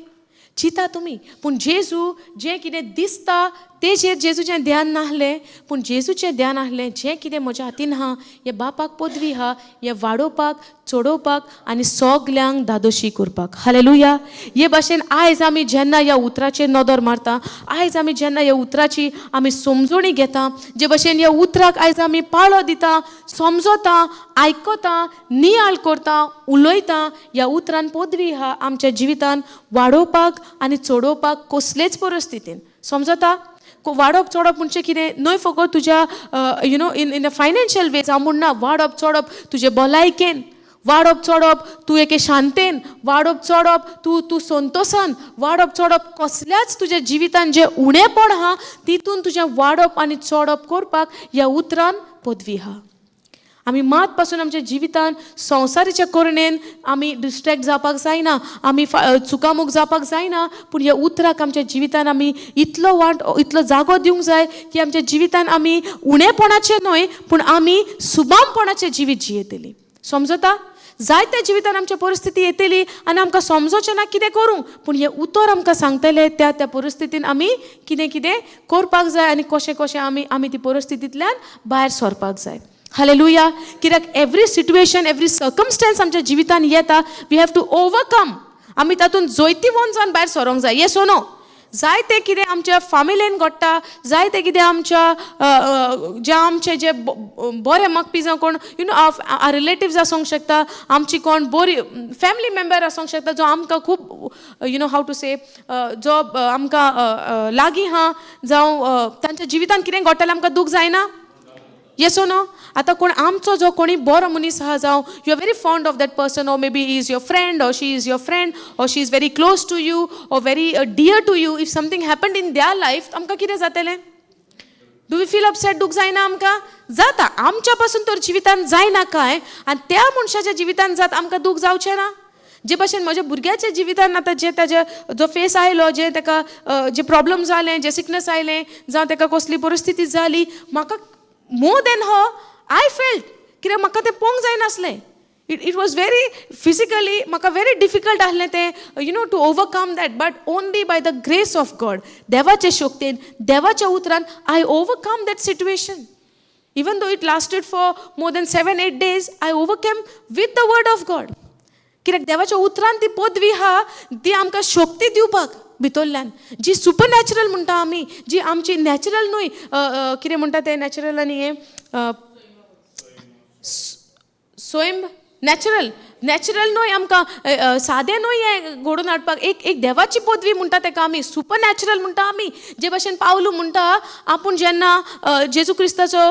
चिंता तुमी. पूण जेजू जें कितें दिसता तेजेर जेजूचें ध्यान नासलें, पूण जेजूचें ध्यान आसलें जें कितें म्हज्या हातीन आहा, हें बापाक पदवी आहा, हें वाडोवपाक, चडोवपाक आनी सगल्यांक धादोशी करपाक. हालेलुया. हे भाशेन आयज आमी जेन्ना ह्या उतराचेर नदर मारता, आयज आमी जेन्ना ह्या उतराची आमी समजणी घेता, जे भाशेन ह्या उतराक आयज आमी पाळो दिता, समजता, आयकता, नियाळ करता, उलयता, ह्या उतरान पदवी आहा आमच्या जिवितान वाडोवपाक आनी चडोवपाक कसलेच परिस्थितीन. समजता? वाडप चडप म्हणजे कितें? न्हय फकत तुज्या you know in in a financial ways हांव म्हणना, वाडप चडप तुजे भलायकेन, वाडप चडप तूं एके शांतेन, वाडप चडप तूं तूं संतोसान, वाडप चडप कसल्याच तुज्या जिवितान जें उणेपण आहा तितून तुजें वाडप आनी चडप करपाक ह्या उतरान पदवी आहा. आमी मात पासून आमच्या जिवितान संवसाराच्या करणेन आमी डिस्ट्रेक्ट जावपाक जायना, आमी चुकामूक जावपाक जायना, पूण ह्या उतराक आमच्या जिवितान आमी इतलो वाट, इतलो जागो दिवंक जाय की आमच्या जिवितान आमी उणेपणाचें न्हय, पूण आमी सुबामपणाचें जिवीत जियेतली. समजता? जायत्या जिवितान आमच्या परिस्थिती येतली आनी आमकां समजोचें ना कितें करूंक, पूण हें उतर आमकां सांगतलें त्या त्या परिस्थितीन आमी कितें कितें करपाक जाय आनी कशें कशें आमी आमी ती परिस्थितींतल्यान भायर सरपाक जाय. हालेलुया. कित्याक एवरी सिट्युएशन, एवरी सर्कमस्टन्स आमच्या जिवितान येता, we have to overcome. आमी तातूंत जैतिवंत जावन भायर सरोंक जाय. येस नो? जायते कितें आमच्या फामिलेन घडटा, जायते कितें आमच्या जे आमचे जे बरे मागपी, जावं कोण you know relatives आसूंक शकता, आमची कोण बरी फॅमिली मेम्बर आसूंक शकता, जो आमकां खूब you know how to say, जो आमकां लागीं आहा, जावं तांच्या जिवितान कितें घडटा आमकां दूख जायना? येस नो? आतां कोण आमचो जो कोणी बरो मनीस आहा, जावं you are very fond of that person, or maybe is your friend, or she is your friend, or she is very close to you, or very dear to you, if something happened in their life, आमकां कितें जातलें? Do we feel upset? दूख जायना आमकां? जाता. आमच्या पासून तर जिवितान जायना काय, आनी त्या मनशाच्या जिवितान जात आमकां दूख जावचें ना? जे भाशेन म्हज्या भुरग्याच्या जिवितान आतां जे ताजे जो फेस आयलो, जे ताका जे प्रॉब्लम जालें, जे सिकनस आयलें, जावं ताका कसली परिस्थिती जाली, म्हाका More than her I felt, कित्याक म्हाका तें पोवंक जायनासलें. It was very physically म्हाका व्हेरी डिफिकल्ट आसलें तें to overcome that, but only by the grace of God, देवाचे शक्तेन, देवाच्या उतरान I overcome that situation. Even though it lasted for more than 7-8 days, I overcame with the word of God. कित्याक देवाच्या उतरान ती पदवी आहा, ती आमकां शक्ती दिवपाक भितरल्यान, जी सुपर नॅचरल म्हणटा आमी, जी आमची नॅचरल न्हय. कितें म्हणटा तें नॅचरल आनी हें स्वयं नॅचरल, नॅचरल न्हय आमकां, सादें न्हय हें घडोवन हाडपाक. एक एक देवाची पदवी म्हणटा तेका आमी, सुपर नॅचरल म्हणटा आमी. जे भाशेन पावलू म्हणटा, आपूण जेन्ना जेजू क्रिस्ताचो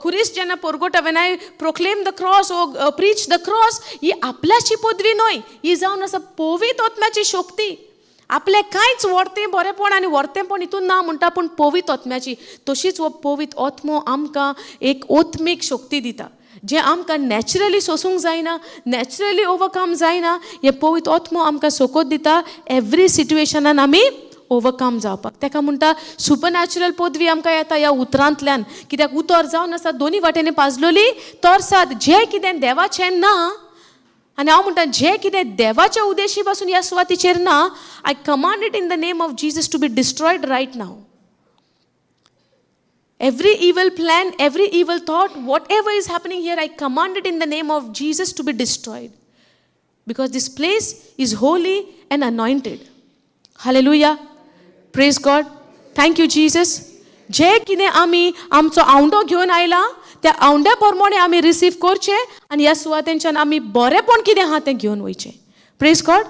खुरीस जेन्ना परगटा, "When I proclaim the cross or preach the cross," ही आपल्याची पदवी न्हय, ही जावन आसा पवित्र आत्म्याची शक्ती. आपलें कांयच वर्तें बरेंपण आनी वर्तेंपण हितून ना म्हणटा, पूण पवित्र आत्म्याची. तशीच हो पवित्र आत्मो आमकां एक आत्मीक शक्ती दिता, जें आमकां नॅचरली सोसूंक जायना, नॅचरली ओवरकम जायना. हें पवित्र आत्मो आमकां सोकोत दिता एवरी सिट्युएशनान आमी ओवरकम जावपाक. ताका म्हणटा सुपर नॅचरल पदवी आमकां येता ह्या उतरांतल्यान, कित्याक उतर जावन आसा दोनी वाटेनी पाजलोली तरसाद. जें कितें देवाचें ना, आनी हांव म्हणटा, जें कितें देवाच्या उद्देशी पासून ह्या सुवातीचेर ना, I command it in the name of Jesus to be destroyed right now. Every evil plan, every evil thought, whatever is happening here, I command it in the name of Jesus to be destroyed. Because this place is holy and anointed. Hallelujah. Praise God. Thank you, Jesus. जे कितें आमी आमचो आवंडो घेवन आयला, त्या आवंड्या प्रमाणे आमी receive करचें आनी ह्या सुवातेंच्यान आमी बरेंपण कितें आहा तें घेवन वयचें. प्रेज गॉड.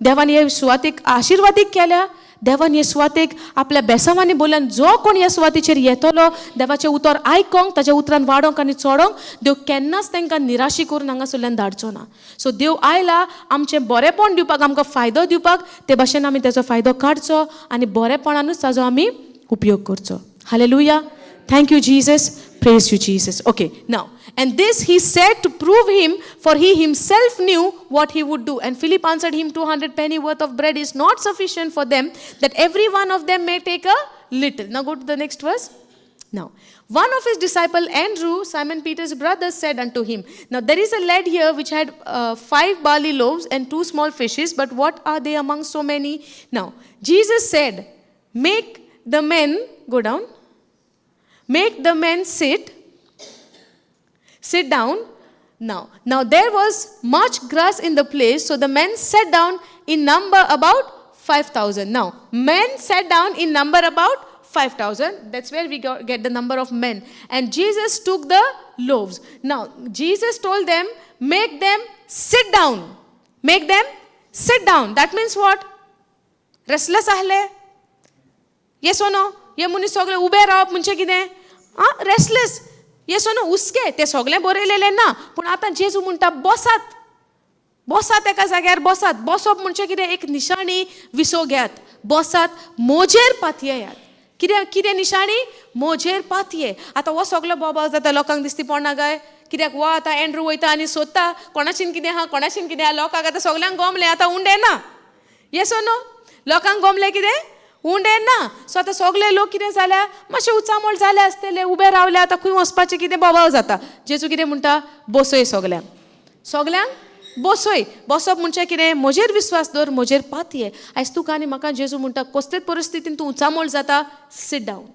देवान हे सुवातेक आशिर्वादीक केल्या. देवान हे सुवातेक आपल्या बेसांवांनी बोलल्यान. जो कोण ह्या सुवातेचेर येतलो देवाचें उतर आयकोंक, ताच्या उतरान वाडोंक आनी चडोंक, देव केन्नाच तांकां निराशी करून हांगासरल्यान धाडचो ना. सो देव आयला आमचें बरेंपण दिवपाक, आमकां फायदो दिवपाक. ते भाशेन आमी ताचो फायदो काडचो आनी बरेपणानूच ताजो आमी उपयोग करचो. Hallelujah. Thank you, Jesus. Praise you, Jesus. Okay, now, and this he said to prove him, for he himself knew what he would do. And Philip answered him, 200 penny worth of bread is not sufficient for them, that every one of them may take a little. Now go to the next verse. Now, one of his disciple, Andrew, Simon Peter's brother, said unto him, "Now there is a lad here which had five barley loaves and two small fishes, but what are they among so many?" Now, Jesus said, "Make the men go down, make the men sit down." Now there was much grass in the place, so the men sat down in number about 5,000. Now, men sat down in number about 5,000. That's where we get the number of men. And Jesus took the loaves. Now, Jesus told them, "Make them sit down. Make them sit down." That means what? Restless आहले? Yes or no? हे मनीस सगळे उबे रावप म्हणजे कितें? आं, restless. येस no? हुस्के. ते सगळें बरयलेलें ना, पूण आतां जेजू म्हणटा, बसात, बसात, एका जाग्यार बसात. बसप म्हणजे कितें? एक निशाणी विसो घेयात, बसात, मोजेर पातयेयात. कितें कितें निशाणी? मोजेर पातये. आतां हो सगलो बोबाळ जाता, लोकांक दिसती पडना काय? कित्याक हो आतां एंड्रू वयता आनी सोदता कोणाशीन कितें आहा, कोणाशीन कितें आहा. लोकांक आतां सगल्यांक गोमलें, आतां उंडे ना. येस नो? लोकांक गोमलें कितें? उंडे ना. सो आतां सगले लोक कितें जाल्या, मातशे उचामोळ जाले आसतले, उबे रावले. आतां खंय वचपाचें, कितें बोबाळ जाता. जेजू कितें म्हणटा? बसय सगल्यांक, सगल्यांक बसय. बसप म्हणजे कितें? म्हजेर विस्वास दवर, म्हजेर पातये. आयज तुका आनी म्हाका जेजू म्हणटा, कसलेच परिस्थितीन तूं उचामोळ जाता, sit down.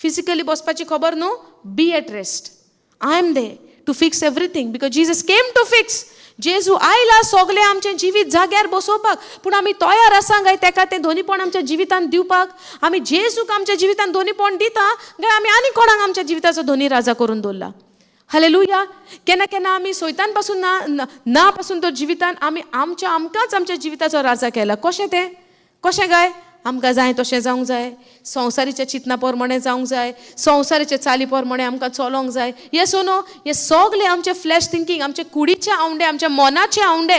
Physically बसपाची खबर न्हू. Be at rest. I am there to fix everything, because Jesus came to fix. जेजू आयला सगळें आमचें जिवीत जाग्यार बसोवपाक. पूण आमी तयार आसा काय तेका तें धोनीपण आमच्या जिवितांत दिवपाक? आमी जेजूक आमच्या जिवितांत धोनीपण दिता काय आमी आनी कोणाक आमच्या जिविताचो धोनी राजा करून दवरला? हालेलुया. केन्ना केन्ना आमी सोयतान पासून ना ना पासून तर जिवितान आमी आमच्या आमकांच आमच्या जिविताचो राजा केला. कशें तें? कशें काय? आमकां जाय तशें जावंक जाय, संवसारीच्या चिंतना प्रमाणे जावंक जाय, संवसाराच्या चाली प्रमाणे आमकां चलोंक जाय. येस नो? हे सगळे आमचे फ्लॅश थिंकींग, आमचे कुडीचे आवंडे, आमच्या मनाचे आवंडे.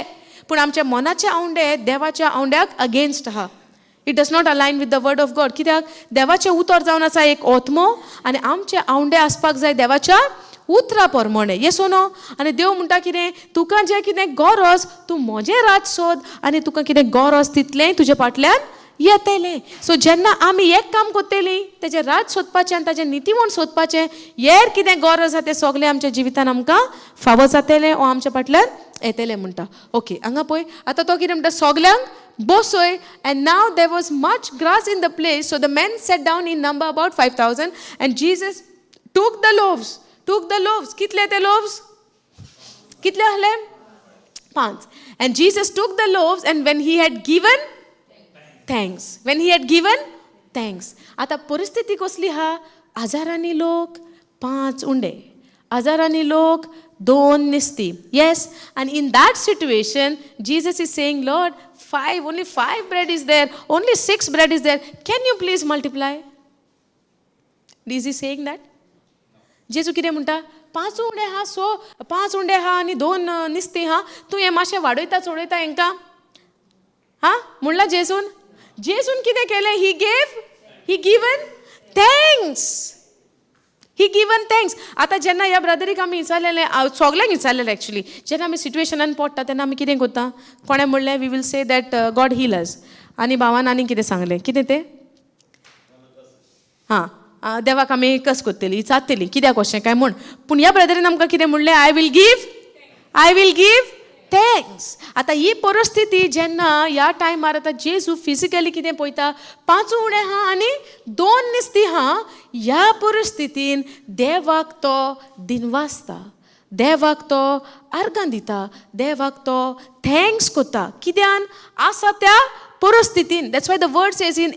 पूण आमच्या मनाचे आवंडे देवाच्या आवंड्याक अगेन्स्ट आहा. It does not align with the word of God. कित्याक देवाचें उतर जावन आसा एक आत्मो आनी आमचे आवंडे आसपाक जाय देवाच्या उतरा प्रमाणे. येस नो? आनी देव म्हणटा कितें? तुका जें कितें गरज, तूं म्हजें राज सोद आनी तुका कितें गरज तितलेंय तुज्या फाटल्यान येतलें. सो जेन्ना आमी एक काम करतली, तेजें राज सोदपाचें आनी ताजें नितीवण सोदपाचें, हेर कितें गरज आसा तें सगलें आमच्या जिवितान आमकां फावो जातलें ओ आमच्या फाटल्यान येतलें म्हणटा. ओके, हांगा पळय आतां तो कितें म्हणटा, सगल्यांक बसय. And now there was much grass in the place, so the men sat down, in number about 5,000. And Jesus took the loaves, took the loaves. कितले ते लोव्स? कितले आहले? पांच. And Jesus took the loaves, and when he had given thanks, when he had given thanks. आतां परिस्थिती कसली आहा? हजारांनी लोक, पांच उंडे, हजारांनी लोक, दोन निस्ती. Yes, and in that situation Jesus is saying, "Lord, five, only five bread is there, only six bread is there. Can you please multiply?" Is he saying that? जेजू कितें म्हणटा? पांच उंडे आहा, सो पांच उंडे आहा आनी दोन निस्ती आहा, तूं हें मातशें वाडयता चडयता हेंकां. हा म्हणलां जेजून? जेजून कितें केलें? He given thanks, he given thanks. आतां जेन्ना ह्या ब्रदरीक आमी विचारलेलें, सगल्यांक विचारलेलें एक्चुली, जेन्ना आमी सिट्युएशनान पडटा तेन्ना आमी कितें करता? कोणें म्हणलें, "We will say that God heal us." आनी भावान आनी कितें सांगलें, कितें तें? हां, देवाक आमी कस करतली, विचारतली कित्याक अशें काय म्हूण. पूण ह्या ब्रदरीन आमकां कितें म्हणलें? I will give thanks." आतां ही परिस्थिती जेन्ना ह्या टायमार आतां जेजू फिजिकली कितें पळयता, पांच उणे आहा आनी दोन निस्ती आहा, ह्या परिस्थितीन देवाक तो दिनवासता, देवाक तो आर्गां दिता, देवाक तो thanks करता. कित्यान आसा त्या परिस्थितीन. That's why the word says in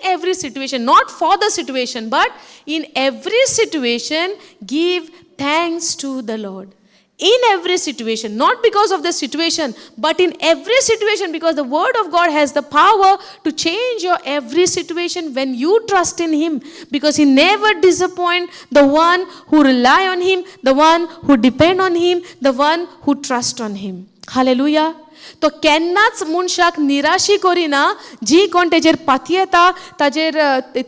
every situation, not for the situation, but in every situation give thanks to the Lord. In every situation, not because of the situation, but in every situation, because the word of God has the power to change your every situation when you trust in him, because he never disappoint the one who rely on him, the one who depend on him, the one who trust on him. Hallelujah. तो केन्नाच मनशाक निराशी करिना. जी कोण तेजेर पातयेता, ताजेर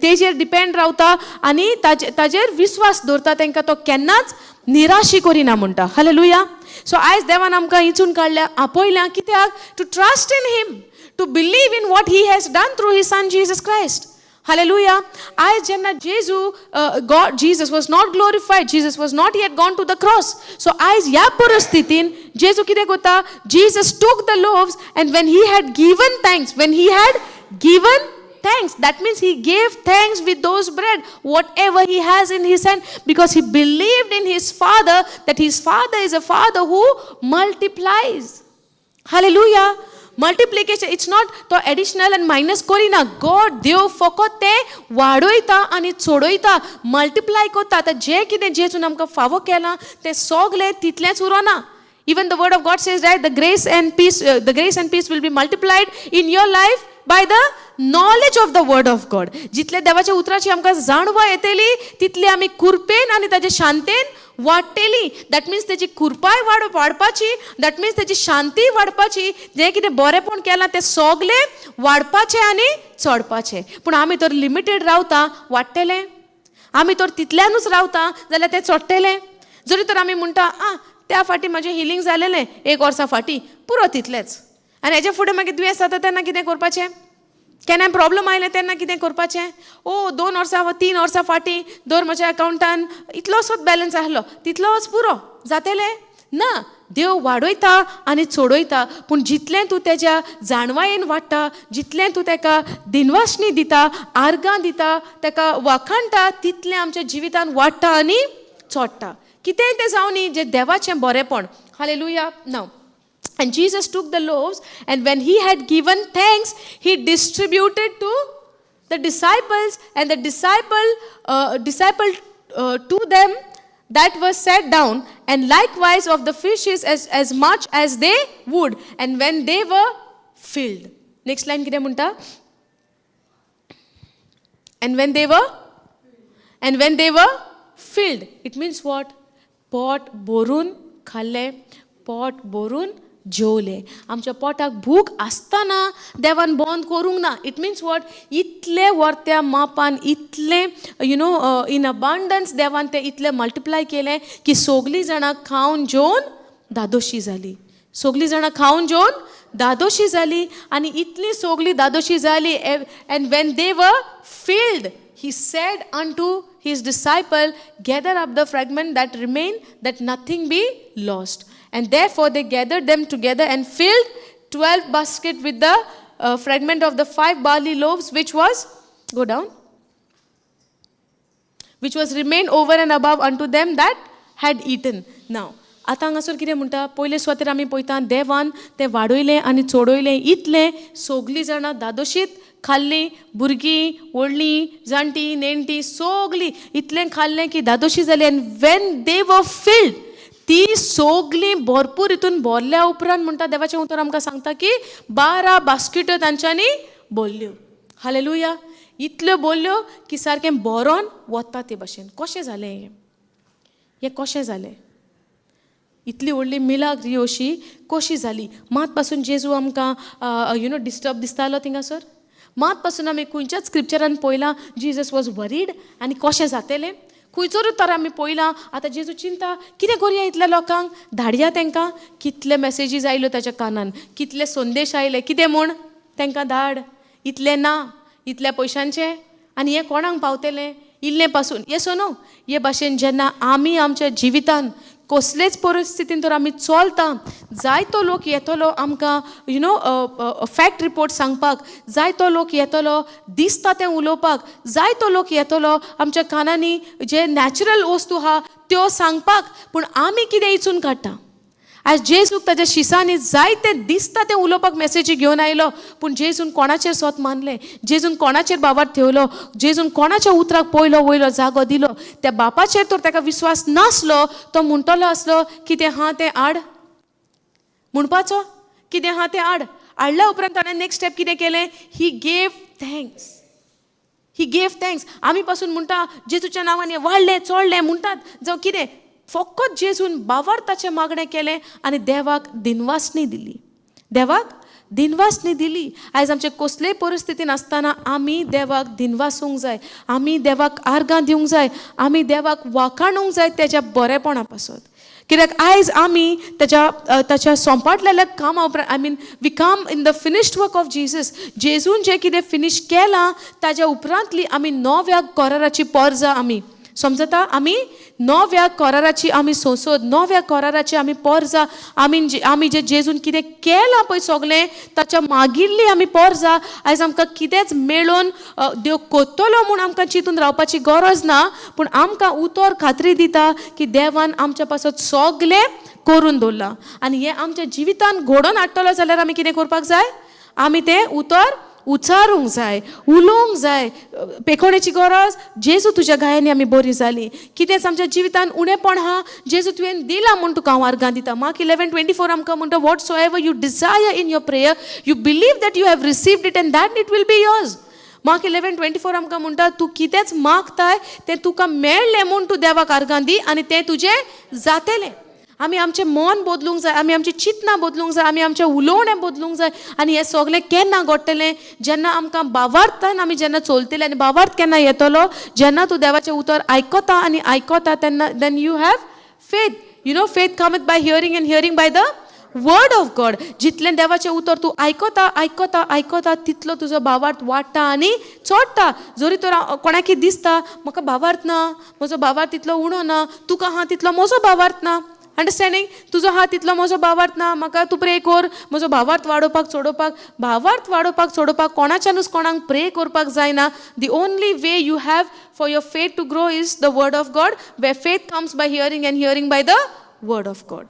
तेजेर depend रावता आनी ताजेर विस्वास दवरता, तांकां तो केन्नाच निराशी करिना म्हणटा. हालेलुया. सो आयज देवान आमकां इंचून काडल्या, आपयल्या कित्याक? To trust in him, to believe in what he has done through his son Jesus Christ. Hallelujah. आयज जेन्ना जेजू, God, Jesus was not glorified, Jesus was not yet gone to the cross. So आयज ह्या परिस्थितीन जेजू कितें करता? Jesus took the loaves, and when he had given thanks, when he had given thanks, that means he gave thanks with those bread, whatever he has in his hand, because he believed in his father, that his father is a father who multiplies. Hallelujah. Multiplication, it's not तो additional आनी minus करिना. गॉड, देव फकत ते वाडयता आनी चडयता, multiply करता. आतां जें कितें जेजून आमकां फावो केलां तें सगलें तितलेंच उरोना. Even the word of God says, right, the grace and peace will be multiplied in your life by the knowledge of the word of God. जितले देवाच्या उतराची आमकां जाणवा येतली, तितली आमी कृपेन आनी ताजे शांतेन वाडटली. That means तेजी कृपाय वाडपाची, that means तेजी शांती वाडपाची. जें कितें बरेंपण केलां तें सगलें वाडपाचें आनी चडपाचें. पूण आमी तर लिमिटेड रावता, वाडटलें? आमी तर तितल्यानूच रावता जाल्यार तें चडटलें? जरी तर आमी म्हणटा, आं, त्या फाटी म्हाजें हिलींग जालेलें एक वर्सा फाटी, पुरो तितलेंच, आनी हेजे फुडें मागीर दुयेंस जाता तेन्ना कितें करपाचें? केन्ना प्रॉब्लम आयलें तेन्ना कितें करपाचें? ओ, 2 वर्सां वा 3 वर्सां फाटीं दर म्हज्या अकावंटान इतलोसोच बॅलन्स आहलो, तितलोच पुरो जातलें? ना, देव वाडयता आनी चडयता. पूण जितलें तूं तेज्या जाणवायेन वाडटा, जितलें तूं तेका दिनवासणी दिता, आर्गां दिता, तेका वाखाणटा, तितलें आमच्या जिवितान वाडटा आनी चोडटा. कितेंय तें जावं न्ही, जें देवाचें बरेंपण. Hallelujah. Now, and Jesus took the loaves, and when he had given thanks, he distributed to the disciples, and the disciple to them that was sat down, and likewise of the fishes as much as they would. And when they were filled. Next line कितें म्हणटा? And when they were filled. It means what? पोट भरून खाल्लें, पोट भरून जेवले. आमच्या पोटाक भूक आसतना देवान बंद करूंक ना. It means what? इतले वर्त्या मापान, इतलें you know in abundance देवान तें इतलें मल्टिप्लाय केलें की सगलीं जाणां खावन जेवन धादोशी जाली. सगलीं जाणां खावन जेवन धादोशी जाली आनी इतली सोगली धादोशी जाली. And when they were filled, he said unto his disciple, "Gather up the fragment that remain, that nothing be lost." And therefore they gathered them together and filled 12 basket with the fragment of the five barley loaves which was, go down, which was remained over and above unto them that had eaten. Now, आतां हांगासर कितें म्हणटा? पयले सुवातेर आमी पळयता, देवान तें वाडयलें आनी चडयलें, इतलें सगलीं जाणां दादोशीत खाल्लीं. भुरगीं, व्हडलीं, जाणटीं, नेणटीं, सगलीं इतलें खाल्लें की दादोशी जाली. And when they were filled, ती सगलीं भरपूर हितून भरल्या उपरांत म्हणटा, देवाचें उतर आमकां सांगता की 12 बास्किट्यो तांच्यांनी भरल्यो. हालेलुया. इतल्यो भरल्यो की सारकें भरोन वता ते भशेन. कशें जालें हें? हें कशें जालें? इतली व्हडली मिलाग्र ही अशी कशी जाली? मात पासून जेजू आमकां you know disturb दिसतालो थिंगासर? मात पासून आमी खंयच्याच स्क्रिप्चरान पळयलां जीजस वॉज वरीड आनी कशें जातलें? खंयसरूच तर आमी पळयलां आतां जेजू चिंता, कितें करुया इतल्या लोकांक, धाडया तांकां? कितले मॅसेजीस आयल्यो ताच्या कानान, कितले संदेश आयले, कितें म्हूण तांकां धाड, इतलें ना, इतल्या पयशांचें आनी हें कोणाक पावतलें इल्लें पासून? येस नो? हे भाशेन जेन्ना आमी आमच्या जिवितान कसलेच परिस्थितीन तर आमी चलता, जायतो लोक येतलो आमकां you know fact report सांगपाक, जायतो लोक येतलो दिसता तें उलोवपाक, जायतो लोक येतलो आमच्या कानांनी जे नॅचरल वस्तू आहा त्यो सांगपाक. पूण आमी कितें इचून काडटा? आयज जेजूक ताच्या शिसांनी जायते दिसता तें उलोवपाक मेसेजी घेवन आयलो, पूण जेजून कोणाचेर सोत मानलें? जेजून कोणाचेर बाबार ठेवलो? जेजून कोणाच्या उतराक पयलो वयलो जागो दिलो? त्या बापाचेर तर ताका विस्वास नासलो, तो म्हणटलो आसलो, कितें आहा तें हाड म्हणपाचो, कितें आहा तें हाड. हाडल्या उपरांत ताणें नेक्स्ट स्टेप कितें केलें? He gave thanks, he gave thanks. आमी पासून म्हणटा, जेजूच्या नांवान हें वाडलें चोडलें म्हणटात. जावं कितें, फकत जेजून बावार्थाचें मागणें केलें आनी देवाक दिनवासणी दिली, देवाक दिनवासणी दिली. आयज आमचे कसलेय परिस्थितीन आसतना आमी देवाक दिनवासूंक जाय, आमी देवाक आर्गां दिवंक जाय, आमी देवाक वाखाणूंक जाय तेज्या बरेपणा पासत. कित्याक आयज आमी ताच्या सोंपाटलेल्या कामा उपरांत, I mean, we come in the finished work of Jesus. जेजून जें कितें फिनीश केलां ताज्या उपरांतली आमी नव्या कराराची पोरजा आमी समजता. आमी नव्या कराराची आमी संसद, नव्या कराराची आमी पोरजा. आमी जे जेजून कितें केलां पळय सगळें, ताच्या मागिल्ली आमी पोरजा. आयज आमकां कितेंच मेळोन देव कोत्तलो म्हूण आमकां चिंतून रावपाची गरज ना, पूण आमकां उतर खात्री दिता की देवान आमच्या पासत सगळें करून दवरलां. आनी हें आमच्या जिवितान घडोवन हाडटलो जाल्यार आमी कितें करपाक जाय? आमी तें उतर उचारूंक जाय, उलोवंक जाय. पेखोण्याची गरज, जेजू तुज्या गायांनी आमी बरी जाली. कितेंच आमच्या जिवितान उणेपण आहा, जेजू तुवें दिलां म्हूण तुका हांव आर्गां दिता. मार्क 11:24 आमकां म्हणटा, "Whatsoever you desire in your prayer, you believe that you have received it and that it will be yours." Mark 11:24 आमकां म्हणटा, तूं कितेंच मागताय तें तुका मेळ्ळें म्हूण तूं देवाक आर्गां दी आनी तें तुजें जातेलें. आमी आमचें मन बदलूंक जाय, आमी आमची चिंतनां बदलूंक जाय, आमी आमचें उलोवणें बदलूंक जाय. आनी हें सगळें केन्ना घडटलें? जेन्ना आमकां बावार्थान आमी जेन्ना चलतले. आनी बावार्थ केन्ना येतलो? जेन्ना तूं देवाचें उतर आयकता आनी आयकता तेन्ना, then you have faith. Faith cometh by hearing and hearing by the word of God. जितलें देवाचें उतर तूं आयकता, आयकता, आयकता, तितलो तुजो भावार्थ वाडटा आनी चडटा. जरी तर कोणाकी दिसता म्हाका भावार्थ ना, म्हजो भावार्थ तितलो उणो ना, तुका आहा तितलो म्हजो भावार्थ ना. अंडरस्टँडींग? तुजो आहा तितलो म्हजो भावार्थ ना, म्हाका तूं प्रे कर म्हजो भावार्थ वाडोवपाक चडोवपाक. भावार्थ वाडोवपाक चडोवपाक कोणाच्यानूच कोणाक प्रे करपाक जायना. The only way you have for your faith to grow is the word of God, where faith comes by hearing and hearing by the word of God.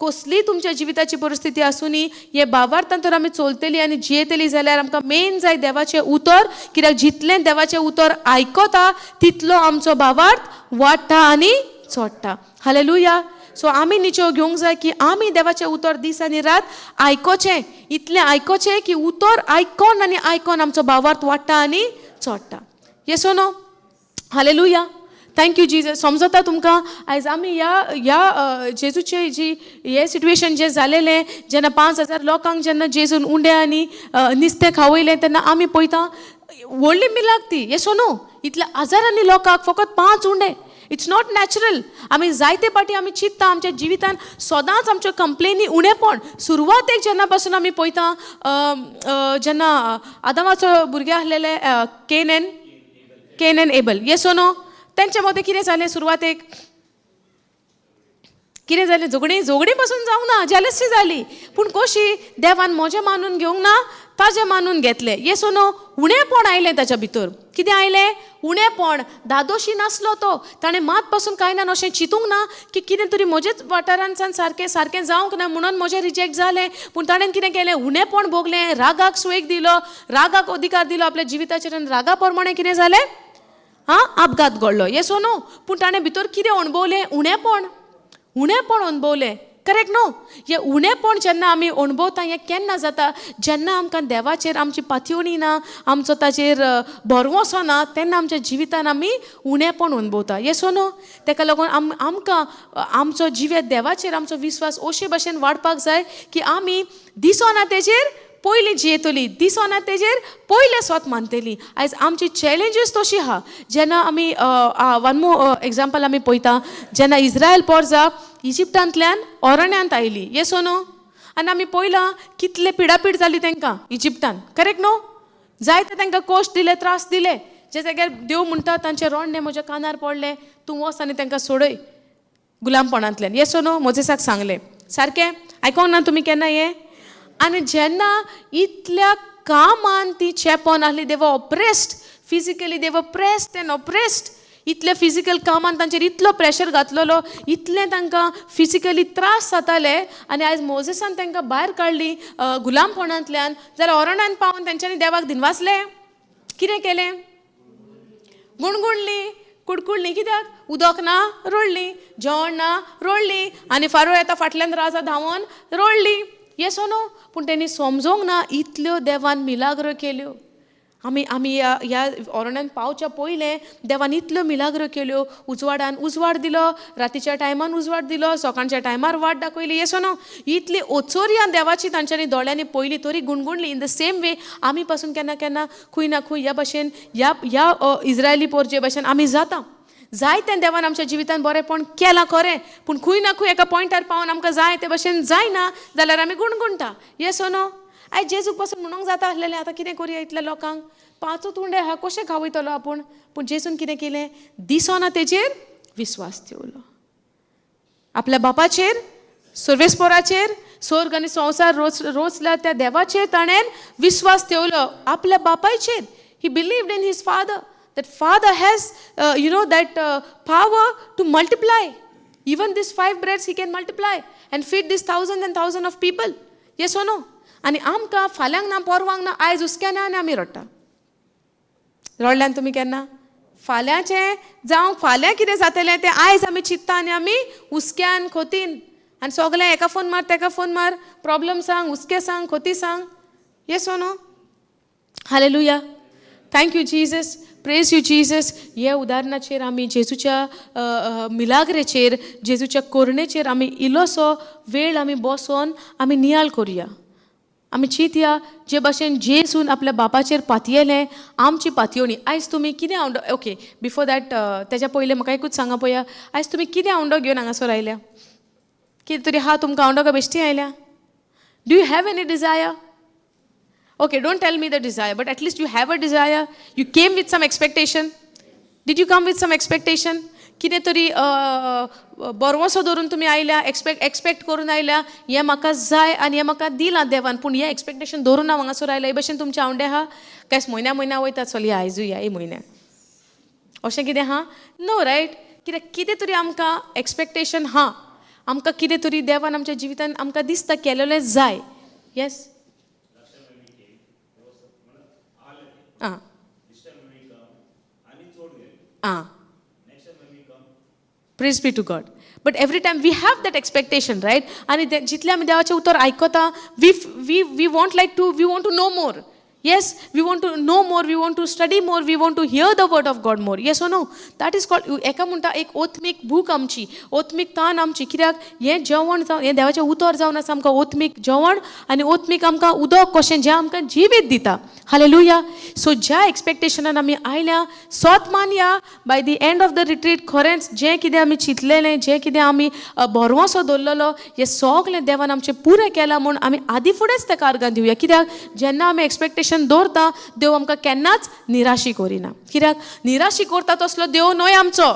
कसलीय तुमच्या जिविताची परिस्थिती आसूनी, हे भावार्थान तर आमी चलतली आनी जियेतली जाल्यार आमकां मेन जाय देवाचें उतर. कित्याक जितलें देवाचें उतर आयकता तितलो आमचो भावार्थ वाडटा आनी चडटा. हालेलुया. सो आमी निचेव घेवंक जाय की आमी देवाचें उतर दीस आनी रात आयकोचें. इतलें आयकोचें की उतर आयकोन आनी आयकोन आमचो भावार्थ वाडटा आनी चडटा. Yes, no? Hallelujah. Thank you Jesus. समजता तुमकां? आयज आमी ह्या जेजूचे जी हे सिट्युएशन जें जालेलें, जेन्ना 5000 लोकांक जेन्ना जेजून उंडे आनी नुस्तें खावयलें, तेन्ना आमी पळयता व्हडली मिलाग ती. येस, नो? इतल्या हजारांनी लोकांक फकत पांच उंडे. It's not natural. आमी जायते पाटी आमी चिंत्ता आमच्या जिवितान सदांच आमच्यो कंप्लेनी उणेपण. सुरवातेक जेन्ना पासून आमी पळयता, जेन्ना आदामाचो भुरगे आसलेले Cain and Abel, yes, no? तेंच्या मदें कितें जालें? सुरवातेक कितें जालें? झगडीं. झगडीं पासून जावंक ना, जेलसी जाली. पूण कशी देवान म्हजें मानून घेवंक ना, ताजें मानून घेतलें. येस नो? उणेपण आयलें ताच्या भितर. कितें आयलें? उणेपण. धादोशी नासलो तो. ताणें मात पासून कांय ना अशें चिंतूंक ना की कितें तरी म्हजेच वाठारांतल्यान सारकें सारकें जावंक ना म्हणून म्हजें रिजेक्ट जालें. पूण ताणें कितें केलें? उणेपण भोगलें, रागाक सुवेक दिलो, रागाक अधिकार दिलो आपल्या जिविताचेर आनी रागा प्रमाणें कितें जालें? हां, अपघात घडलो. येस नो? पूण ताणें भितर कितें अणभवलें? उणेपण. उणेपण अणभवलें, करेक्ट न्हू? हें उणेपण जेन्ना आमी अणभवता, हें केन्ना जाता? जेन्ना आमकां देवाचेर आमची पातयेवणी ना, आमचो ताचेर भरवंसो ना, तेन्ना आमच्या जिवितान आमी उणेपण अणभवता. येस नो? ताका लागून आमकां आमचो जिवेत देवाचेर आमचो विस्वास अशे भाशेन वाडपाक जाय की आमी दिसना तेजेर पयलीं जियेतली, दिसना तेजेर पयलें स्वत मानतली. आयज आमची चॅलेंजीस तशी आहा. जेन्ना आमी वन मोर एग्जाम्पल आमी पळयता, जेन्ना इस्रायल पोरजा इजिप्टांतल्यान अरण्यांत आयली, येस नो? आनी आमी पळयलां कितले पिडापीड जाली तांकां इजिप्टान, करेक्ट न्हू? जायते तांकां कश्ट दिले, त्रास दिले. जे जाग्यार देव म्हणटा, तांचें रोडणें म्हज्या कानार पडलें, तूं वच आनी तांकां सोडय गुलामपणांतल्यान. येस नो? मोजेसाक सांगलें. सारकें आयकोंक ना तुमी केन्ना हें? आनी जेन्ना इतल्या कामान ती चेपोन आहली, they were oppressed physically, they were pressed and oppressed. इतले फिजिकल कामान तांचेर इतलो प्रेशर घातलेलो, इतलें तांकां फिजिकली त्रास जाताले आनी आयज मोजेसान तांकां भायर काडली गुलामपणांतल्यान जाल्यार ओरणान पावन तेंच्यांनी देवाक दिनवासले? कितें केलें? गुणगुणली, कुडकुडली. कित्याक? उदक ना, रडली. जेवण ना, रडली. आनी फारो येता फाटल्यान राजा धांवोन, रडली. येस नो? पूण तेणी समजोंक ना इतल्यो देवान मिलाग्रो केल्यो. आमी ह्या ओरण्यान पावच्या पयलें देवान इतल्यो मिलाग्रो केल्यो. उजवाडान उजवाड दिलो, रातीच्या टायमान उजवाड दिलो, सकाळच्या टायमार वाट दाखयली. Yes no? इतली ओचोरयां देवाची तांच्यांनी दोळ्यांनी पयली, तरी गुणगुणली. इन the same way आमी पासून केन्ना केन्ना खूंय ना खूंय ह्या भशेन, ह्या ह्या इस्रायली पोरजे भशेन आमी जाता. जायतें देवान आमच्या जिवितान बरेंपण केलां खरें, पूण खूंय ना खूंय एका पॉयंटार पावन आमकां जाय ते भशेन जायना जाल्यार आमी गुणगुणटा. येस नो? आयज जेजूक पासून म्हणूंक जाता आसलेलें, आतां कितें करुया? इतल्या लोकांक पांचूच उंडे आहा, कशें खावयतलो आपूण? पूण जेजून कितें केलें? दिसना तेजेर विस्वास ठेवलो. आपल्या बापाचेर, सर्वेस्पोराचेर, स्वर्ग आनी संवसार रोच रोचल्या त्या देवाचेर ताणें विस्वास ठेवलो. आपल्या बापायचेर. He believed in his Father, that Father has that power to multiply even this five breads. He can multiply and feed this thousand and thousand of people. Yes, no? आनी आमकां फाल्यांक ना, परवांक ना, आयज हुसक्या ना आनी आमी रडटा. रडल्यान तुमी केन्ना? फाल्यांचें जावं, फाल्यां कितें जातलें तें आयज आमी चिंत्ता आनी आमी हुसक्यान खोतीन आनी सगळें एका फोन मार, तेका फोन मार, प्रॉब्लम सांग, हुसके सांग, खोती सांग. Yes, no? Hallelujah. Thank you, Jesus. Praise you, Jesus. ह्या उदाहरणाचेर आमी जेजूच्या मिलाग्रेचेर, जेजूच्या कोरणेचेर आमी इल्लोसो वेळ आमी बसोन आमी नियाळ करुया. आमी चिंतया, जे भाशेन जेजून आपल्या बापाचेर पातयेलें, आमची पातयेवणी. आयज तुमी कितें आवडो? ओके, बिफोर that, तेज्या पयलें म्हाका एकूच सांगा पळया, आयज तुमी कितें आवंडो घेवन हांगासर आयल्या? कितें तरी आहा तुमकां आवंडो काय बेश्टी आयल्या? Do you have any desire? Okay, don't tell me the desire, but at least you have a desire. You came with some expectation. Did you come with some expectation? कितें तरी बरवसो धरून तुमी आयल्या, एक्सपेक्ट करून आयल्या, हें म्हाका जाय आनी हें म्हाका दिलां देवान, पूण हें एक्सपेक्टेशन धरून हांव हांगासर आयला, हे भशेन तुमचे आवंडे आहा? काय म्हयन्या म्हयन्या वयता, चल या आयजूय या म्हयन्याक, अशें कितें आहा? No, right? कित्याक कितें तरी आमकां एक्सपेक्टेशन आहा, आमकां कितें तरी देवान आमच्या जिवितान आमकां दिसता केलेलें जाय. येस, आं. Praise be to God. But every time we have that expectation, right? आनी जितलें आमी देवाचें उतर आयकता, we want like to we want to know more. Yes, we want to know more, we want to study more, we want to hear the word of God more. Yes or no? That is called एका म्हणटा एक ओत्मीक भूक आमची, ओत्मीक तान आमची. कित्याक हें जेवण जावन, हें देवाचें उतर जावन आसा आमकां ओत्मीक जेवण आनी ओत्मीक आमकां उदक कशें, जें आमकां जिवीत दिता. हालेलुया. सो ज्या एक्सपेक्टेशनान आमी आयल्या, सोत मानया, by the end of the retreat खरेंच जें कितें आमी चिंतलेलें, जें कितें आमी भरवंसो दवरलेलो, हें सगळें देवान आमचें पुरें केलां म्हूण आमी आदी फुडेंच तेका आर्गां दिवया. कित्याक जेन्ना आमी एक्सपेक्टेशन दवरता, देव आमकां केन्नाच निराशी करिना. कित्याक निराशी करता तसलो देव न्हय आमचो.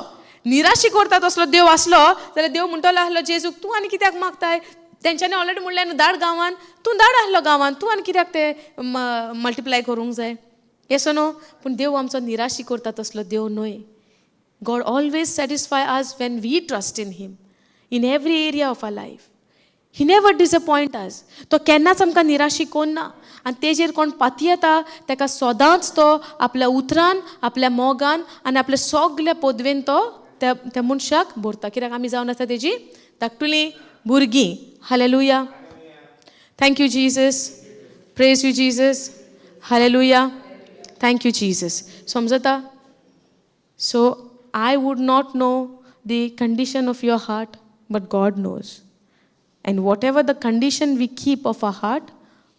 निराशी करता तसलो देव आसलो जाल्यार देव म्हणटलो आसलो जेजूक, तूं आनी कित्याक मागताय? तेंच्यांनी ऑलरेडी म्हणलें न्हू, धाड गांवान, तूं धाड आसलो गांवान, तूं आनी कित्याक ते मल्टिप्लाय करूंक जाय? येस नो? पूण देव आमचो निराशी करता तसलो देव न्हय. God always satisfy us when we trust in Him in every area of our life. He never disappoint us. तो केन्नाच आमकां निराशी कोन्ना आनी तेजेर कोण पातयेता ताका सदांच तो आपल्या उतरान, आपल्या मोगान आनी आपल्या सगल्या पदवेन तो त्या त्या मनशाक भरता, कित्याक आमी जावन आसा तेजी धाकटुलीं भुरगीं. Hallelujah. Thank you, Jesus. Praise you, Jesus. Hallelujah. Thank you, Jesus. समजता? So I would not know the condition of your heart, but God knows. And whatever the condition we keep of our heart,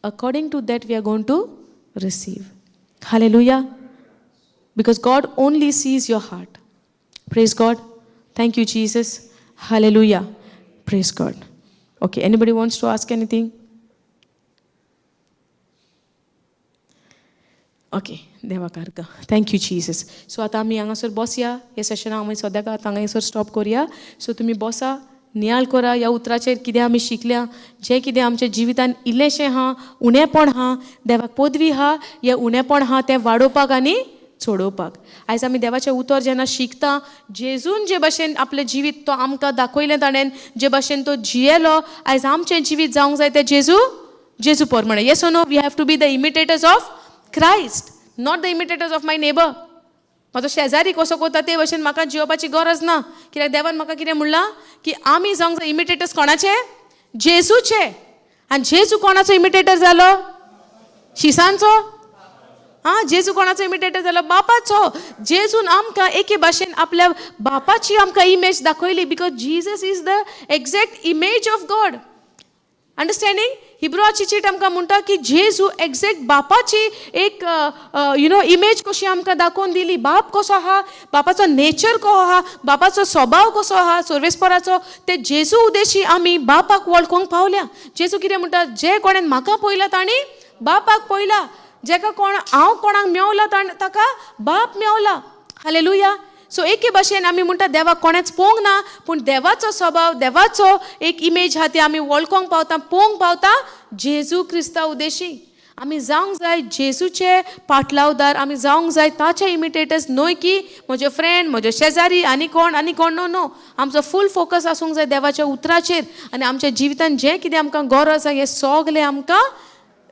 according to that we are going to receive. Hallelujah. Because God only sees your heart. Praise God. Thank you, Jesus. Hallelujah. Praise God. Okay, anybody wants to ask anything? Okay, देवाक आर्गां. Thank you, Jesus. So आतां आमी हांगासर बसया. हे सेशनाक आमी सद्याक आतां हांगासर स्टॉप करुया. सो तुमी बसा, नियाळ करा ह्या उतराचेर कितें आमी शिकल्या. जें कितें आमच्या जिवितान इल्लेंशें आहा, उणेपण आहा, देवाक पदवी आहा, हें उणेपण आहा तें वाडोवपाक आनी चडोवपाक. आयज आमी देवाचें उतर जेन्ना शिकता, जेजून जे भाशेन आपलें जिवीत तो आमकां दाखयलें, ताणें जे भाशेन तो जियेलो, आयज आमचें जिवीत जावंक जाय तें जेजू प्रमाणे. Yes, no? We have to be the imitators of Christ, not the imitators of my neighbour. म्हजो शेजारी कसो करता ते भशेन म्हाका जियोवपाची गरज ना, कित्याक देवान म्हाका कितें म्हणलां की आमी जावंक जाय इमिटेटर्स कोणाचे? जेजूचे. आनी जेजू कोणाचो इमिटेटर जालो? शिसांचो? आं, जेजू कोणाचो इमिटेटर जालो? बापाचो. जेजून आमकां एके भाशेन आपल्या बापाची आमकां इमेज दाखयली, because Jesus is the exact image of God. Understanding? हिब्रुआची चीट आमकां म्हणटा की जेजू एग्जॅक्ट बापाची एक you know image कशी आमकां दाखोवन दिली. बाप कसो आहा, बापाचो नेचर कसो आहा, बापाचो स्वभाव कसो आहा सर्वेस्पराचो, ते जेजू उदेशी आमी बापाक वळखूंक पावल्या. जेजू कितें म्हणटा? जे कोणें म्हाका पळयला तांणी बापाक पळयला. जेका कोण हांव कोणाक मेवला, ताका बाप मेवला. हालेलुया. सो एके भाशेन आमी म्हणटा देवाक कोणेच पळोवंक ना, पूण देवाचो स्वभाव, देवाचो एक इमेज आहा ती आमी वळखोंक पावता, पळोवंक पावता जेजू क्रिस्ता उदेशी. आमी जावंक जाय जेजूचे पाटलावदार, आमी जावंक जाय ताचे इमिटेटर्स, न्हय की म्हजे फ्रेंड, म्हजे शेजारी, आनी कोण आनी कोण. नो नो, आमचो फूल फोकस आसूंक जाय देवाच्या उतराचेर आनी आमच्या जिवितान जें कितें आमकां गरज आसा हें सगलें आमकां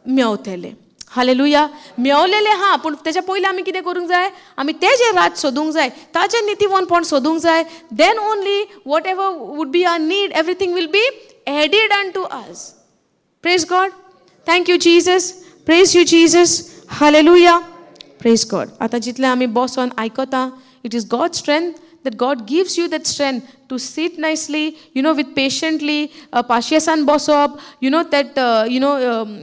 मेवतलें. हालेलुया. मेवलेलें आहा, पूण तेच्या पयलीं आमी कितें करूंक जाय? आमी तेजें राज सोदूंक जाय, ताजें नितीवंतपण सोदूंक जाय. Then only whatever would be our need, everything will be added unto us. Praise God. Thank you, Jesus. Praise you, Jesus. Hallelujah. Praise God. आतां जितलें आमी बसोन आयकता, it is God strength that God gives you, that strength to sit nicely with patiently, पाशियेसान बसप, you know that,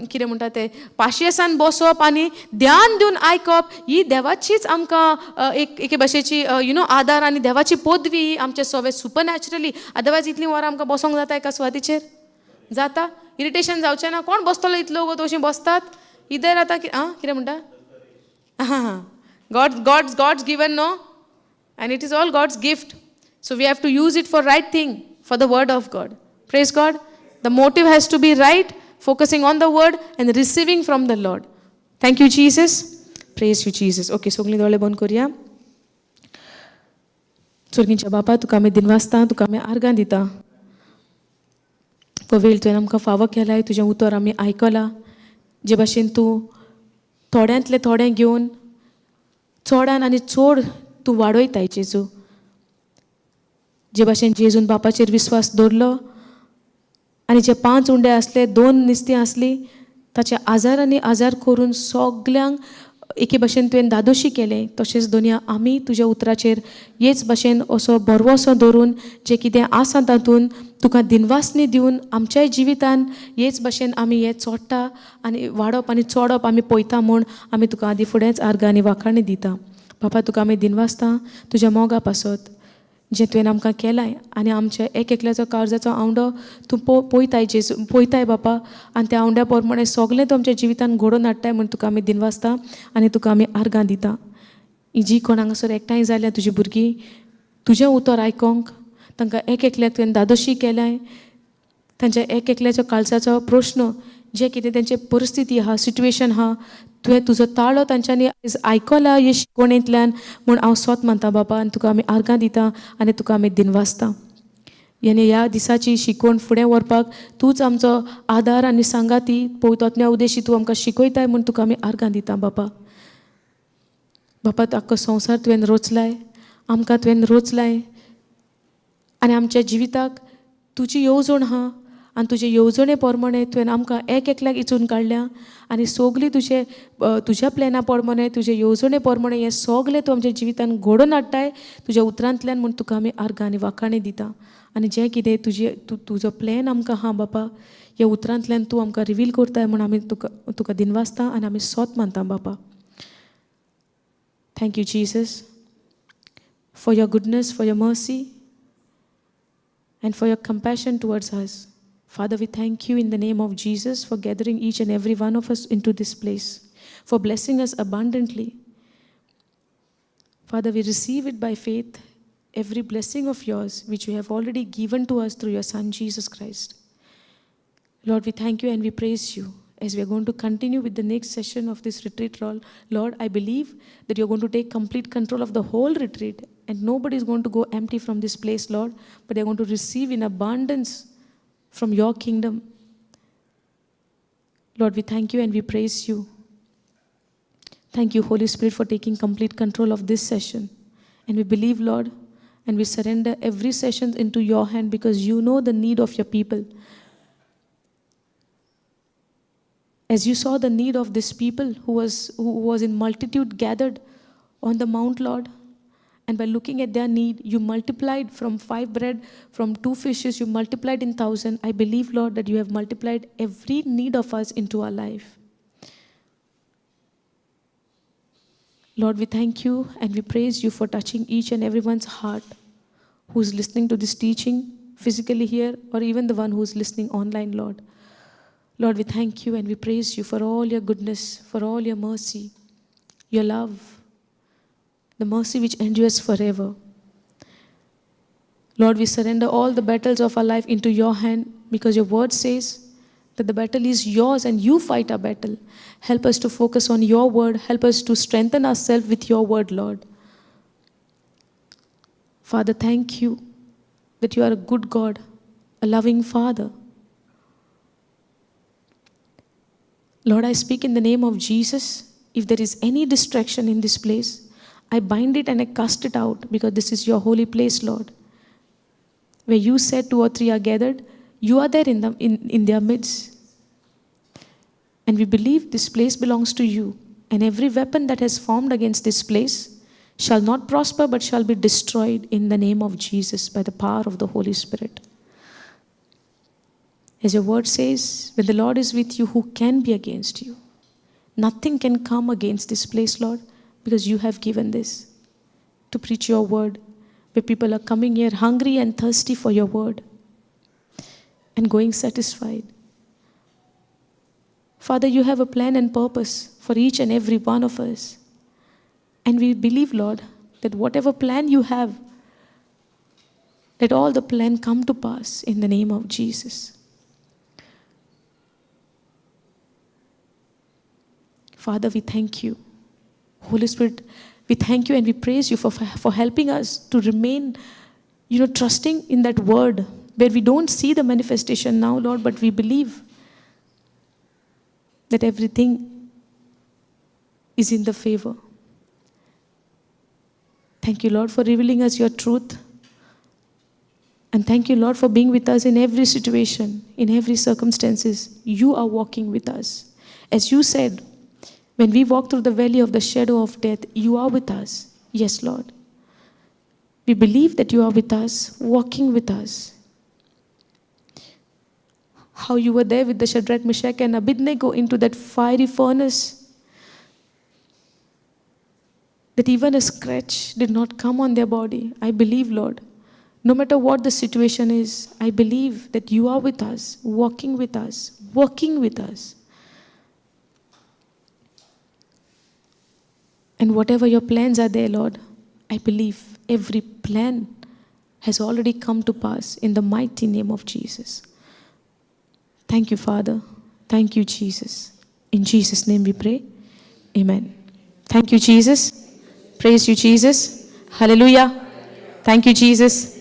कितें म्हणटा ते, पाशियेसान बसप आनी ध्यान दिवन आयकप, ही देवाचीच आमकां एक एके भाशेची you know आदार आनी देवाची पदवी आमचे सवे सुपरनॅचरली. अदरवायज इतलीं वरां आमकां बसोंक जाता एका सुवातीचेर? जाता? इरिटेशन जावचें ना? कोण बसतलो इतलो गो तशीं बसतात इधर आतां? आं, कितें म्हणटा? आं, God's given, no? And it is all God's gift. So we have to use it for right thing, for the word of God. Praise God. The motive has to be right, focusing on the word and receiving from the Lord. Thank you, Jesus. Praise you, Jesus. Okay, सगळीं दोळे बंद करुया. स्वर्गींच्या बापा, तुका आमी दिनवासता, तुका आमी आर्गां दिता. हो वेळ तुवें आमकां फावो केलाय, तुजें उतर आमी आयकलां. जे भाशेन तूं थोड्यांतलें थोडें घेवन चोडान आनी चड तूं वाडयताय जेजू. जे भाशेन जेजून बापाचेर विस्वास दवरलो आनी जे पांच उंडे आसले, दोन निस्तीं आसलीं, ताच्या आजारांनी आजार करून सगल्यांक एके भशेन तुवें धादोशी केलें. तशेंच दोनया आमी तुज्या उतराचेर हेच भशेन असो भरवंसो दवरून जें कितें आसा तातूंत तुका दिनवासनी दिवन आमच्याय जिवितान हेच भशेन आमी हें चोडटा आनी वाडप आनी चोडप आमी पळयता म्हूण आमी तुका आदी फुडेंच आर्गां आनी वाखाणी दिता. बापा, तुका आमी दिनवासता तुज्या मोगा पासत जें तुवें आमकां केलाय आनी आमच्या एक एकल्याचो काळजाचो आवंडो तूं पळयताय जेजू, पळयताय बापा, आनी त्या आवंड्या प्रमाणे सगलें तूं आमच्या जिवितान घडोवन हाडटाय म्हूण तुका आमी दिनवासता आनी तुका आमी आर्गां दिता. ही जी कोण हांगासर एकठांय जाल्या तुजी भुरगीं तुजें उतर आयकोंक, तांकां एक एकल्याक तुवें धादोशी केल्याय. तांच्या एक एकल्याचो काळजाचो प्रश्न जे कितें तेंचे परिस्थिती आहा, सिट्युएशन आहा, तुवें तुजो ताळो तांच्यांनी आयकला हे शिकवणेंतल्यान म्हूण हांव सोत मानता बाबा, आनी तुका आमी आर्गां दिता आनी तुका आमी दिनवासता. आनी ह्या दिसाची शिकवण फुडें व्हरपाक तूंच आमचो आदार आनी सांगाती पवित्र उद्देशी तूं आमकां शिकयताय म्हूण तुका आमी आर्गां दिता बाबा. बापा, आख्खो संवसार तुवें रोचलाय, आमकां तुवें रोचलाय आनी आमच्या जिविताक तुजी येवजण आहा आनी तुजे येवजणे प्रमाणे तुवें आमकां एक एकल्याक इचून काडल्या आनी सगळीं तुजे तुज्या प्लॅना प्रमाणे तुजे येवजणे प्रमाणे हें सगलें तूं आमच्या जिवितान घडोवन हाडटाय तुज्या उतरांतल्यान म्हूण तुका आमी आर्गां आनी वाखाणी दिता. आनी जें कितें तुजें तुजो प्लॅन आमकां आहा बापा, ह्या उतरांतल्यान तूं आमकां रिवील करताय म्हूण आमी तुका दिनवासता आनी आमी सोत मानता बापा. Thank you Jesus for your goodness, for your mercy and for your compassion towards us. Father, we thank you in the name of Jesus for gathering each and every one of us into this place, for blessing us abundantly. Father, we receive it by faith, every blessing of yours which you have already given to us through your Son, Jesus Christ. Lord, we thank you and we praise you. As we are going to continue with the next session of this retreat, Lord, I believe that you're going to take complete control of the whole retreat and nobody is going to go empty from this place, Lord, but they're going to receive in abundance from your kingdom. Lord, we thank you and we praise you. Thank you, Holy Spirit, for taking complete control of this session. And we believe, Lord, and we surrender every session into your hand because you know the need of your people. As you saw the need of this people who was in multitude gathered on the mount, Lord, and by looking at their need, you multiplied from 5 bread, from 2 fishes, you multiplied in 1,000. I believe, Lord, that you have multiplied every need of us into our life. Lord, we thank you and we praise you for touching each and everyone's heart who's listening to this teaching physically here or even the one who's listening online, Lord. Lord, we thank you and we praise you for all your goodness, for all your mercy, your love, the mercy which endures forever. Lord, we surrender all the battles of our life into your hand because your word says that the battle is yours and you fight our battle. Help us to focus on your word. Help us to strengthen ourselves with your word, Lord. Father, thank you that you are a good God, a loving Father. Lord, I speak in the name of Jesus. If there is any distraction in this place, I bind it and I cast it out because this is your holy place, Lord. Where you said 2 or 3 are gathered, you are there in their midst. And we believe this place belongs to you. And every weapon that has formed against this place shall not prosper but shall be destroyed in the name of Jesus by the power of the Holy Spirit. As your word says, when the Lord is with you, who can be against you? Nothing can come against this place, Lord, because you have given this to preach your word, where people are coming here hungry and thirsty for your word and going satisfied. Father, you have a plan and purpose for each and every one of us. And we believe, Lord, that whatever plan you have, let all the plan come to pass in the name of Jesus. Father, we thank you. Holy Spirit, we thank you and we praise you for helping us to remain, trusting in that word where we don't see the manifestation now, Lord, but we believe that everything is in the favor. Thank you, Lord, for revealing us your truth. And thank you, Lord, for being with us in every situation, in every circumstances. You are walking with us. As you said, when we walk through the valley of the shadow of death, you are with us. Yes, Lord. We believe that you are with us, walking with us. How you were there with the Shadrach, Meshach, and Abednego into that fiery furnace, that even a scratch did not come on their body. I believe, Lord, no matter what the situation is, I believe that you are with us, walking with us, working with us. And whatever your plans are there, Lord, I believe every plan has already come to pass in the mighty name of Jesus. Thank you, Father. Thank you, Jesus. In Jesus' name we pray. Amen. Thank you, Jesus. Praise you, Jesus. Hallelujah. Thank you, Jesus.